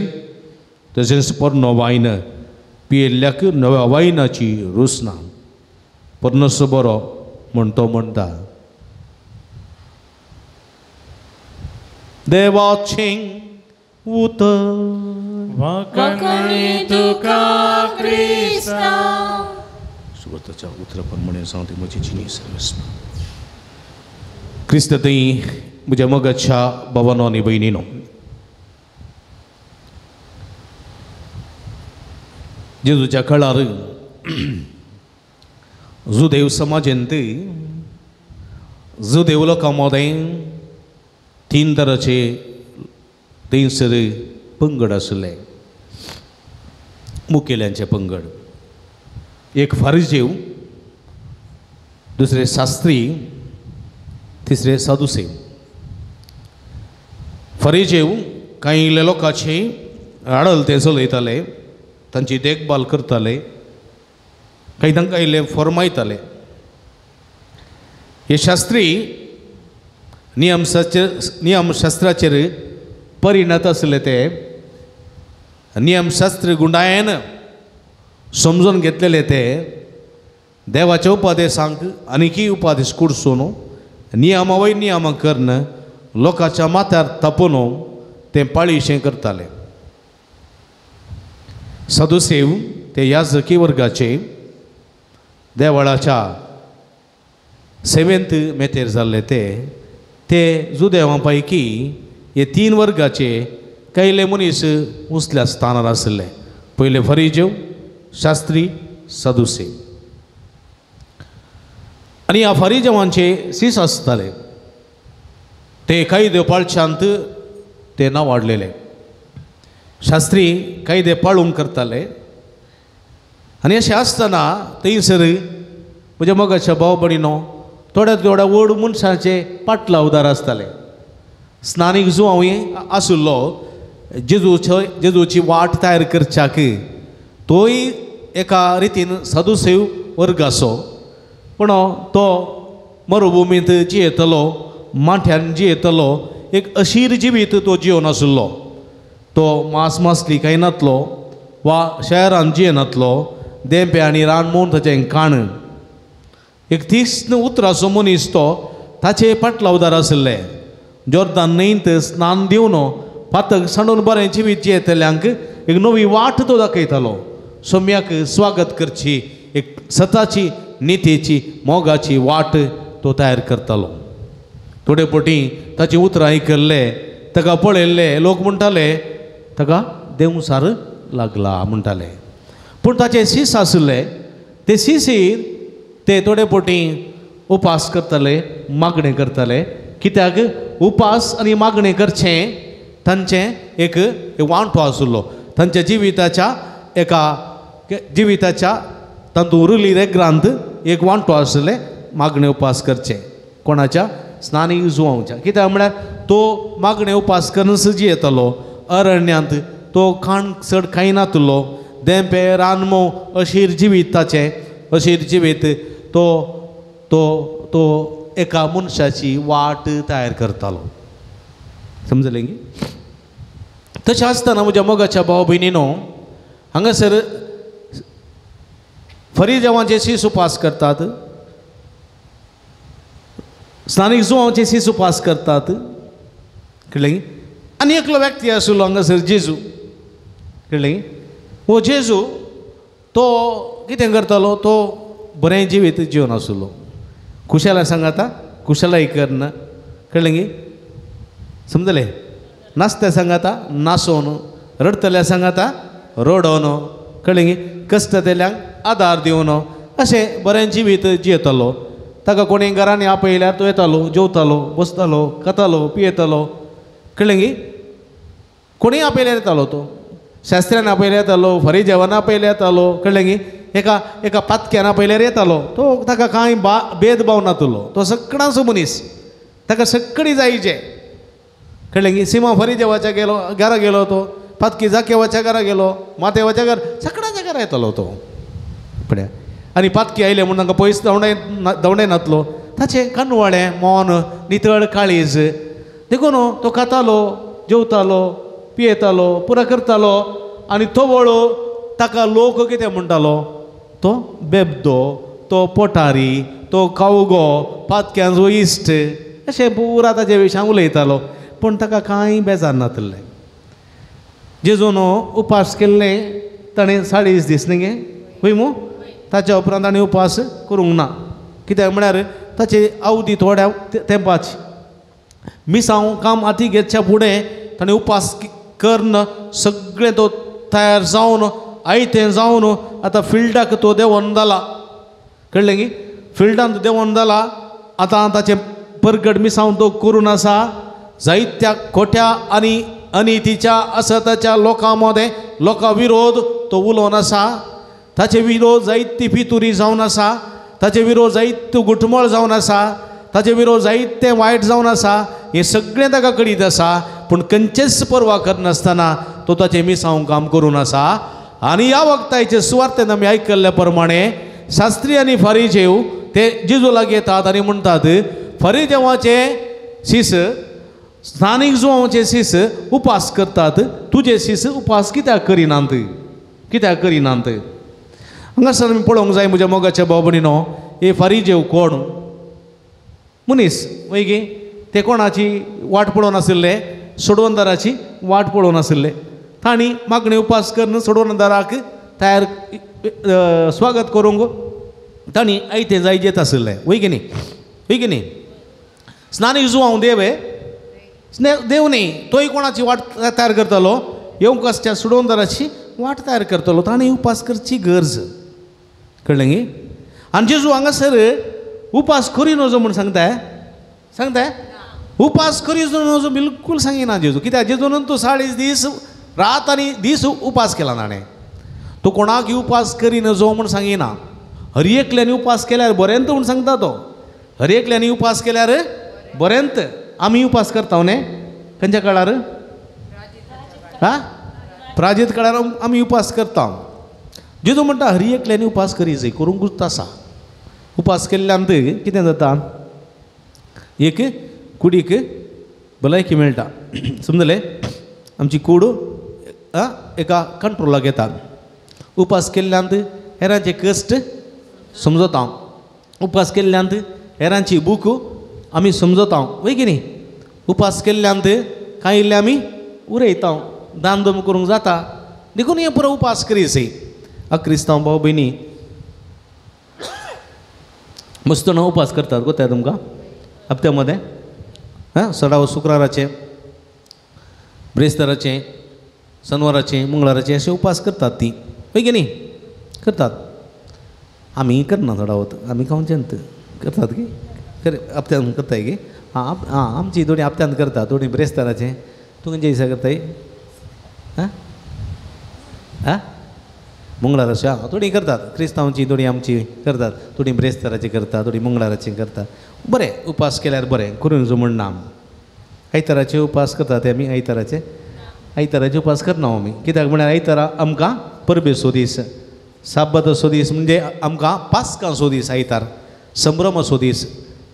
तशेंच पोरणो वायन पियेल्ल्याक नव्या वायनाची रूच ना. पोरणोसो बरो म्हण तो म्हणटा. देवाचें उतर. वाखाणी तुका क्रिस्ता. सुवाताच्या उतरा प्रमाणे सांगते म्हजी जिणी सर्वस्व. क्रिस्त थंय म्हज्या मोगाच्या भावानो आनी भयणीनो, जेजूच्या काळार जुदेव समाजेंत जुदेव लोकां मदें तीन तराचे थंयसर पंगड आशिल्ले, मुखेल्यांचे पंगड. एक फारिजेव, दुसरे शास्त्री, तिसरे सादुसेव. फारिजेव कांय लोकांचे आडल ते चलयताले, तांची देखभाल करताले, कांय तांकां इल्ले फॉर्मायताले. हे शास्त्री नियमशास्त्राचेर परिणत आसले, ते नियमशास्त्र गुंडायन समजून घेतलेले, ते देवाचे उपदेशांक आनीकय उपदेश कुडसून नियमा वयर नियमां करून लोकांच्या माथ्यार तापोवन ते पाळीशें करताले. सदुसेव ते याजकी वर्गाचे देवळाच्या सेवेंत मेतेर जाल्ले, ते ते जुदेवां पैकी हे 3 वर्गाचे कैले मनीस उसल्या स्थानार आशिल्ले. पयले फरिजेव, शास्त्री, सदुसे. आनी ह्या फरिजेवांचे सीस आसताले, ते कायदे पाळच्यांत ते ना वाडलेले. शास्त्री कायदे पाळूंक करताले. आनी अशें आसतना थंयसर म्हज्या मोगाच्या भाव भयणीनो थोड्या थोड्या व्हड मनशांचे पाटलावदार आसताले. स्नानीक जो हांव आशिल्लो जेजूची वाट तयार करच्याक तोय एका रितीन सदुसेव वर्गाचो, पूण तो मरुभुमींत जियेतलो, माठ्यान जियेतलो, एक अशीर जिवीत तो जियोन आशिल्लो. तो मांस मासली खायनातलो वा शहरान जियेनातलो, देंपे आनी रान म्हूण ताचें काण. एक तीक्ष्ण उतराचो मनीस तो, ताचे पाटलावदार आशिल्ले. जोर्दान न्हंयत स्नान दिवन पातक सांडून बरें जिवीत जियेतल्यांक एक नवी वाट तो दाखयतालो. सोम्याक स्वागत करची एक सताची, नितीची, मोगाची वाट तो तयार करतालो. थोडे पटी ताची उतरां आयकल्ले, ताका पळयल्ले लोक म्हणटाले ताका देंवसार लागला म्हणटाले. पूण ताचे सीस आशिल्ले, ते सिसीर ते थोडे पटी उपास करताले, मागणें करताले. कित्याक उपास आनी मागणें करचें तांचें एक वांटो आशिल्लो. तांच्या जिविताच्या एका जिविताच्या तातूंत उरली रे ग्रांत एक वांटो आशिल्लें मागणें उपास करचें. कोणाच्या? स्नानी जुवांवच्या. कित्याक म्हळ्यार तो मागणें उपास करून जियेतालो. अरण्यांत तो खाण चड खायनातलो, देंपे रानमो अशीर जिवीत ताचें, अशीर जिवीत तो तो तो एका मनशाची वाट तयार करतालो. समजलें की? तशें आसतना म्हज्या मोगाच्या भाव भयणीनो हांगासर फरिजेवांचे शीस उपास करतात, स्नानीक जुवांचे शीस उपास करतात, कळ्ळें? आनी एकलो व्यक्ती आशिल्लो हांगासर जेजू, कळ्ळें? हो जेजू तो कितें करतालो, तो बरें जिवीत जिवन आशिल्लो. कुशला सांगाता कुशलाय करना, कळ्ळें गी? समजलें? नाचत्या सांगाता नाचोन, रडटल्या सांगाता रडोन, कळ्ळें गी? कश्टतल्यांक आदार दिवन अशें बरें जिवीत जियेतालो. ताका कोणी घरांनी आपयल्यार तो येतालो, जेवतालो, बसतालो, खातालो, पियेतालो, कळ्ळें गी? कोणीय आपयल्यार येतालो तो, शास्त्र्यान आपयल्यार येतालो, फरिजेवान आपयल्यार येतालो, कळ्ळें गी? एका एका पातक्यान आपयल्यार येतालो तो. ताका कांय भेदभाव नातलो, तो सगळ्यांचो मनीस, ताका सगळी जायचे, कळ्ळें गी? सिमा फरिजेवाच्या गेलो घरा गेलो तो, पातकी जाकेवाच्या घरा गेलो, मातेवाच्या घर, सगळ्यांच्या घरा येतालो तो. पळय, आनी पातकी आयले म्हूण तांकां पयस धांवडाय नातलो. ताचें कानवाळें मौन, नितळ काळीज, देखून तो खातालो, जेवतालो, पियेतालो, पुरा करतालो. आनी तो वळो ताका लोक कितें म्हणटालो, तो बेबदो, तो पोटारी, तो कावगो, पातक्यांचो इश्ट, अशें पुरा ताचे विशयान उलयतालो. पूण ताका कांय बेजार नातलें. जेजून उपास केल्ले ताणें 40 दीस न्ही गे, हय मू? ताच्या उपरांत ताणें उपास करूंक ना. कित्याक म्हळ्यार ताची अवधी थोड्या तेंपाची. मिसांव काम हाती घेतच्या फुडें ताणें उपास करून सगळें तो तयार जावन आयतें जावन आतां फिल्डाक तो देंवोन जाला, कळ्ळें गी? फिल्डांत देंवोन जाला. आतां ताचें परगट मिसांव तो करून आसा. जायत्या खोट्या आनी अनितीच्या असताच्या लोकां मदें लोकां विरोध तो उलोवन आसा. ताचे विरोध जायती फितुरी जावन आसा, ताचे विरोध जायते गुटमळ जावन आसा, ताचे विरोध जायते वायट जावन आसा. हें सगळें ताका कळीत आसा, पूण खंयचेच पर्वा करनासतना तो ताचें मिसांव काम करून आसा. आनी ह्या वखदाचे सुवार्तेन आमी आयकल्ल्या प्रमाणे शास्त्री आनी फारीजेव ते जेजू लागीं येतात आनी म्हणटात, फारीजेवाचे शीस, स्थानीक जुवांचे शीस उपास करतात, तुजे शीस उपास कित्याक करिनात, कित्याक करिनात? हांगासर आमी पळोवंक जाय म्हज्या मोगाच्या भाव भयणीनो, हे फारीजेव कोण मनीस वय गे? ते कोणाची वाट पळोवन आशिल्ले? सोडवणदाराची वाट पळोवन आशिल्ले. तांणी मागणी उपास करून सोडवणदाराक तयार स्वागत करूंक तांणी आयतें जाय जेत आशिल्लें, वय की न्ही? वय की न्ही? स्नानीक जुवांव देव देव न्ही, तोय कोणाची वाट तयार करतलो? येवंक आसच्या सुडोंदराची वाट तयार करतलो. ताणें उपास करची गरज. कळ्ळें गी? आनी जेजू हांगासर उपास करी नजो म्हूण सांगताय? सांगताय उपास करी नजो बिलकूल सांगिना जेजू. कित्याक जेजून तो 40 दीस रात आनी दीस उपास केला ताणें. तो कोणाक उपास करी नजो म्हूण सांगिना. हर एकल्यानी उपास केल्यार बरेंत म्हूण सांगता तो. हर एकल्यानी उपास केल्यार बरेंत. आमी उपास करता न्ही खंयच्या काळार? हा, प्राजीत काळार आमी उपास करता. जेजू म्हणटा हर एकल्यानी उपास करी जाय, करूंकूच आसा. उपास केल्ल्यान कितें जाता? एक कुडीक भलायकी मेळटा. समजलें? आमची कूड एका कंट्रोलाक येता. उपास केल्ल्यान हेरांचे कश्ट समजता. उपास केल्ल्यान हेरांची भूक आमी समजता. वय की न्ही? उपास केल्ल्यान कांय इल्लें आमी उरयता, दान दम करूंक जाता. देखून हें पुरो उपास करी जाय. क्रिस्तांव भाव भयणी मस्त जाणां उपास करतात गोत्या तुमकां हप्त्या मदें. हां, सडाव शुक्राराचे, ब्रेस्ताराचे, शनवाराचे, मंगळाराचे अशे उपास करतात ती. हय की न्ही? करतात. आमी करना चडावत, आमी खावचें करतात की हप्त्यान करताय की? आं आं, आमची थोडी हप्त्यान करता, थोडी ब्रेस्ताराचे. तूं खंयच्या दिसा करताय? आं आं, मंगळाराचे. आं, थोडी करतात क्रिस्तांवची, थोडी आमची करतात, थोडी ब्रेस्ताराची करता, थोडी मंगळाराची करता. बरें, उपास केल्यार बरें, करून जो म्हण ना. आयताराचे उपास करता ते आमी. आयताराचे, आयताराचे उपास करना आमी. कित्याक म्हळ्यार आयतारा आमकां परबेचो दीस, साबाताचो दीस, म्हणजे आमकां पास्कांचो दीस आयतार, संभ्रमाचो दीस.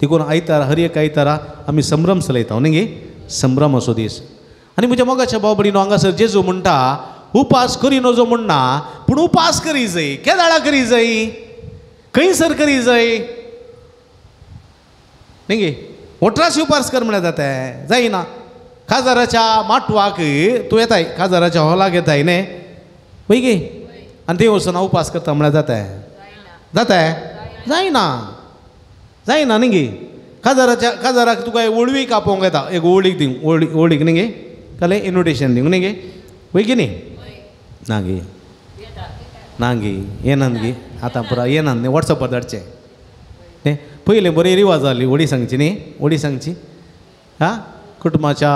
देखून आयतार, हर एक आयतारा आमी संभ्रम चलयता न्ही गे, संभ्रमाचो दीस. आनी म्हज्या मोगाच्या भाव भयणीनो, हांगासर जेजू म्हणटा उपास करी नजो म्हणना, पूण उपास करी जाय. केदाळा करी जाय? खंयसर करी जाय? न्ही गे? वोटराशी उपास कर म्हळ्यार जाता? जायना. काजाराच्या माटवाक तूं येताय, काजाराच्या हॉलाक येताय न्ही, वय गे? आनी थंय वचून हांव उपास करता म्हळ्यार जाता? जाता? जायना, जायना न्ही गे. काजाराच्या, काजाराक तुका ओळवीक आपोवंक येता, एक ओळीक दिवंक, ओळी ओळीक न्ही गे, जाल्यार इन्विटेशन दिवंक न्ही गे, वय की न्ही? ना गे, ना गे, येनात गे आतां पुरा येनात न्ही, वॉट्सॅपार धाडचें न्ही. पयलें बरी रिवाज जाली होडी सांगची न्ही, होडी सांगची. आं, कुटुंबाच्या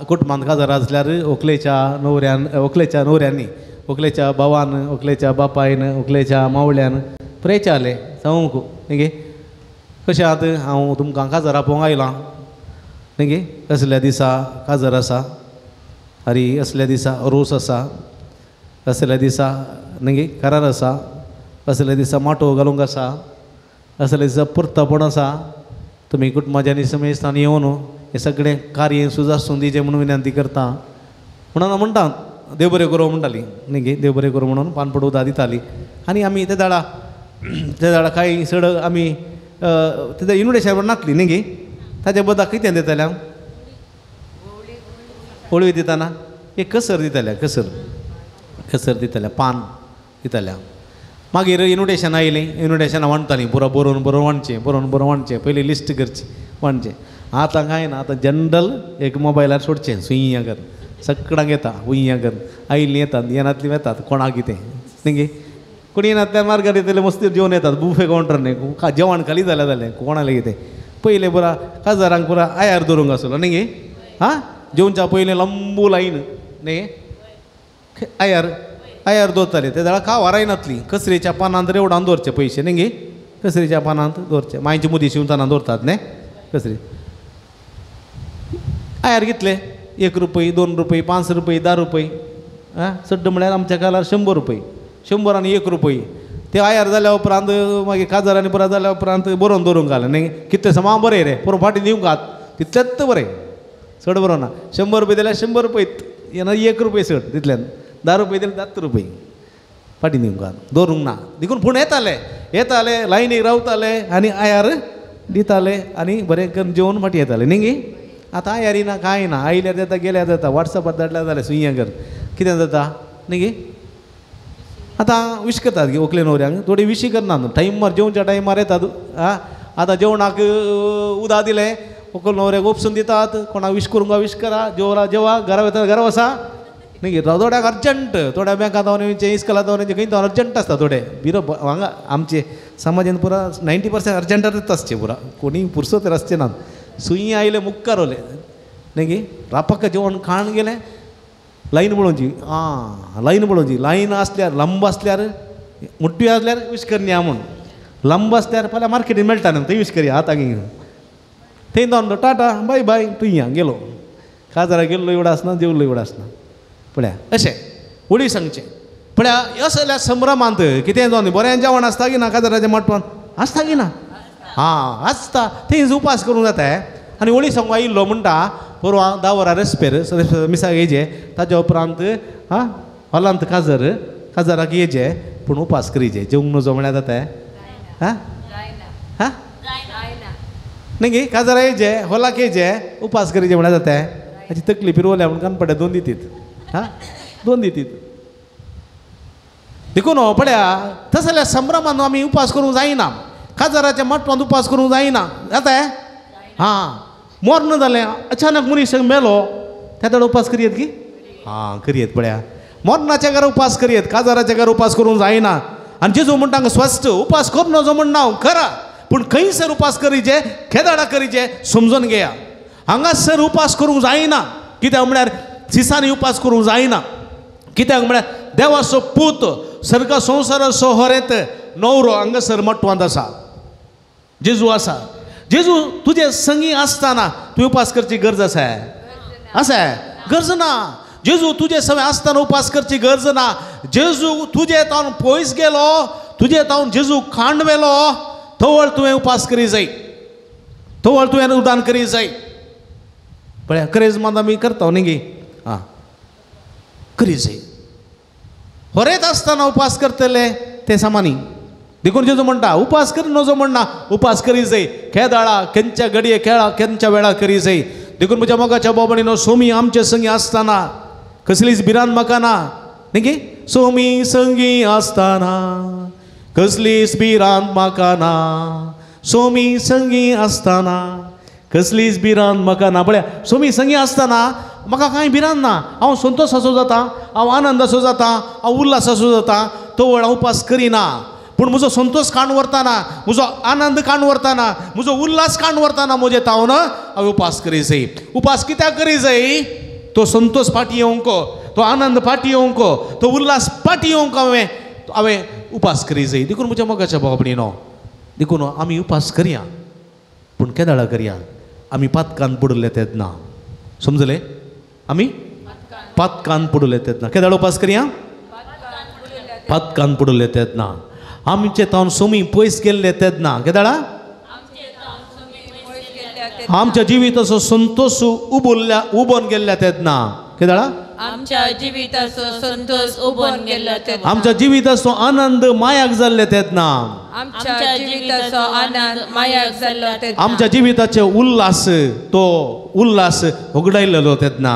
कुटुंबांत काजार आसल्यार व्हंकलेच्या न्हवऱ्यान, व्हंकलेच्या न्हवऱ्यांनी, व्हंकलेच्या भावान, व्हंकलेच्या बापायन, व्हंकलेच्या मावळ्यान प्रेचाले सांगूंक न्ही गे, कशें आहात, हांव तुमकां काजार आपोवंक आयलां न्ही गे, असल्या दिसा काजार आसा, आनी असल्या दिसा रोस आसा, असल्या दिसा न्ही गे करार आसा, असल्या दिसा माटोव घालूंक आसा, असल्या दिसा पुर्तपण आसा, तुमी कुटुंबाच्या समेस्तान येवन हें सगळें कार्य सुजासून दिचें म्हणून विनंती करता म्हणून म्हणटा. देव बरें करूं म्हणटाली न्ही गे, देव बरें करूं म्हणून पानपट उदक दिताली. आनी आमी ते दाडा, ते दाडा कांय चड आमी तें इन्विटेशन नासली न्ही गे, ताच्या बद्दल कितें दिताले? हांव ओळवी दिताना एक कसर दिताले, कसर, कसर दिताले, पान दिताले. मागीर इन्विटेशन आयलें, इन्विटेशनां वांटतालीं, पुरो बरोवन बरोवन वांटचें, बरोवन बरोवन वांटचें, पयलीं लिस्ट करची वांटचें. आतां कांय ना, आतां जनरल एक मोबायलार सोडचें, सुंया कर सगळ्यांक येता, हुंया कर आयिल्लीं येतात, येनातलीं येतात, कोणाक कितें न्ही गे. कोणी येनातल्या मार्गार येतले मस्त जेवण येतात, बुफे कावंटर न्ही, जेवण खाली जाल्यार जालें, कोणालें कितें. पयलें पुरा काजारांक पुरा आयार दवरूंक आसलो न्ही गे. आं, जेवच्या पयलें लंबू लायन न्ही आयार, आयार दवरताले. ते जाल्यार कावाराय नासली, कसरेच्या पानांत रेवडान दवरचे पयशे न्ही गे, कसरेच्या पानांत दवरचे, मांयची मुदी शिंवताना दवरतात न्ही कसरी. आयार घेतले 1 रुपये, 2 रुपये, 5 रुपये, 10 रुपये, आं सड्ड म्हळ्यार आमच्या काळार 100 रुपये, 100 आनी 1 रुपये. ते आयार जाल्या उपरांत मागीर काजार आनी पुरा जाल्या उपरांत बरोवन दवरूंक घालें न्ही, कितले समा बरें रे, पुरो फाटीं दिवंक घात तितलेंच बरें, चड बरो ना. 100 रुपये दिल्यार 100 रुपये येना, 1 रुपये चड तितल्यान, 10 रुपये दिल्यार 10 रुपये फाटीं दिवंक घात, दवरूंक ना. देखून पूण येताले, येताले लायनीक रावताले आनी आयार दिताले आनी बरें करून जेवन फाटीं येताले न्ही गे. आतां आयारी ना, कांय ना, आयल्यार जाता, गेल्यार जाता, वॉट्सॅपार धाडल्यार जालें, सुंया कर कितें जाता न्ही गे. आतां विश करतात गे व्हंकले न्हवऱ्यांक, थोडी विशी करना, टायमार जेवच्या टायमार येतात. आं, आतां जेवणाक उदक दिलें, व्हंकल न्हवऱ्याक ओपसून दितात, कोणाक विश करूंक विश करा, जेवरा जेवा, घरा वता घरा वसा. न्ही थोड्याक अर्जंट, थोड्या बँकांत जावन येवचें, इस्कलांत जावन येवचें, खंय जावन अर्जंट आसता थोडे. बिरो हांगा आमचे समाजान पुरा 90% अर्जंटारूच आसचे पुरा, कोणी पुरसो तर आसचे नात. सुंय आयले मुक्कार उरले न्ही, रापाक जेवण खाण गेलें, लायन पळोवची, आं लायन पळोवची, लायन आसल्यार लांब आसल्यार मोटी आसल्यार विश करया म्हूण, लांब आसल्यार फाल्यां मार्केटीन मेळटा न्हू थंय विश करया आतां थंय जावन टाटा बाय बाय तूं गेलो, काजारा गेल्लो एवढो आसना, जेवलो एवढो आसना. पळया अशें वळी सांगचें. पळया असल्या संभ्रमांत कितें जावन बरें जेवण आसता की ना काजाराच्या माटवान आसता की ना? आं आसता, थंय उपास करूंक जाता. आनी वळी सांगू आयिल्लो म्हणटा परवां 10 वरां रेस्पेर मिसाक येयचे, ताज्या उपरांत आं हॉलांत काजर काजाराक येयचे, पूण उपास करीचे, जेवंक नजो म्हळ्यार जाता? आं आं न्ही गे, काजारा येयचे हॉलाक येयचे उपास करीचे म्हळ्यार जाता? हाची तकली पिरवल्या म्हूण कानपड्या दोन दितीत, आं दोन दितीत. देखून पळया तसल्या जाल्यार संभ्रमान आमी उपास करूंक जायना, काजाराच्या माटवांत उपास करूंक जायना, जाता? हां मर्ण जालें अचानक मनीस मेलो त्या वेळार उपास करयत की? हां करयत. पळया मरणाच्या घरा उपास करयत, काजाराच्या घरा उपास करूंक जायना. आनी जेजू म्हणटा हांगा स्वस्थ उपास करूं नजो म्हण ना खरा, पूण खंयसर उपास करीचे केदाडा करीचे समजून घेया. हांगासर उपास करूंक जायना, कित्याक म्हळ्यार दिसांनी उपास करूंक जायना, कित्याक म्हळ्यार देवाचो पूत सर्ग संवसाराचो हरेत न्हवरो हांगासर मटवांत आसा, जेजू आसा. जेजू तुजे संगी आसतना तुवें उपास करची गरज आसा? आसा गरज ना. जेजू तुजे सगळें आसतना उपास करची गरज ना. जेजू तुजे तावन पयस गेलो, तुजे तावन जेजू खांड व्हेलो, तवळ तुवें उपास करी जाय, तवळ तुवें उदान करी जाय. पळया क्रेज मात आमी करता न्ही गे, आं करी जाय. हरेत आसतना उपास करतले तें सामानी. देखून जेजू म्हणटा उपास कर नजो म्हणना, उपास करी जाय. खेदाळा केंच्या घडये खेळा केंच्या वेळा करी जाय. देखून म्हज्या मोगाच्या बाबांनी सोमी आमचे संगी आसतना कसलीच भिरांत म्हाका ना न्ही गे. सोमी संगी आसतना कसलीच भिरांत म्हाका ना, सोमी संगी आसतना कसलीच भिरांत म्हाका ना. पळया सोमी संगी आसतना म्हाका कांय भिरांत ना, हांव संतोश असो जाता, हांव आनंद असो जाता, हांव उल्हास असो जाता. तवळ हांव उपास करिना, पूण म्हजो संतोश काण व्हरतना, म्हजो आनंद काण व्हरतना, म्हजो उल्हास काण व्हरतना म्हजे तावन हांवें उपास करी जाय. उपास कित्याक करी जाय? तो संतोश फाटी येवंक, तो आनंद फाटी येवंक, तो उल्हास फाटी येवंक हांवें उपास करी जाय. देखून म्हज्या मोगाच्या भाव भयणीनो, देखून आमी उपास करया, पूण केदाळा करया? आमी पातकान पडले तेन्ना, समजले? आमी पातकान पडले तेन्ना केदाळ उपास करया? पातकान पडले तेन्ना, आमचे तावन सोमी पयस गेल्ले तेन्ना, केदाळा आमच्या जिविताचो संतोष उबोन गेल्ल्या तेन्ना, केदाळा आमच्या जिविताचो संतोष उबोन गेल्लो तेन्ना, आमच्या जिविताचो आनंद मायाक जाल्ले तेन्ना, आमच्या जिविताचो आनंद मायाक जाल्लो तेन्ना, आमच्या जिविताचे उल्हास तो उल्हास होगडायलेलो तेन्ना,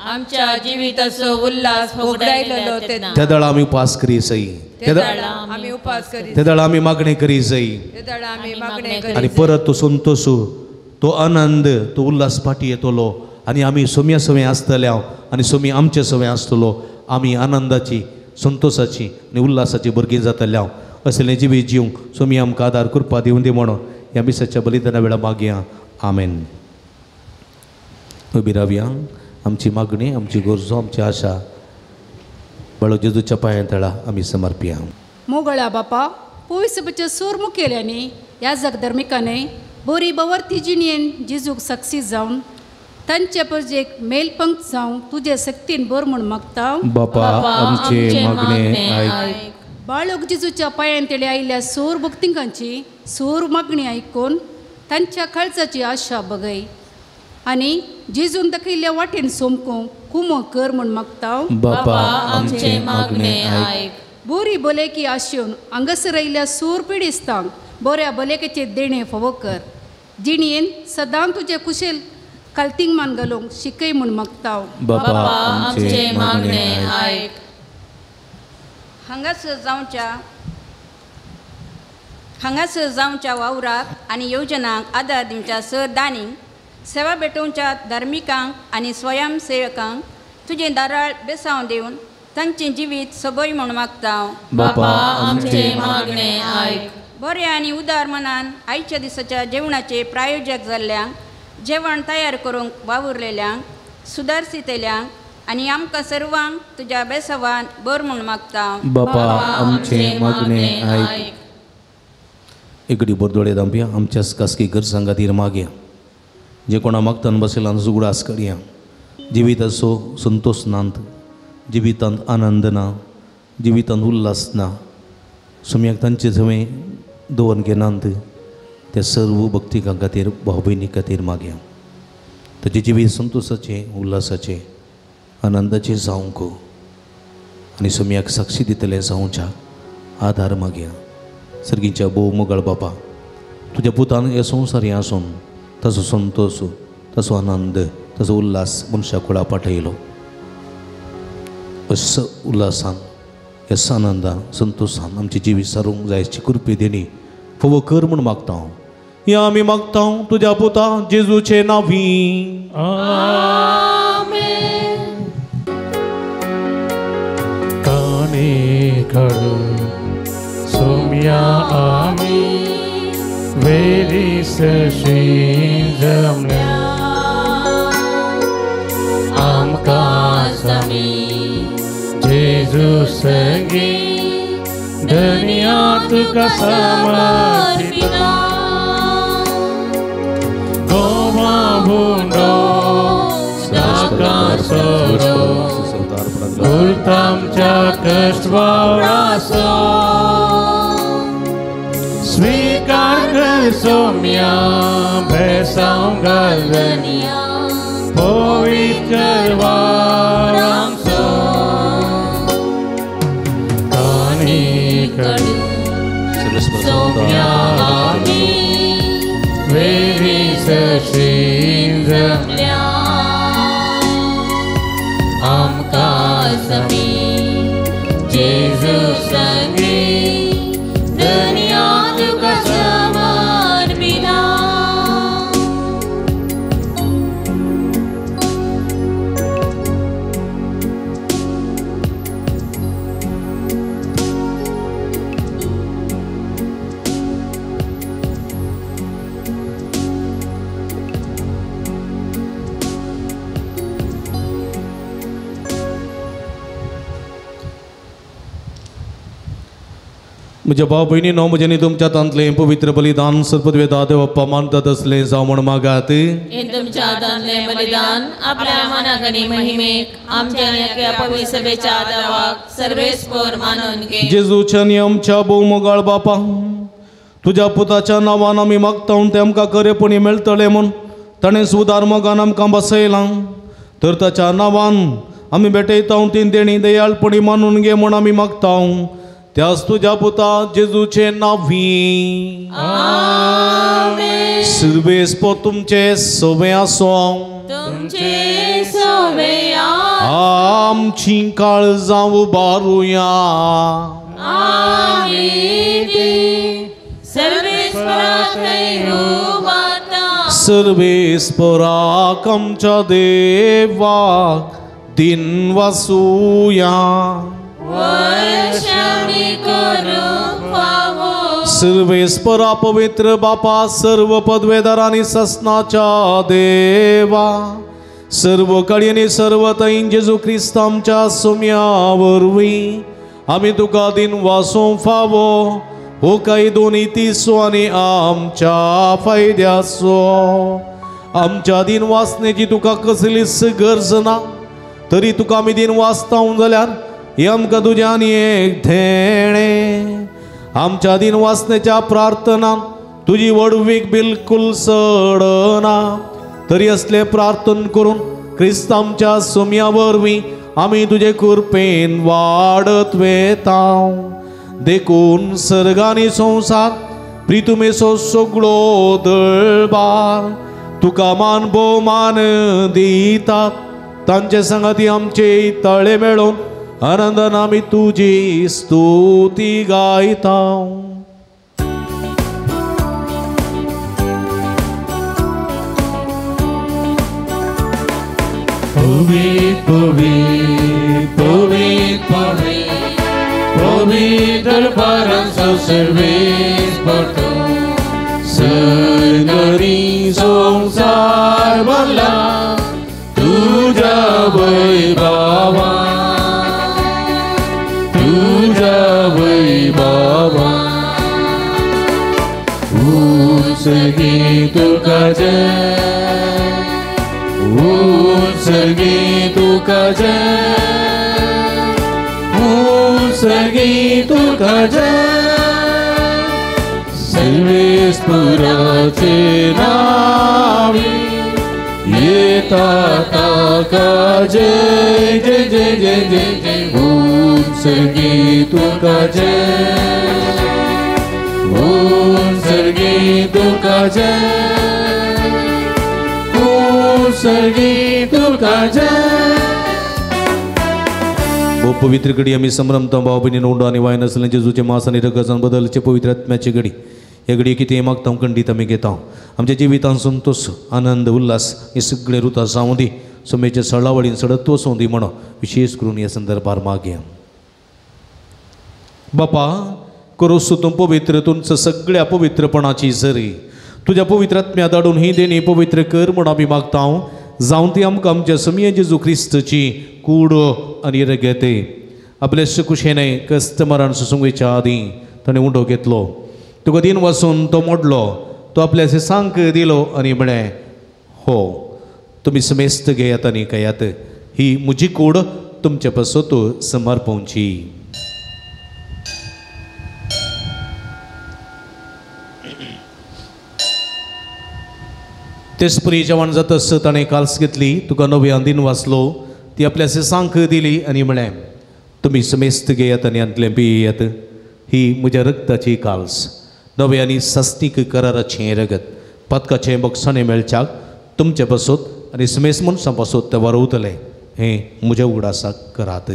आमच्या जिविताचो उल्हास होगडायलेलो तेन्ना, तेदळा आमी उपास करी जाय, आमी उपास करी, तेदळा आमी मागणें करी जाय, तेदळा आमी मागणें करी. आनी परत तो संतोष, तो आनंद, तो उल्हास फाटी येतलो आनी आमी सोम्या सवय आसतले आनी सोमी आमचे सवय आसतलो. आमी आनंदाची, संतोषाची आनी उल्हासाची भुरगीं जातले. असलें जिवीत जिवंक सोमी आमकां आदार कृपा दिवन दी म्हणून ह्या मिसाच्या बलिदाना वेळा मागया. आमेन. उबी रावया. आमची मागणी, आमची गरजो, आमची आशा बाळक जेजूच्या पांया तळा आमी समर्पया. मोगळा बापा, पयस सूर मुखेल्यांनी ह्या जगधर्मिकांनी बोरी बवर्ती जिणेन जेजूक सक्सीस जावन तांचे परजेक मेलपंक जावं तुजे सक्तीन बोर म्हूण मागता. बापा आमचे मागणे आयक. बाळक जेजूच्या पांयान तेळे आयिल्ल्या सूर भक्तिंकांची सूर मागणी आयकून तांच्या काळजाची आशा बगय आनी जेजून दाखयल्ल्या वाटेन सोमकूंक कुमो कर म्हूण मागता. बापा आमचे मागणे आयक. बोरी भलेकी आशेवन हांगासर आयिल्ल्या सूर पिडिस्तांक बऱ्या भलेकेचें देणें फावो कर. जिणेन सदां तुजें कुशेल कालतींग मान घालूंक शिकय म्हूण मागता. बापा आमचे मागणे आयक. हांगासर जावच्या वावराक आनी योजनांक आदार दिवच्या सर दानींक सेवा भेटोवच्या धार्मिकांक आनी स्वयंसेवकांक तुजें दाराळ बेसांव दिवन तांचें जिवीत सबय म्हूण मागता. बापा आमचें मागणें आयक. बरें आनी उदार मनान आयच्या दिसाच्या जेवणाचे प्रायोजक जाल्ल्यांक, जेवण तयार करूंक वावुरलेल्यांक, सुदारसितल्यांक आनी आमकां सर्वांक तुज्या बेसावान बर म्हूण मागता. बापा आमचें मागणें आयक. एकडे बोरदोळे दामपया आमच्याच खासगी गरजां खातीर मागया. जे कोणा मागतान बसयलां उगडास करया. जिविताचो संतोश नात, जिवितांत आनंद ना, जिवितांत उल्हास ना, सुम्याक तांचे थंय दवरून घेनात त्या सर्व भक्तिकां खातीर भाव भयणी खातीर मागया. ताचें जिवीत संतोशाचें, उल्हासाचें, आनंदाचें जावंक आनी सुम्याक साक्षी दितलें जावच्या आदार मागया. सर्गीच्या भोव मोगाळ बापा, तुज्या पुतान हे संवसार आसून ताचो संतोश, ताचो आनंद, ताचो उल्हास मनशा कुळा पाठयलो. अस उल्हासान, ह्या आनंदान, संतोशान आमची जिवीत सारूंक जायची कृपे देणी फोव कर म्हूण मागता हांव. ह्या आमी मागता तुज्या पुता जेजूचे नांवी. आमेन. काणी काडू सोम्या आमी वेरी सशी जमल्या आमकां समी जेजू संगी धनिया तुका समर्पिता. गोवा भुंडो साका सोरो उलतामच्या कश्वारासो स्वीकार कर सोम्या भेसांव घालनिया पवित्र वारामसो. काणी कडू सोम्या आमी वेरी सशी जमल्या आमकां समी जेजू संगी धनिया तुका समर्पिता. म्हज्या भाव भयणीनो, म्हज्यांनी तुमच्या हातांतलें पवित्र बलिदान सर्पद्वेदा देवप्पा मानतात असलें जावं म्हूण मागात. हें तुमच्या हातांतलें बलिदान आपल्या मनाक आनी महिमेक आमच्या आनी पवित्र सभेच्या देवाक सर्वेस्पर मानून घे. जेजूच्या आनी आमच्या भोव मोगाळ बापा, तुज्या पुताच्या नांवान आमी मागता तें आमकां खरेपणी मेळटलें म्हूण ताणें सुदार मोगान आमकां बसयलां. तर ताच्या नांवान आमी भेटयता ती देणी दयाळपणी मानून घे म्हूण आमी मागता. त्यास तुज्या पुता जेजूचे नांवी. आमेन. सर्वेस्पर तुमचे सवे आसूं. तुमचे सवे. आमची काळजां उबारुया. आमी ती सर्वेस्परा थंय उबारता. सर्वेस्पराक आमच्या देवाक दिन वासूया. सर्वेस्परा पवित्र बापा, सर्व पदवेदार आनी ससनाच्या देवा, सर्व कडेन सर्व थंय जेजू क्रिस्त आमच्या सोम्या वरवीं आमी तुका दिन वासूंक फावो हो कायदो नितीचो आनी आमच्या फायद्याचो. आमच्या दिन वासनेची तुका कसलीच गरज ना, तरी तुका आमी दिन वाचता जाल्यार हें आमकां तुजें आनी एक धेणें. आमच्या दिन वासनेच्या प्रार्थनान तुजी व्हडवीक बिलकूल सडना, तरी असलें प्रार्थन करून क्रिस्त आमच्या सोम्या वरवीं आमी तुजे कृपेन वाडत वेता. देखून सर्ग आनी संवसार प्रितुमेचो सगळो दळबार तुका मान भोवमान दितात. तांचे संगाती आमचे तळे मेळोवन आनंदान आमी तुजी स्तुती गायता. पवित्र पवित्र पवित्र पवित्र पवित्र दरबारांचो सर्वेस पडतो सगळी संवसार भरला तुझ्या वैभवा तुझ्या वैभवा उत्सर्गी तुका जय उत्सर्गी तुका जय उत्सर्गी तुका जय सर्वेस्पुराचे नावे येता ताका जय जय जय जय जय जय उत्सर्गी तुका जय उत्सर्गी तुका जय उत्सर्गी तुका जय. भोव पवित्र घडी आमी संभ्रमता भाव भयणीन उंडो आनी वायन आसलें जेजूचे मास आनी रगतान बदलचे पवित्र आत्म्याची घडी. ह्या घडये कितें मागता खंडीत आमी घेता. आमच्या जिवितान संतोष आनंद उल्हास हे सगळे रुता जावं दी. सोमेच्या सळावळीन सडत वचूं दी म्हणून विशेष करून ह्या संदर्भार मागया. बापा करोस तूं पवित्र तुमचं सगळ्या पवित्रपणाची जरी तुज्या पवित्र आत्म्या धाडून ही देणी पवित्र कर म्हूण आमी मागता. जावं ती आमकां आमच्या समिया जेजू क्रिस्तची कूड आनी रगते. आपले सुकुशेने कस्टमरान सुसुंगेच्या आदीं ताणें उंडो घेतलो. तुका दिन वासून तो मोडलो. तो आपल्या सांक दिलो आनी म्हळें हो तुमी समेस्त घेयात आनी खायात. ही म्हजी कूड तुमचे पासत समर्पवची. तेचपरी जेवण जातस ताणें काल्स घेतली. तुका नव्यान दिन वाचलो. ती आपल्या सांक दिली आनी म्हळें तुमी समेस्त घेयात आनी हांतलें पियेयात. ही म्हज्या रक्ताची काल्स नवे आनी सास्तीक कराराचें रगत पातकाचें बक्षाणें मेळच्याक तुमचे पासत आनी समेस्त मनशां पासत तें वारवतलें. हें म्हज्या उगडासाक करात.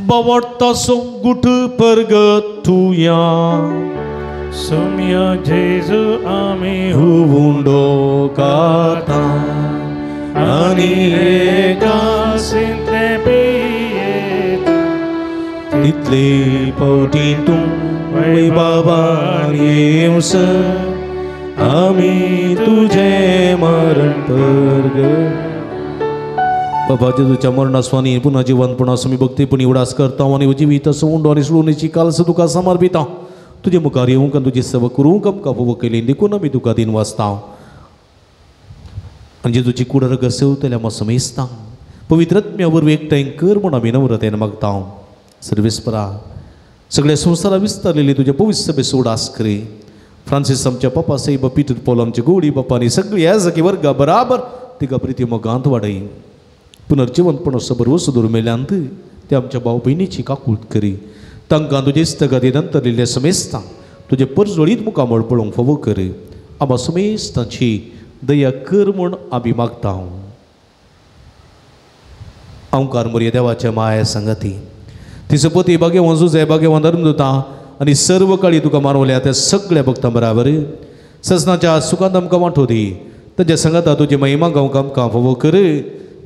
बावडतासो गुट परगतुया सोम्या जेजू आमी हुंडो खाता आनी एकासिंतले पियेता तितले पावटी तूं वैभवान येवस आमी तुजें मरण परगट. बाबा जेजूच्या मरणास्वानी पुन्हा जिवंतपणास आमी भक्तीपणी उडास करता आनी जिवीत उंडो आनी सोडून कालस तुका समर्पिता. तुजे मुखार येवंक आनी तुजी सेवा करूंक आमकां फावो केली देखून आमी तुका दिन वाचता. आनी जेजूची कूड रगत सेवतल्या आमकां समेस्तांक पवित्र आत्म्या वरवीं एकठांय कर म्हूण आमी नम्रतेन मागता. सर्वेस्परा सगळ्या संवसारा विस्तारलेली तुज्या पवित्र सभेचो उडास करी. फ्रांसीस आमच्या पापा साहेब पीटर पॉल आमचे गोवडी बापा आनी सगळी ह्या जागी वर्गा बराबर तिका प्रिती मोगांत वाडय. पुनर्जिवंतपण सबर वसुदूर मेल्यांत ते आमच्या भाव भयणीची काकूट करी. तांकां तुजे इस्तगादी नंतरलेल्या समेस्तांक तुजे परजळीत मुखामळ पळोवंक फावो कर. आमकां समेस्तांची दया कर म्हूण आमी मागता. ओंकार मोरये देवाच्या माया संगती तिचो पती भाग्यवान जुजे भाग्यवान धर्मदूता आनी सर्व काळी तुका मानवल्या त्या सगळ्या भक्तां बराबर सजनाच्या सुखांत आमकां वांटो दी. तांच्या संगता तुजी महिमा गावंक आमकां फावो कर.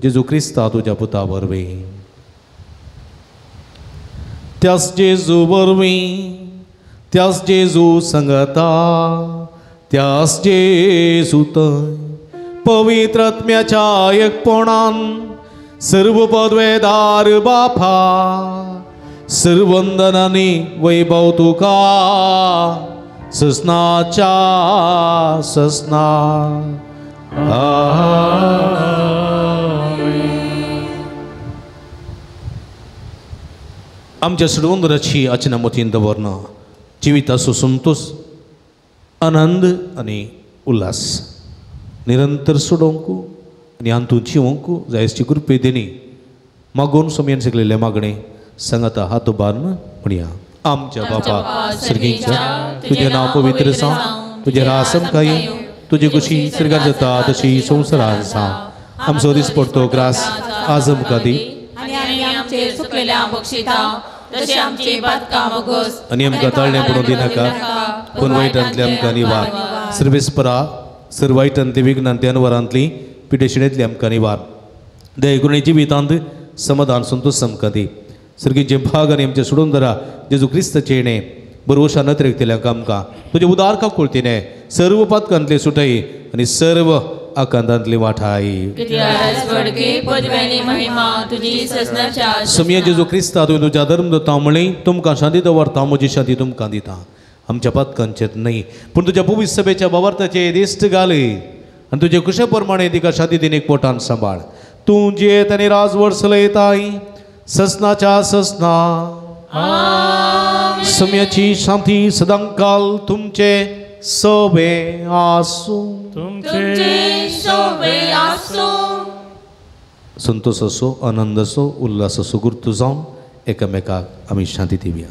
जेजू क्रिस्ता तुज्या पुता वरवीं. त्यास जेजू वरवीं त्यास जेजू संगता त्यास जेजू थंय पवित्र आत्म्याच्या एकपणान सर्व पदवेदार बापा सर्वंदनानी वैभव तुका ससनाच्या ससना. आमच्या सडवंदराची अचना मतीन दवरना जिविताचो संतोष आनंद आनी उल्हास निरंतर सोडोवंक आनी हातूंत जिवोवंक जायची कृपे देणी मागोवन सोमयान शिकलेले मागणें सांगाता हात उबारून म्हणया. आमच्या बापा सर्गीच्या तुजें नांव पवित्र जावं, तुजें रास आमकां येवं, तुजी खुशी सर्गांत जाता तशी संवसारांत जावं. आमचो दिसपडतो ग्रास आज आमकां दी आनी आमकां ताळणें पडूं दिनाका पूण वायटांतली आमकां निवार. सर्वेस्परा सर वायटांतली विघ्नांतली अनवरांतली पिडेशिणेंतली आमकां निवार. दयेगुणी जिवितांत समाधान संतोष आमकां दी. सर्गीचे भाग आनी आमचे सोडून धरा जेजू क्रिस्ताचे येणे बरोवशा नदरेक आमकां तुजे उदार काकुळतीने सर्व पातकांतले सुटई आनी सर्व आकांतांतली वाठाय. समिया जेजू क्रिस्ता तुवें तुज्या धर्म दत्ता म्हळें तुमकां शांती दवरता म्हजी शांती तुमकां दिता. आमच्या पातकांचेर न्हय पूण तुज्या पवित्र सभेच्या भावार्थाचे दिश्ट घाली आनी तुजे कुशे प्रमाणे तिका शांती दिनीक पोटान सांबाळ. तूं जियेत आनी राजवट चलयताय ससनाच्या ससना. सम्याची शांती सदांकाल तुमचे सोबे आसूं. तुमचे सोबे आसूं. संतोष असो आनंद असो उल्हास असो गुर्तू जावन एकामेकाक आमी शांती दिवया.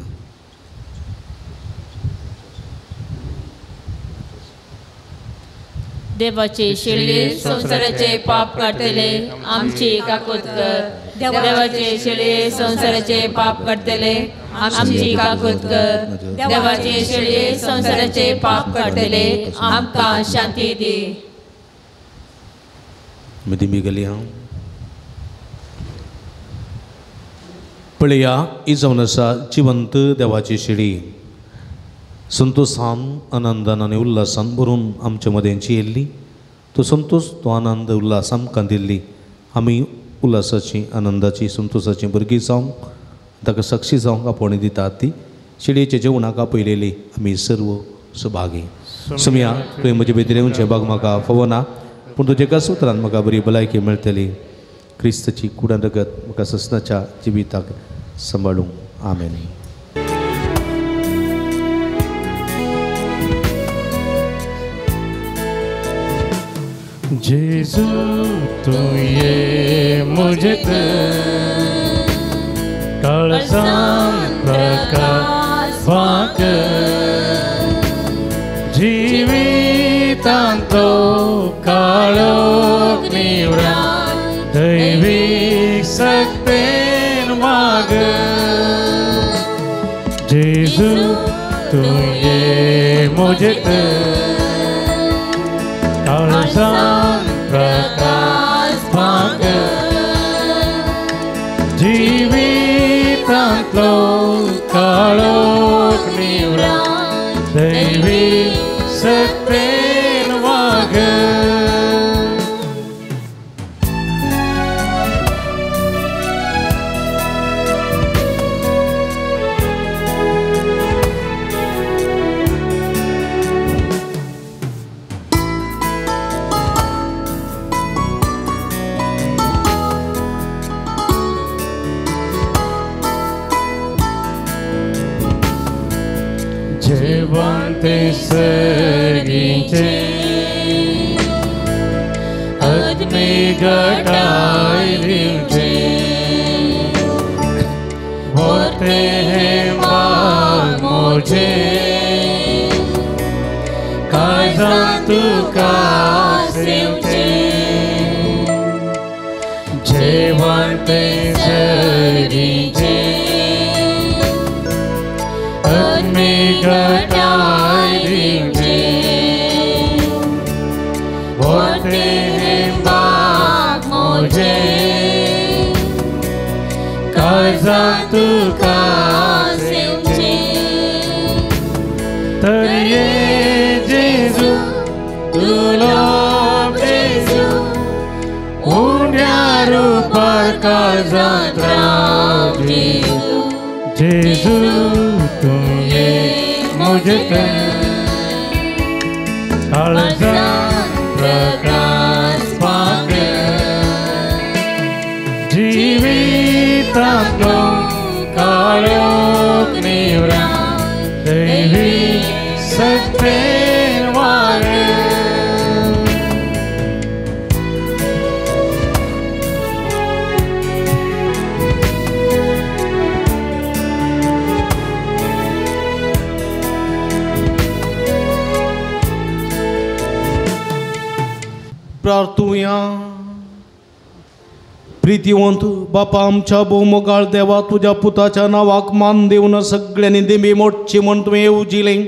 देवाचे शेळये संवसाराचे पाप काडटले आमची काकूत कर. देवाचे शेळये संवसाराचे पाप काडटले आमची काकूत कर. देवाचे शेळये संवसाराचे पाप काडटले आमकां शांती दी. दिमी गेली हांव पळया ही जावन आसा जिवंत देवाची शेळी. संतोषान आनंदान आनी उल्हासान भरून आमचे मदेंची येयल्ली. तो संतोष तो आनंद उल्हास आमकां दिल्ली. आमी उल्हासाची आनंदाची संतोषाची भुरगीं जावंक ताका साक्षी जावंक आपोवणी दितात ती शेळयेच्या जेवणाक आपयलेली आमी सर्व सभागी. सुमया तुवें म्हजे भितर येवचें भाग म्हाका फावना पूण तुज्या एकाच उतरान म्हाका बरी भलायकी मेळटली. क्रिस्ताची कुडान रगत म्हाका ससनाच्या जिविताक सांबाळूंक. आमेन. जेजू तू ये मुझे काळजान प्रकाश वाक जिवितांतलो काळोख निवळा दैवीक शक्तेन वाग. जेजू तू ये मुझे काळजान प्रकाश भाग जिवितांतलो काळोख निवळा दैवी शक्तेन वाग. जेवंते सगींचे आत्मे घटाय दिवचे होते हैं बाग मोजे काळजांत तुका सेवचे. जेवंते सगींचे आत्मे घटाय दिवचे होते हैं बाग मोजे काळजांत तुका सेवचे. तर ये जेजू तुलो जेजू उण्या रुपार काळजांत राव जेजू. जेजू तू ये मुझे काळजान प्रकाश भाग जिवितांतलो काळोख निवळा दैवी शक्तेन वाग. प्रार्थुया. प्रितीवंत बापा आमच्या भोवमोगाळ देवा तुज्या पुताच्या नांवाक मान दिवन सगळ्यांनी दिंबी मोडची म्हूण तुवें येवजिलें.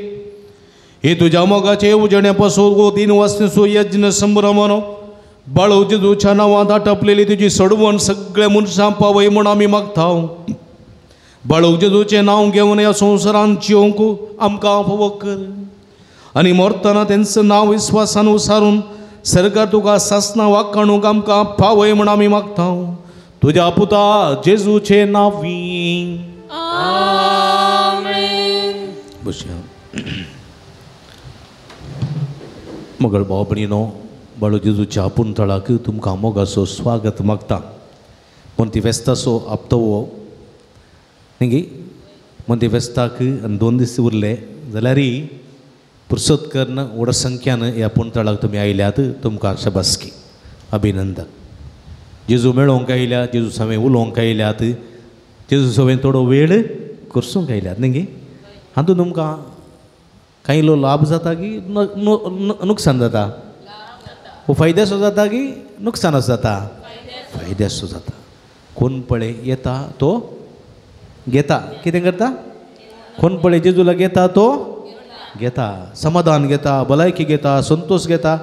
हे तुज्या मोगाचे उजण्या पासून गो तीन वाजता यज्ञ संभ्रमण बाळू जेजूच्या नांवांत आटपलेली तुजी सडवण सगळ्या मनशां पावय म्हूण आमी मागता. बाळू जेजूचें नांव घेवन ह्या संवसारांत जिवंक आमकां फावो कर आनी मरतना तेंचें नांव विस्वासान उसारून सरकार तुका सासना वाकाणूंक आमकां पावय म्हूण आमी मागता. तुज्या पुता जेजूचे नांवी आमेन. बसया. मगळ भाव भयणीनो, बाळू जेजूच्या पुंतळाक तुमकां मोगाचो स्वागत मागता. मोंती फेस्ताचो आपतो न्ही, मोंती फेस्ताक आनी 2 दीस उरले जाल्यारय पुरसत करून व्हड संख्यान ह्या पुंतळाक तुमी आयल्यात, तुमकां शाबासकी, अभिनंदन. जेजू मेळोवंक आयल्या, जेजू सवें उलोवंक आयल्यात, जेजू सवें थोडो वेळ करसूंक आयल्यात न्ही. हातूंत तुमकां कांय लो लाभ जाता की नुकसान जाता? वो फायद्याचो जाता की नुकसानाचो जाता? फायद्याचो जाता. कोण पळय येता तो घेता, कितें करता? कोण पळय जेजूला घेता तो घेता, समाधान घेता, भलायकी घेता, संतोष घेता.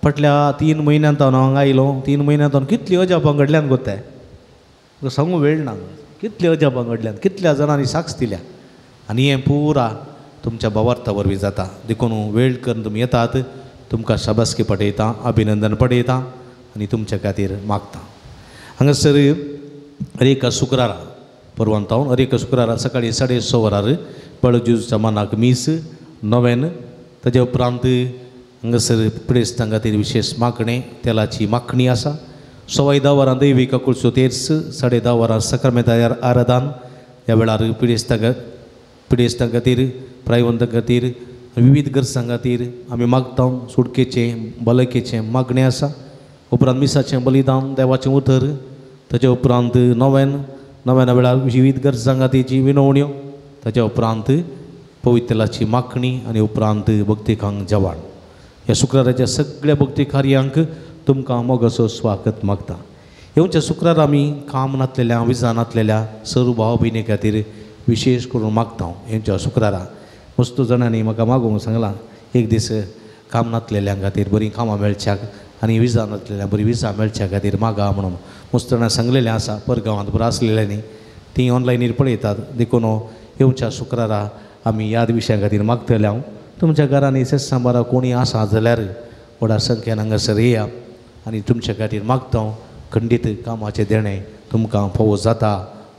फाटल्या 3 म्हयन्यांत हांव हांगा आयलो, 3 म्हयन्यांत हांव कितली अजापां घडल्यान गोत्ताय सांगू वेळ ना, कितली अजापां घडल्यान, कितल्या जाणांनी साक्ष दिल्या. आनी हें पुरा तुमच्या भावार्था वरवीं जाता. देखून वेळ करून तुमी येतात, तुमकां शाबासकी पठयता, अभिनंदन पठयता आनी तुमच्या खातीर मागता. हांगासर अरेका शुक्रारा परवंतावन अरेका शुक्रारा सकाळीं 6:30 वरार बाळू जेजूच्या मानाक मीस नवेन. ताज्या उपरांत हांगासर पिडेस्तां खातीर विशेश मागणें, तेलाची मागणी आसा. 10:15 वरां दैवीक कुळचो तेर्स, 10:30 वरां सक्रमेंत आराधन. ह्या वेळार पिडेस्तां खातीर, प्रायवंतां खातीर, विविध गरजां खातीर आमी मागता. सुटकेचें, भलायकेचें मागणें आसा. उपरांत मिसाचें बलिदान, देवाचें उतर. ताच्या उपरांत नवेन, नव्याना वेळार विविध गरजां खातीरची विनवण्यो. ताच्या उपरांत पवित्रलाची मागणी आनी उपरांत भक्तिकांक जेवण. ह्या शुक्राराच्या सगळ्या भक्ती कार्यांक तुमकां मोगाचो स्वागत मागता. येवच्या शुक्रार आमी काम नासलेल्या, विजा नासलेल्या सर्व भाव भयणी खातीर विशेष करून मागता. येवच्या शुक्रारा मस्त जाणांनी म्हाका मागूंक सांगलां, एक दीस काम नासलेल्या खातीर बरीं कामां मेळच्याक आनी विजा नासलेल्या बरी विजा मेळच्या खातीर मागा म्हणून मस्त जाणां सांगलेलें आसा. परगांवांत बरें आसलेल्यांनी तीं ऑनलायनीर पळयतात. देखून येवच्या शुक्रारा आमी याद विशया खातीर मागतले. हांव तुमच्या घरांनी सेस्सांबारा कोणी आसा जाल्यार व्हडा संख्येन हांगासर येया आनी तुमच्या खातीर मागता. खंडीत कामाचें देणें तुमकां फावो जाता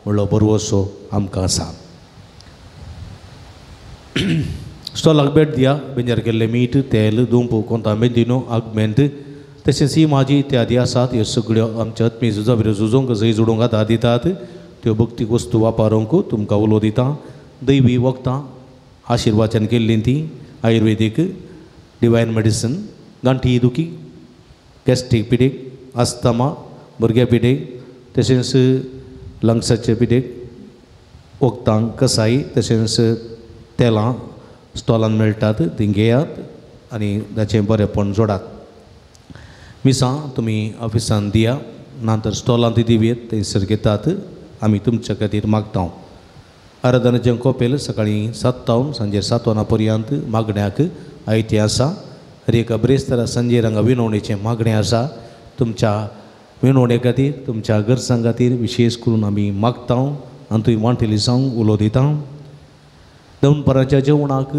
म्हणलो बरवसो आमकां आसा. स्टॉलाक भेट दिया. बेंजार केल्लें मीठ, तेल, दुंप, कोंता, मेंदिनो, आगमेंत तशेंच ही भाजी इत्यादी आसात. ह्यो सगळ्यो आमच्या आत्मीय झुजा विरोध झुजोंक जंय जोडूंक आदार दितात. त्यो भक्तीक वस्तू वापरूंक तुमकां उलो दिता. दैवी वखदां आशिर्वाचन केल्लीं ती आयुर्वेदीक, डिवायन मेडिसन, गांठी दुखी, गॅस्ट्रीक पिडेक, आस्थमा, भुरग्या पिडेक, तशेंच लंग्साचे पिडेक वखदां कसाय तशेंच तेलां स्टॉलान मेळटात, तीं घेयात आनी ताचें बरेंपण जोडात. मिसां तुमी ऑफिसान दिया, ना तर स्टॉलान ती दिवयेत, थंयसर घेतात. आमी तुमच्या खातीर मागता. आराधनाचें कोपेल सकाळीं 7 तावन सांजे 7 वरां पर्यंत मागण्याक आयतें आसा. हर एका ब्रेस्तारा सांजेर हांगा विनवणेचें मागणें आसा. तुमच्या विनवणे खातीर, तुमच्या गरजां खातीर विशेष करून आमी मागता आनी तुमी वांटेली जावंक उलो दिता. दनपाराच्या जेवणाक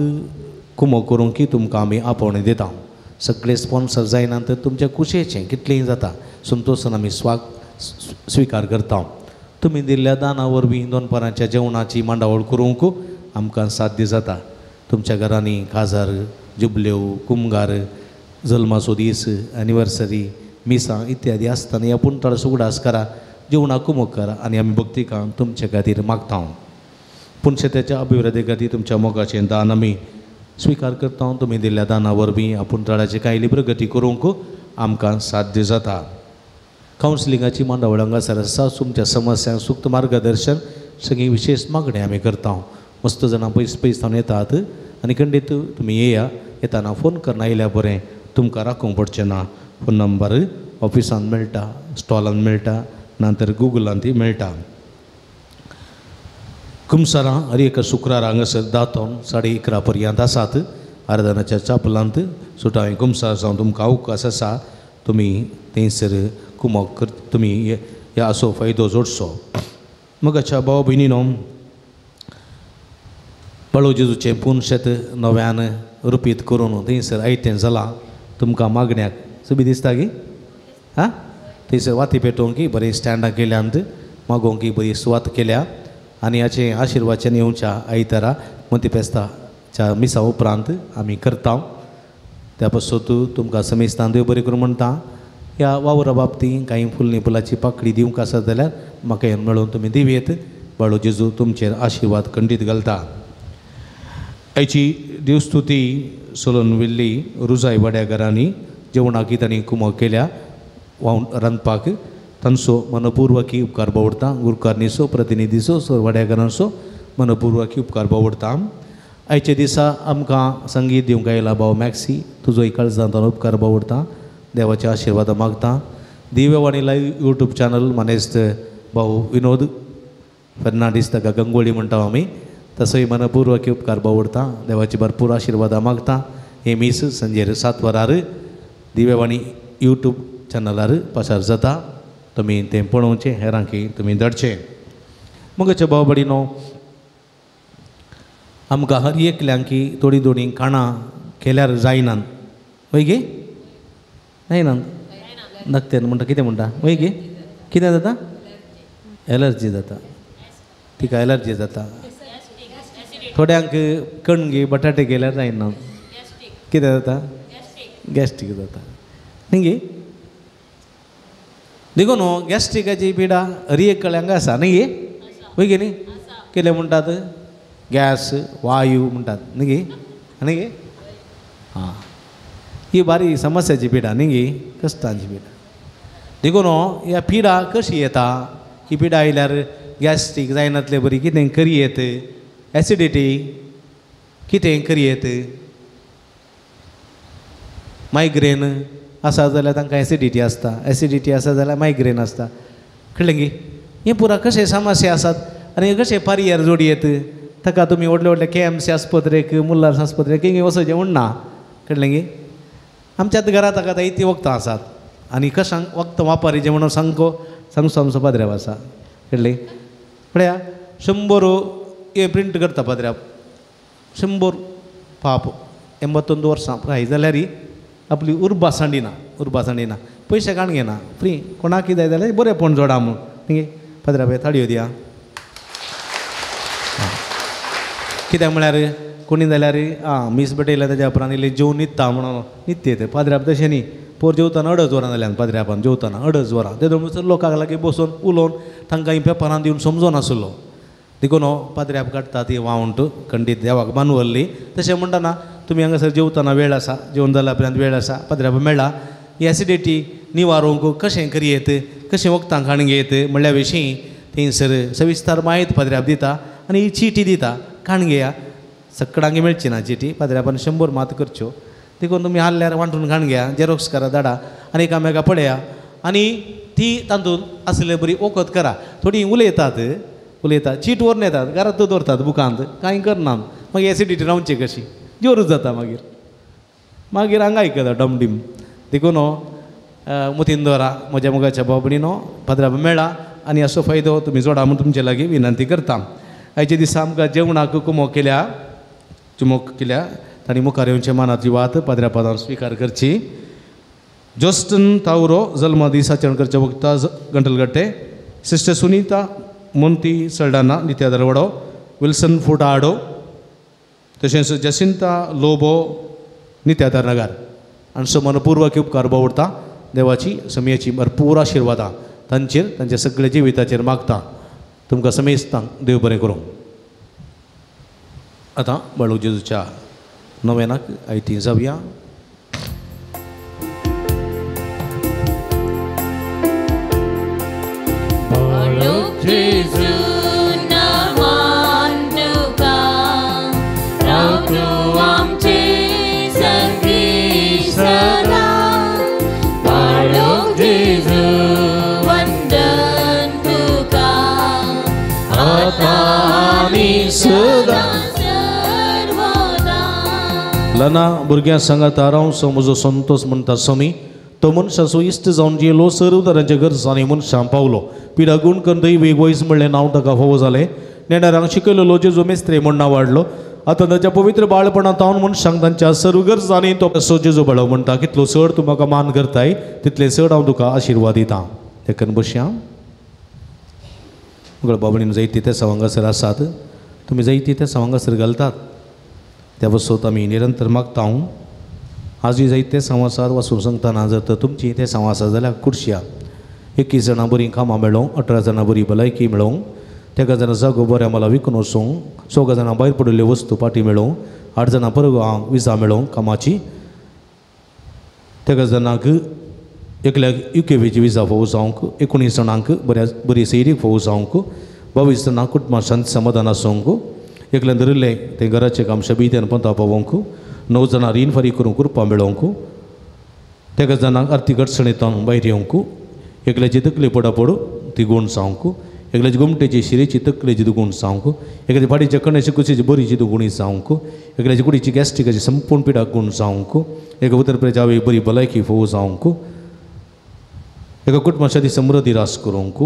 कुमो करूंक की तुमकां आमी आपोवणें दिता. सगळे स्पॉन्सर जायना तर तुमच्या कुशेचें कितलेंय जाता संतोशान आमी स्विकार करता. तुमी दिल्ल्या दाना वरवीं दनपारांच्या जेवणाची मांडावळ करूंक आमकां साध्य जाता. तुमच्या घरांनी काजार, जुबल्यो, कुमगार, जल्माचो दीस, एनिवर्सरी, मिसां इत्यादी आसतना ह्या पुणताळो उगडास करा, जेवणाक कुमक करा आनी आमी भक्तिकां तुमचे खातीर मागता. पूण शेताच्या अभिवृद्धी खातीर तुमच्या मोगाचें दान आमी स्विकार करता. तुमी दिल्ल्या दाना वरवीं आपूण तळाची कायली प्रगती करूंक आमकां साध्य जाता. कावन्सिलिंगाची मांडावळ हांगासर आसा. तुमच्या समस्यांक सुक्त मार्गदर्शन सगळीं विशेष मागणें आमी करता. मस्त जाणां पयस पयस थावन येतात आनी खंडीत तुमी येया. येताना फोन करून आयल्यार बरें, तुमकां राखूंक पडचें ना. फोन नंबर ऑफिसान मेळटा, स्टॉलान मेळटा, ना तर गुगलान ती मेळटा. कुमसारां हर एका शुक्रारा हांगासर 10 तावन 11:30 पर्यंत आसात. आराधनाच्या चापलांत सुटावें कुमसार जावन तुमकां अवकाश आसा तुमी थंयसर कुमक कर तुमी ह्या असो फायदो जोडचो. मगाच्या भाव भयणीनो बाळू जेजूचें पुनशेत नव्यान रुपीत करून थंयसर आयतें जालां तुमकां मागण्याक सुबी दिसता की आं थंयसर वाती पेटोवंक बरी स्टँडां केल्यांत मागोवंक बरी सुवात केल्या आनी हाचें आशिर्वाचन येवच्या आयतारा मोती फेस्ताच्या मिसा उपरांत आमी करता. त्या पासून तुमकां समेस्तान देव बरें करूं म्हणटा. ह्या वावरा बाबतींत कांय फुलनी फुलाची पाकळी दिवंक आसत जाल्यार म्हाका येवन मेळून तुमी दिवयेत. बाळू जेजू तुमचेर आशिर्वाद खंडीत घालता. आयची देवस्तुती सोलून विल्ली रुजाय वाड्या घरांनी जेवणाक तांणी कुमक केल्या वावन रांदपाक तांचो मनपूर्वकी उपकार बावडटा. गुरकारनीचो प्रतिनिधीचो वाड्या घरांचो मनपूर्वकी उपकार बावडटा. आयच्या दिसा आमकां संगीत दिवंक आयला भाव मॅक्सी तुजो काळजांत उपकार बावडटा. देवाचे आशिर्वाद मागता. दिव्यवाणी लायव्ह यूट्यूब चॅनल मानेस्त भाऊ विनोद फर्नांडीस ताका गंगोळी म्हणटा आमी तसोय मनपूर्वक उपकार बावडटा. देवाची भरपूर आशिर्वादां मागता. हे मीस सांजेर 7 वरार दिव्यवाणी यूट्यूब चॅनलार प्रसार जाता. तुमी तें पळोवचें हेरांकी तुमी धाडचें. मगचे भाव भयणीनो आमकां हर एकल्यांकी थोडीं थोडीं काणां केल्यार जायनात वय गे जायनात नकतेन म्हणटा कितें म्हणटा वय गे कितें जाता एलर्जी जाता तिका एलर्जी जाता. थोड्यांक कणगी बटाटे केल्यार जायना कितें जाता गॅस्ट्रीक जाता न्ही गे. देखून न्हू गॅस्ट्रिकाची पिडा हर एकल्यांक आसा न्ही गे वय गे न्ही कितें म्हणटात गॅस वायू म्हणटात न्ही गे न्ही गे आं ही बारी समस्याची पिडा न्ही गे कश्टांची पिडा. देखून ह्या पिडा कशी येता ही पिडा आयल्यार गॅस्ट्रीक जायनातले बरी कितें करी येत एसिडिटी कितें करी येत मायग्रेन आसा जाल्यार तांकां एसिडिटी आसता एसिडिटी आसा जाल्यार मायग्रेन आसता कळ्ळें गी. हे पुरा कशे समस्या आसात आनी कशें पारियार जोडी येत ताका तुमी व्हडले व्हडले के एम सी आस्पत्रेक मुल्लार आस्पत्रेक हिंगा वचचें म्हणना कळ्ळें गी. आमच्याच घरा ताका जायतीं वखदां आसात आनी कशांक वखदां वापरीचें म्हणून सामको सांगचो आमचो पाद्र्याव आसा कळ्ळें. पळया 100 हे प्रिंट करता पाद्र्याव 100 पाप 81 वर्सां प्राय जाल्यार आपली उर्बा सांडिना उर्बा सांडिना पयशे काण घेना फ्री कोणाक कितें जाय जाल्यार बरेंपण जोडा म्हूण न्ही पाद्र्या थाळयो दिया. कित्याक म्हळ्यार कोणी जाल्यार आं मीस भेटयल्या ताज्या उपरांत इल्लें जेवन न्हिदता म्हणून न्हिदता ते पाद्र्याप तशें न्ही पोर जेवतना 2.5 वरां जाल्यान पाद्र्यापान जेवतना 2.5 वरां ते म्हणसर लोकांक लागीं बसून उलोवन तांकां ही पेपरान दिवन समजोन आसलो. देखून हो पाद्र्याप काडटा ती वावंट खंडीत देवाक बानवल्ली. तशें म्हणटना तुमी हांगासर जेवतना वेळ आसा जेवण जाल्या उपरांत वेळ आसा पाद्र्याप मेळ्ळा ही एसिडिटी निवारूंक कशें करयेत कशें वखदां खाण घेयत म्हणल्या विशीं थंयसर सविस्तर म्हायत पाद्र्याप दिता आनी ही चिटी दिता खाण घेया सकडांगी मेळची ना चिटी पाद्र्यापान 100 मात करच्यो देखून तुमी हाडल्यार वांटून खाण घेया झेरोक्स करा धाडा आनी एकामेका पळया आनी ती तातूंत आसले बरी वखद करा. थोडीं उलयतात उलयतात चीट व्हरून येतात घरांत दवरतात बुकांत कांय करनात मागीर एसिडिटी रावची कशी जोरूच जाता मागीर मागीर हांगा आयकता डमडीम. देखून मुतीन दवरा म्हज्या मोगाच्या भाव भयणीनो पाद्र्याप मेळ्ळा आनी असो फायदो तुमी जोडा म्हूण तुमचे लागीं विनंती करता. आयच्या दिसा आमकां जेवणाक कुमोक केल्या चुमोक केल्या तांणी मुखार येवचे मानाची वात पाद्र्या पदान स्विकार करची. जोस्टन तावरो जल्म दीस आचरण करच्या वक्ता गंटलगट्टे सिस्टर सुनीता मोंती सल्डाना नित्या दरवडो विल्सन फोटाडो तशेंच जसिंता लोबो नित्या नगर आनी सो मनपूर्वक उपकार बावडटा. देवाची समयाची भरपूर आशिर्वादां तांचेर तांच्या सगळ्या जिविताचेर मागता. तुमकां समेस्तांक देव बरें करूं. आतां बाळू जेजूच्या नव्यानाक आयती जावया. लना भुरग्यां सांगात रावचो म्हजो संतोश म्हणटा स्वामी तो मनशाचो इश्ट जावन जेलो सर्व तरांच्या गरजांनी मनशां पावलो पिडा गुण करून दैवी वयस म्हणलें नांव ताका फावो जालें नेणारांक शिकयलेलो जेजू मेस्त्रे म्हूण नांव वाडलो आतां ताच्या पवित्र बाळपणांत हांव मनशांक तांच्या सर्व गरजांनी तो असो जेजू बाळो म्हणटा कितलो चड तूं म्हाका मान करताय तितले चड हांव तुका आशिर्वाद दितां देखून बसया बाबणीन जायती ते सवंगासर आसात तुमी जायती ते सवंगासर घालतात त्या वसत आमी निरंतर मागता हांव आजूय जायते संवासार वाचूंक सांगतना जर तर तुमची ते संवासार जाल्यार कुर्शया 21 जाणां बरीं कामां मेळोवंक 18 जाणां बरी भलायकी मेळोवंक तेगा जाणां जागो बऱ्या मला विकून वचूंक 4 जाणां भायर पडिल्ल्यो वस्तू पाटी मेळोवंक 8 जाणां परगांव विजा मेळोवंक कामाची तेगा जाणांक एकल्याक युकेवीची विजा फोव जावंक 19 जाणांक बऱ्या बरी सैरीक फोव जावंक 22 जाणांक कुटुंबां शांत समाधान आसूंक एकल्यान धरिल्लें तें घराचें काम शबीत्यान पंता पावोवंक 9 जाणां रीण फारीक करूंक कृपा मेळोवंक तेगा जाणांक आर्थीक अडचणींतल्यान भायर येवंक एकल्याची तकली पडापड ती गूण जावंक एकल्याची गोमटेची शिरेची तकलेची दुगूण जावंक एकल्याची फाटीच्या कण्याची कुशीची बरीची दुगुणी जावंक एकल्याची कुडीची गॅस्ट्रिकाची संपूर्ण पिडाक गूण जावंक एका उत्तर प्रदेशावी बरी भलायकी फोव जावंक एका कुटुंबाची समृद्धी रास करूंक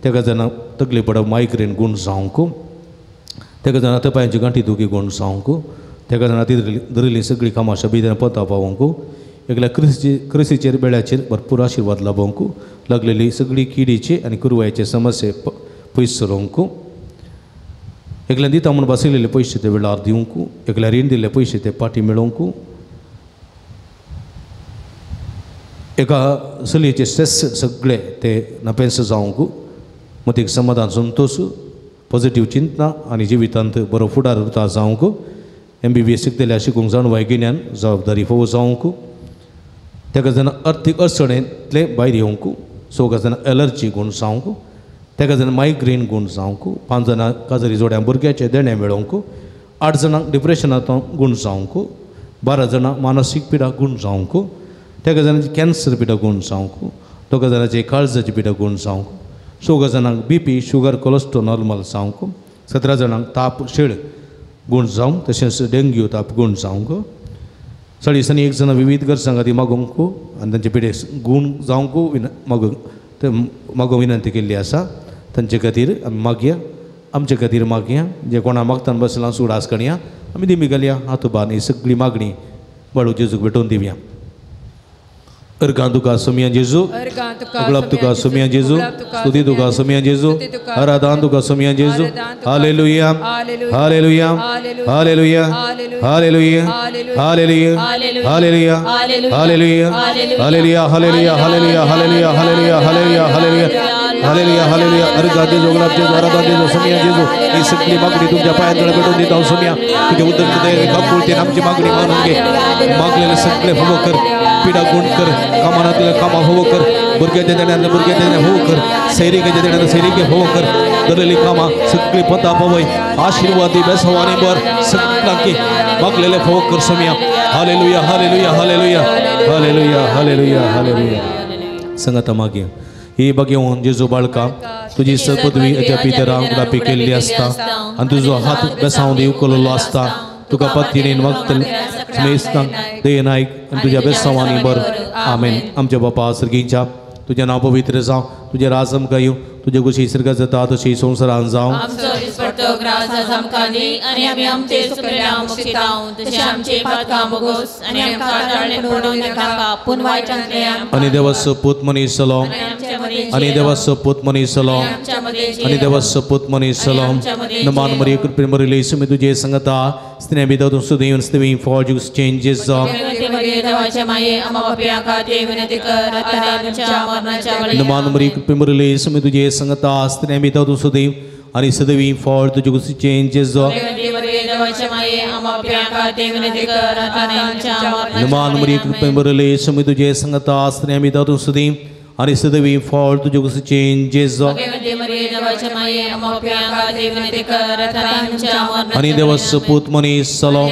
तेका जाणां तकली पडप मायग्रेन गूण जावंक तेका जाणां तपायांची गांठी दुखी गूण जावंक तेका जाणां ती धरिल्ली सगळीं कामां शबीदान पता पावोवंक एकल्या कृशीचेर बेळ्याचेर भरपूर आशिर्वाद लाभोवंक लागलेली सगळी किडीची आनी कुरवायचे समस्ये पयस सरोवंक एकल्यान दिता म्हूण बसयलेले पयशे ते वेळार दिवंक एकल्या रीण दिल्ले पयशे ते पाटी मेळोवंक एका चलयेचे स्ट्रेस सगळे ते नापेंस जावंक मतीक समाधान संतोश पॉझिटीव चिंतना आनी जिवितांत बरो फुडार उरता जावंक MBBS शिकतल्या शिकूंक जाणवाय गिन्यान जबाबदारी फोव जावंक तेका जाणां अर्थीक अडचणेंतले भायर येवंक 4 जाणां एलर्जी गूण जावंक तेका जाणां मायग्रेन गूण जावंक 5 जाणां काजरी जोड्या भुरग्याचें देणें मेळोवंक 8 जाणांक डिप्रेशनांत गूण जावंक 12 जाणां मानसीक पिडा गूण जावंक तेका जाणांची कॅन्सर पिडा गूण जावंक 2 जाणांची काळजाची पिडा गूण जावंक 4 जाणांक BP sugar cholesterol normal जावंक 17 जाणांक ताप शेळ गूण जावंक तशेंच डेंग्यू ताप गूण जावंक 40 दिसांनी 1 जाणां विविध गरजां खातीर मागोवंक आनी तांचे पिडे गूण जावंक मागोवंक ते मागोवंक विनंती केल्ली आसा तांचे खातीर आमी मागया आमचे खातीर मागया जे कोणा मागतान बसलां सुडास कणया आमी दिमी घालया हात उबारून ही सगळी मागणी बाळू जेजूक भेटोवन दिवया. अर्गां तुका सोमिया जेजू, गुलाब तुका सोमिया जेजू, स्तुती तुका सोमिया जेजू, आराधन तुका सोमिया जेजू. Hallelujah, hallelujah, hallelujah, hallelujah, hallelujah, hallelujah, hallelujah, hallelujah, hallelujah, hallelujah, hallelujah, hallelujah, hallelujah, hallelujah, hallelujah, hallelujah. अर्गां जेजू, गुलाब जेजू, आराधन जेजू, सोमिया जेजू, ही सगळी मागणी तुमच्या पायांतळे भेटून दिता सोमिया. तुझ्या उदरगतीन काकुळतीन आमची मागणी मानून घे. मागलेले सगळे फावो कर, पिडा गुण कर, कामानातले कामा फावो कर, भुरग्याच्या देण्यातले भुरग्याच्या देण्या फावो कर, सैरिकेच्या देण्यातले सैरिके फावो कर, धरलेली कामां सगळी पता पावय, आशीर्वादी बेसवानी बर सगळ्यांकी मागलेले फावो कर सोमिया. Hallelujah, hallelujah, hallelujah, hallelujah, hallelujah, hallelujah. संगता मागीर ही बघेवन जेजू बाळका तुजी सपदवी अज्या पितरांक उडापी केल्ली आसता आनी तुजो हात बेसांव दी उखललो आसता. तुका पत्तीणेन वागतले स्मेस्तांक दयेन आयक आनी तुज्या बेसांवांनी बर. आमेन. आमच्या बापा सर्गींच्या तुजें नांव पवित्र जावं, तुजें राज आमकां येवं, तुजे कुशी सर्गात जाता तशी संवसारांत जावं. आमचो दिसपट्टो ग्रास आज आमकां दी आनी आमी आमचे चुकलेल्यांक मुक्षितांव तशें आमचे पातकां भोगोस आनी आमकां ताळणें पडोवं नाका पूण वायटांतले आनी देवाचो पूत मनीस जालो, आनी देवाचो पूत मनीस जालो, आनी देवाचो पूत मनीस जालो. नमान मरिये कृपेन भरिल्ली येसू तुजे संगता स्त्रियां भितर तूं सुदैवन स्त्री फॉर ज्यूस चेंजीस जावं. नमान मरिये कृपेन भरिल्ली येसू तुजे संगता स्त्रियां भितर तूं सुदैव आनी सदैवी फळ तुजे कुशीचें जेजू. नमान मरिये कृपेन भरिल्ली येसू तुजे संगता स्त्रियां भितर तूं सुदैव आनी सदैवी फळ तुजे कुशीचें जेजू. आनी देवा सपूत मनीस जालो,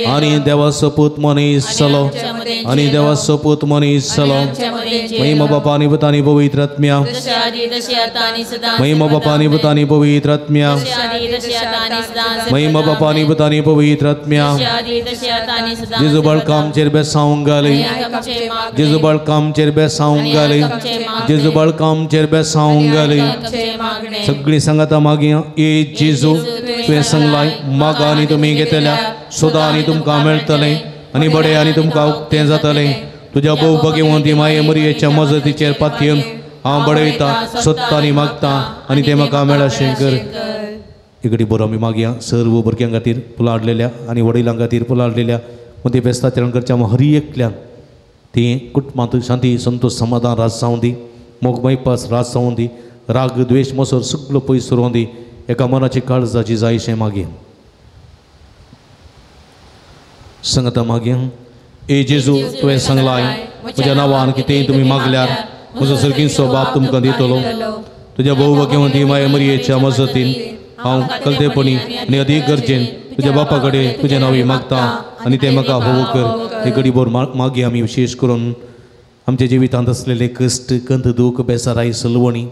आनी देवा सपूत मनीस जालो, आनी देवा सपूत मनीस जालो। महिमा बापा आनी पुता आनी पवित्र आत्म्या, महिमा बापा आनी पुता आनी पवित्र आत्म्या, महिमा बापा आनी पुता आनी पवित्र आत्म्या। जेजू बाळका आमचेर बेसावंक घाली, जेजू बाळका आमचेर बेसावंक घाली, जेजू बाळका आमचेर बेसावंक घाली। सगळी सांगाता मागीर ए जेजू तुवें सांगलाय मागा आनी तुमी घेतल्या, सोदा आनी तुमकां मेळटलें आनी बडे आनी तुमकां उक्तें जातलें। तुज्या भोव भगवंती माये मरियेच्या मजतीचेर पातयेवन हांव बडयता, सोदता आनी मागता आनी तें म्हाका मेळशें कर। इकडे बरो आमी मागया सर्व भुरग्यां खातीर फुलां हाडलेल्या आनी वडिलां खातीर फुलां हाडलेल्या मदीं फेस्ताचरण करच्या हर एकल्यान ती कुटुंबांत शांती संतोष समाधान राज जावं दी, मोग मैपास राज जावं दी, राग द्वेश मसर सगळो पयस उरोवं दी, एका मनाची काळजाची जायशें मागीर सांगता मागीर ए जेजू तुवें सांगलाय म्हज्या नांवान कितेंय तुमी मागल्यार म्हजो सर्गीचो बाप तुमकां दितलो। तुज्या भोव भगवंती माये मरियेच्या मजतीन हांव कलतेपणी आनी अदीक गरजेन तुज्या बापा कडेन तुजें नांव मागता आनी तें म्हाका फावो कर। हे घडीभर मागीर आमी विशेश करून आमच्या जिवितांत आसलेले कश्ट कंत दूख बेसाराय सलवणी,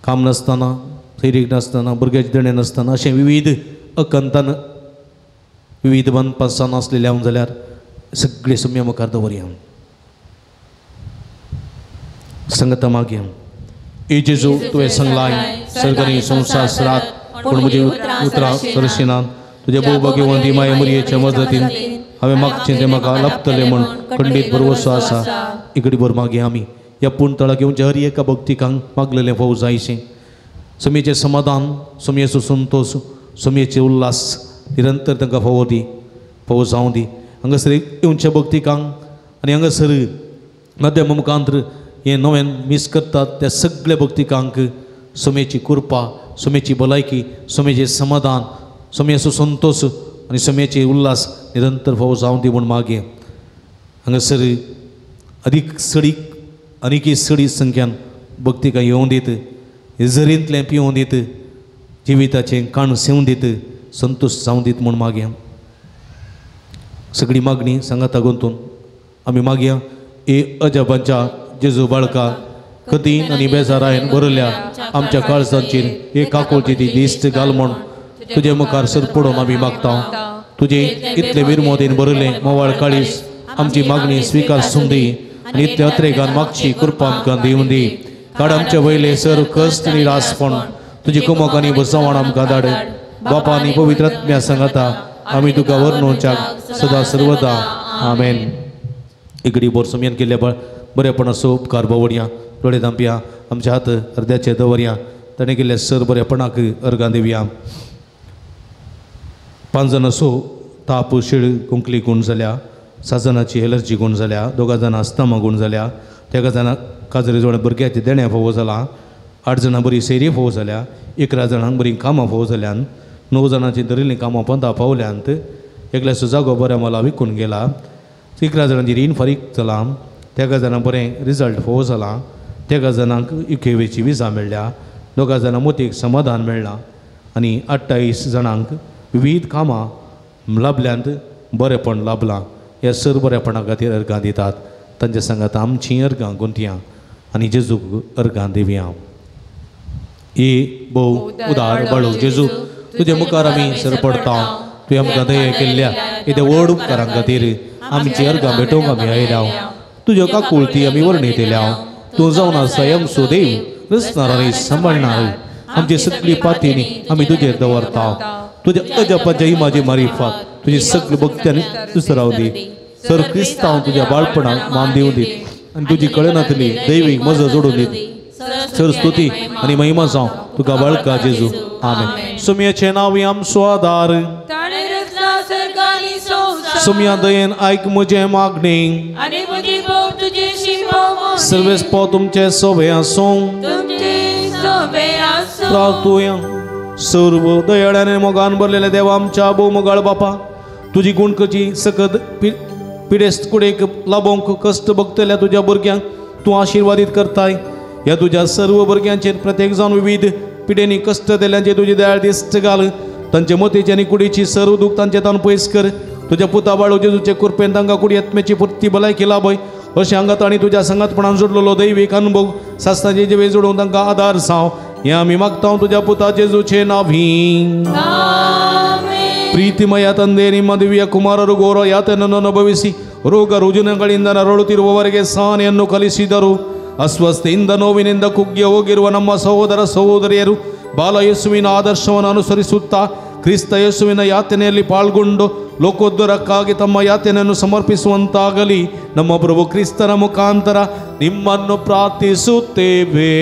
काम नासतना, सैरीक नासतना, भुरग्याचे देणें नासतना अशें विविध अकंतान विविध बनपासान आसलेले हांव जाल्यार सगळे सम्या मुखार दवरया। सांगता मागीर ए जेजू तुवें सांगलाय सर्गानी संवसार सरात पूण म्हजी उतरां सरशिनात, तुज्या भोव भगवंती माये मरियेच्या मजतीन हांवें मागचें तें म्हाका लाभतलें म्हूण खंडीत भरवसो आसा। इकडे भर मागीर आमी ह्या पूण तळाक येवच्या हर एका भक्तिकांक मागलेलें फावो जायशें, समेचें समाधान, समेचो संतोश, समेचे उल्हास निरंतर तांकां फावो दी, फावो जावं दी। हांगासर येवच्या भक्तिकांक आनी हांगासर माध्यम मुखांतर हें नवें मीस करतात त्या सगळ्या भक्तिकांक समेची कृपा, समेची भलायकी, समेचें समाधान, समेचो संतोश आनी समेचे उल्हास निरंतर फावो जावं दी म्हूण मागीर हांगासर अदीक सडीक आनीक सडी संख्यान भक्तिकां येवं दीत, जरींतलें पिवूं दीत, जिविताचें काण सेवूं दीत, संतोश जावं दीत म्हूण मागया। सगळी मागणी सांगाता गुंतून आमी मागया ए अजाबांच्या जेजू बाळका कदीन आनी बेजारायन भरल्या आमच्या काळजांचेर एक काकुळची ती दिश्ट घाल म्हूण तुजे मुखार सर पडून आमी मागता। तुजे इतले विरमोदीन भरलें मोवाळ काळीस आमची मागणी स्विकार सुंदी आनी इतले अत्रेगान मागची कृपा आमकां दिवं दी। काड आमचे वयले सर कश्ट निरासपण तुजी कुमक आनी बसवण आमकां धाड। बापा आनी पवित्र आत्म्या सांगाता आमी तुका वर्णोवच्याक सदा सर्वदा आमेन। इगडी बोर समयान केल्ल्या बरेपणाचो उपकार बवडया, डोळे धांपया, आमच्या हात अर्द्याचे दवरया, ताणें केल्ल्या सर बरेपणाक अर्गां दिवया। 5 जाणां असो ताप शीळ कुंकली गूण जाल्या, 7 जाणांची एलर्जी गूण जाल्या, 2 जाणां अस्थमा गूण जाल्या, 3 जाणां काजरे जोड भुरग्याचे देणें फावो जाला, 8 जाणां बरी सैरी फावो जाल्या, 11 जाणांक बरीं कामां फावो जाल्यान, 9 जाणांची धरिल्लीं कामां पंदा पावल्यांत, एकल्याचो जागो बऱ्या मला विकून गेला, 11 जाणांची रीण फारीक जालां, 3 जाणांक बरें रिजल्ट फावो जाला, 3 जाणांक युकेवेची विजा मेळ्ळ्या, 2 जाणां मोतीक समाधान मेळ्ळां आनी 28 जाणांक विविध कामां लाभल्यांत बरेपण लाभलां। ह्या सर बरेपणा खातीर अर्गां दितात तांच्या सांगात आमचीं अर्गां गुंतया आनी जेजूक अर्गां दिवया। ए भोव उदार बाळू जेजू तुजे मुखार आमी सर पडटा, तुवें आमकां दया केल्ल्या येद्या व्हड उपकारां खातीर आमची अर्गां भेटोवंक आमी आयल्या। तुज्यो काकुळती आमी वर्णयतल्या, तूं जावन आसा आमचो देव, रचणार आनी सांबाळणार। आमची सगळी पातीनी आमी तुजेर दवरता, तुज्या अजापाच्या इमाजी मारिफात तुजी सगळी भक्त्यानी दुसराव दी। सर क्रिस्तांव तुज्या बाळपणाक मान दिवं दी आनी तुजी कळनातली दैवीक मजा जोडून दी। सर स्तुती आनी महिमा जावं तुका बाळका जेजू आमेन। सुमयाचें नांव आमचो आदार, सुमया दयेन आयक म्हजें मागणें, सर्वेस्पो तुमचें सोबें आसूं। प्रार्थुया। सर्व दयाळ्याने मोगान भरलेल्या देवा आमच्या भोव मोगाळ बापा, तुजी गुणकची सकत पिडेस्त कुडेक लाभोवंक कश्ट भोगतल्या तुज्या भुरग्यांक तूं आशिर्वादीत करताय। ह्या तुज्या सर्व भुरग्यांचेर प्रत्येक जावन विविध पिडेनी कश्ट दिल्यांचे तुजी दयाळ दिश्ट घाल. तांचे मतीची आनी कुडीची सर्व दूख तांचे तान पयस कर. तुज्या पुता बाळू जेजूचे कृपेन तांकां कुडी आत्म्याची पुर्ती भलायकी लाभय. अशें हांगात आनी तुज्या संगातपणान जोडलेलो दैवीक अनुभव सासणाचे जिवे जोडून तांकां आदार जावं. हें आमी मागता तुज्या पुता जेजूचे नांवी. ಪ್ರೀತಿಮಯ ತಂದೆ, ನಿಮ್ಮ ದಿವ್ಯ ಕುಮಾರರು ಘೋರ ಯಾತನನ್ನು ಅನುಭವಿಸಿ ರೋಗ ರುಜಿನಗಳಿಂದ ನರಳುತ್ತಿರುವವರೆಗೆ ಸಹನೆಯನ್ನು ಕಲಿಸಿದರು. ಅಸ್ವಸ್ಥೆಯಿಂದ ನೋವಿನಿಂದ ಕುಗ್ಗಿ ಹೋಗಿರುವ ನಮ್ಮ ಸಹೋದರ ಸಹೋದರಿಯರು ಬಾಲ ಯೇಸುವಿನ ಆದರ್ಶವನ್ನು ಅನುಸರಿಸುತ್ತಾ ಕ್ರಿಸ್ತ ಯೇಸುವಿನ ಯಾತನೆಯಲ್ಲಿ ಪಾಲ್ಗೊಂಡು ಲೋಕೋದ್ಧರಕ್ಕಾಗಿ ತಮ್ಮ ಯಾತನೆಯನ್ನು ಸಮರ್ಪಿಸುವಂತಾಗಲಿ. ನಮ್ಮ ಪ್ರಭು ಕ್ರಿಸ್ತನ ಮುಖಾಂತರ ನಿಮ್ಮನ್ನು ಪ್ರಾರ್ಥಿಸುತ್ತೇವೆ.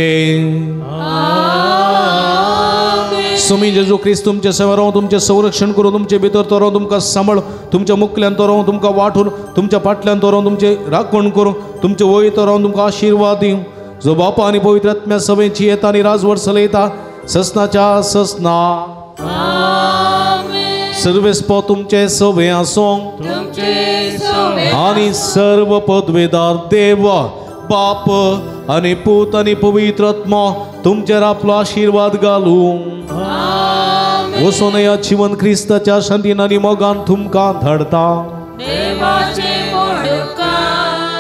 स्वामी जेजू क्रिस्त तुमचे सेवा तुमचें संरक्षण करून तुमचे भितर तो रावन तुमकां सांबाळ, तुमच्या मुखल्यान तो रावन तुमकां वांटून, तुमच्या फाटल्यान तो रावन तुमचें राखण करूं, तुमचे वयर तो रावन तुमकां आशिर्वाद दिवं. जो बापा आनी पवित्र आत्म्या सभेची येता आनी राजवट चलयता ससनाच्या ससना. सर्वेस्पो तुमचे सवे आसूं आनी सर्व पदवेदार देव बाप आनी पूत आनी पवित्र आत्मा तुमचेर आपलो आशिर्वाद घालूं. वचून ह्या जिवन क्रिस्ताच्या शांतीन आनी मोगान तुमकां धाडता.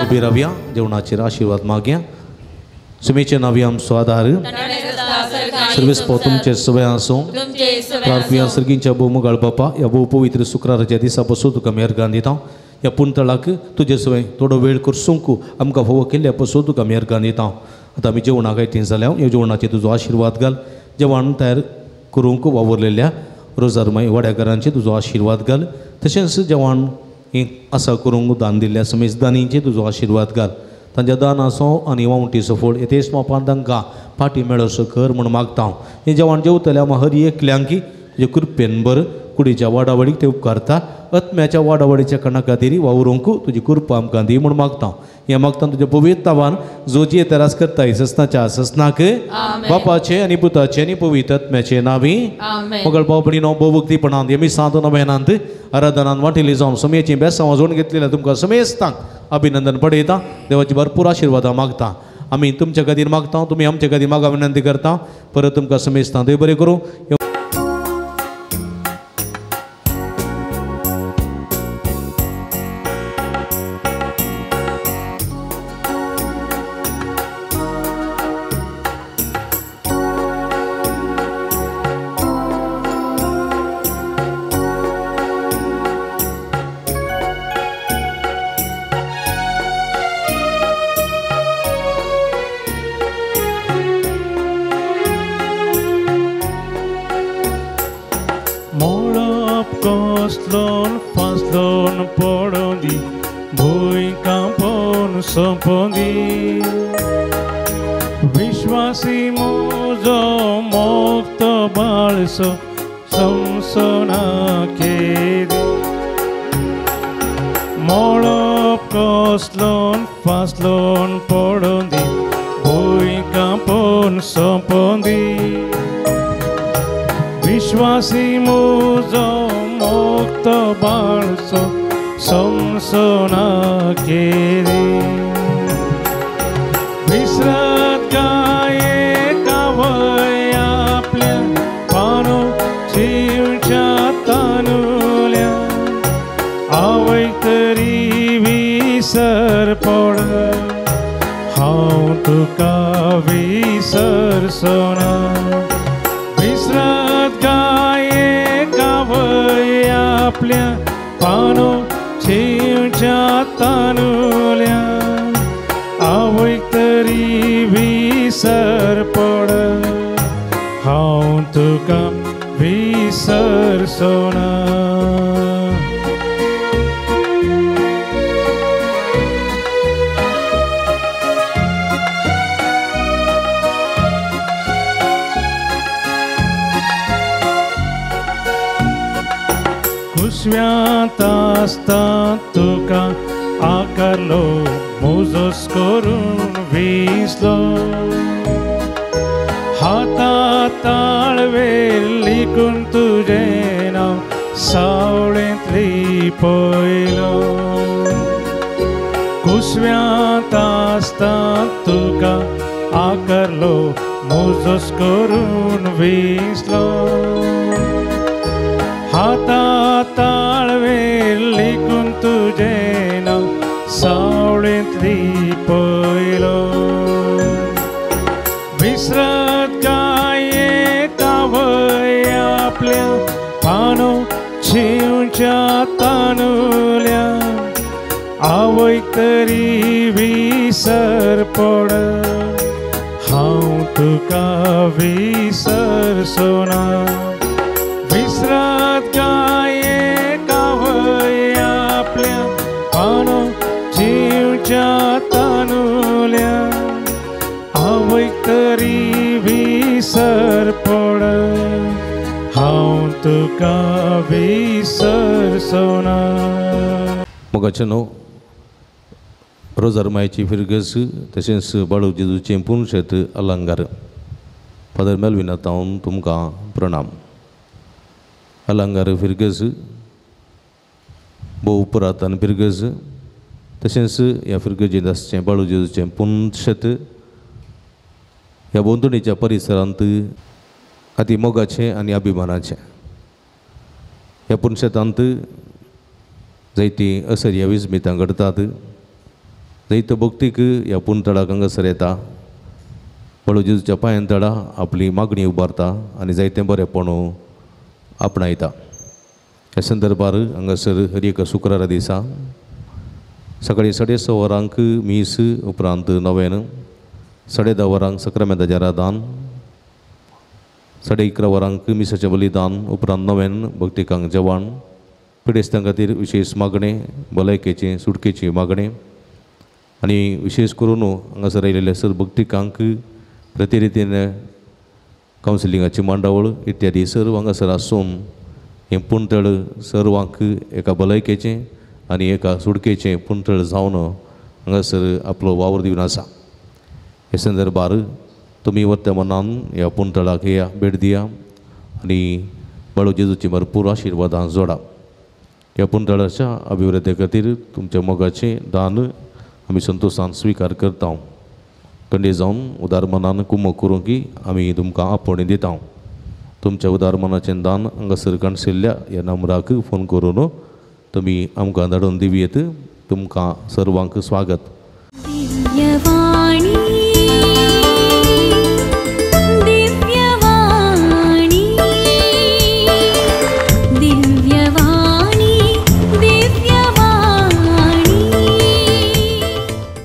उबी रावया, जेवणाचेर आशिर्वाद मागया. सुमेचे नावी आमचो आदार. सर्वेस्पो तुमचे सवे आसूं. प्रार्थना सर्गींच्या भोव मोगाळ बापा, ह्या भोव पवित्र शुक्राराच्या दिसा पसून तुका मेहरगान दिता. ह्या पुंतळाक तुजे सवय थोडो वेळ करसूंक आमकां फावो केल्ल्या पसून तुका मेहरगान दिता. आतां आमी जेवणाक आयतीं जाल्या ह्या जेवणाचेर तुजो आशिर्वाद घाल. जेवण तयार करूंक वावुरलेल्या रोजारमाय वाड्याकारांचे तुजो आशिर्वाद घाल. तशेंच जेवण आसा करूंक दान दिल्ल्या समेजदानींचे तुजो आशिर्वाद घाल. तांच्या दानाचो आनी वावटीचो फोड येतेच मापान तांकां फाटी मेळोसो कर म्हूण मागता हांव. हें जेवण जेवतल्या आमी हर एकल्यांकी तुजे कृपेन बर कुडीच्या वाडावडीक ते उपकारता. आत्म्याच्या वाडावडीच्या कणा खातीर वावरूंक तुजी कृपा आमकां दी म्हूण मागता हांव. हें मागता तुज्या पवित्रतावान जो जी तरास करता ससनाच्या ससनाक बापाचे आनी पुताचे आनी पवित्र आत्म्याचे नांवी. मगळ भाव भयणीनो, भोवभक्तीपणांत यमी सांत नवेनांत आराधनान वांटिल्ली जावन समयेची बेसांव जोडून घेतलेल्या तुमकां समेस्तांक अभिनंदन पडयता. देवाची भरपूर आशिर्वादां मागता. आमी तुमच्या खातीर मागता, तुमी आमच्या खातीर मागा विनंती करता. परत तुमकां समेस्तांक देव बरें करूं. कुसव्यांत आसता तुका आकरलो मुजोस करून विसलो हाता ताळवेर लिखून तुजें नांव सावळेंतली पयलो विसरत काय कावय आपल्या पानो शिंवच्या तानुल्या आवय तरी विसर पड हांव तुका विसरचो ना विसरत काय कावय आपल्या पानो शिंवच्या तानुल्या आवय तरी विसर पड हांव तुका विसरचो ना. मोगाचें न्हू रोजार मायची फिरगस तशेंच बाळू जेजूचें पुनशेत अलंगार फादर मेलविना तावन तुमकां प्रणाम. अलंगार फिरगस भोव पुरातन फिरगस तशेंच ह्या फिरगजेंत आसचें बाळू जेजूचें पुनशेत ह्या भोंवतणीच्या परिसरांत अती मोगाचें आनी अभिमानाचें. ह्या पुनशेतांत जायतीं असर्या विस्मितां घडटात जायतो भक्तीक ह्या पुनतळाक हांगासर येता बाळू जेजूच्या पांयां तळा आपली मागणी उबारता आनी जायतें बरेंपण आपणायता. ह्या संदर्भार हांगासर हर एका शुक्रारा दिसा सकाळीं 6:30 वरांक मीस उपरांत नव्यान 10:30 वरांक सक्रामेंताचें आराधन 11:30 वरांक मिसाचें बलिदान उपरांत नव्यान भक्तिकांक जेवण पिडेस्तां खातीर विशेश मागणें भलायकेचें सुटकेचें मागणें आनी विशेश करून हांगासर आयिल्ल्या सर भक्तिकांक प्रतिरितीन कावन्सिलिंगाची मांडावळ इत्यादी सर्व हांगासर आसून हें पुणतळ सर्वांक एका भलायकेचें आनी एका सुटकेचें पुणतळ जावन हांगासर आपलो वावर दिवन आसा. हे संदर्भार तुमी वर्तमानान ह्या पुणतळाक या भेट दिया आनी बाळू जेजूची भरपूर आशिर्वादां जोडा. ह्या पुणतळाच्या अभिवृद्धी खातीर तुमच्या मोगाचें दान आमी संतोशान स्विकार करता. कंडे जावन उदार मनान कुमक करूंक आमी तुमकां आपोवणें दिता. तुमच्या उदार मनाचें दान हांगासर काणशिल्ल्या ह्या नंबराक फोन करून तुमी आमकां धाडून दिवयेत. तुमकां सर्वांक स्वागत.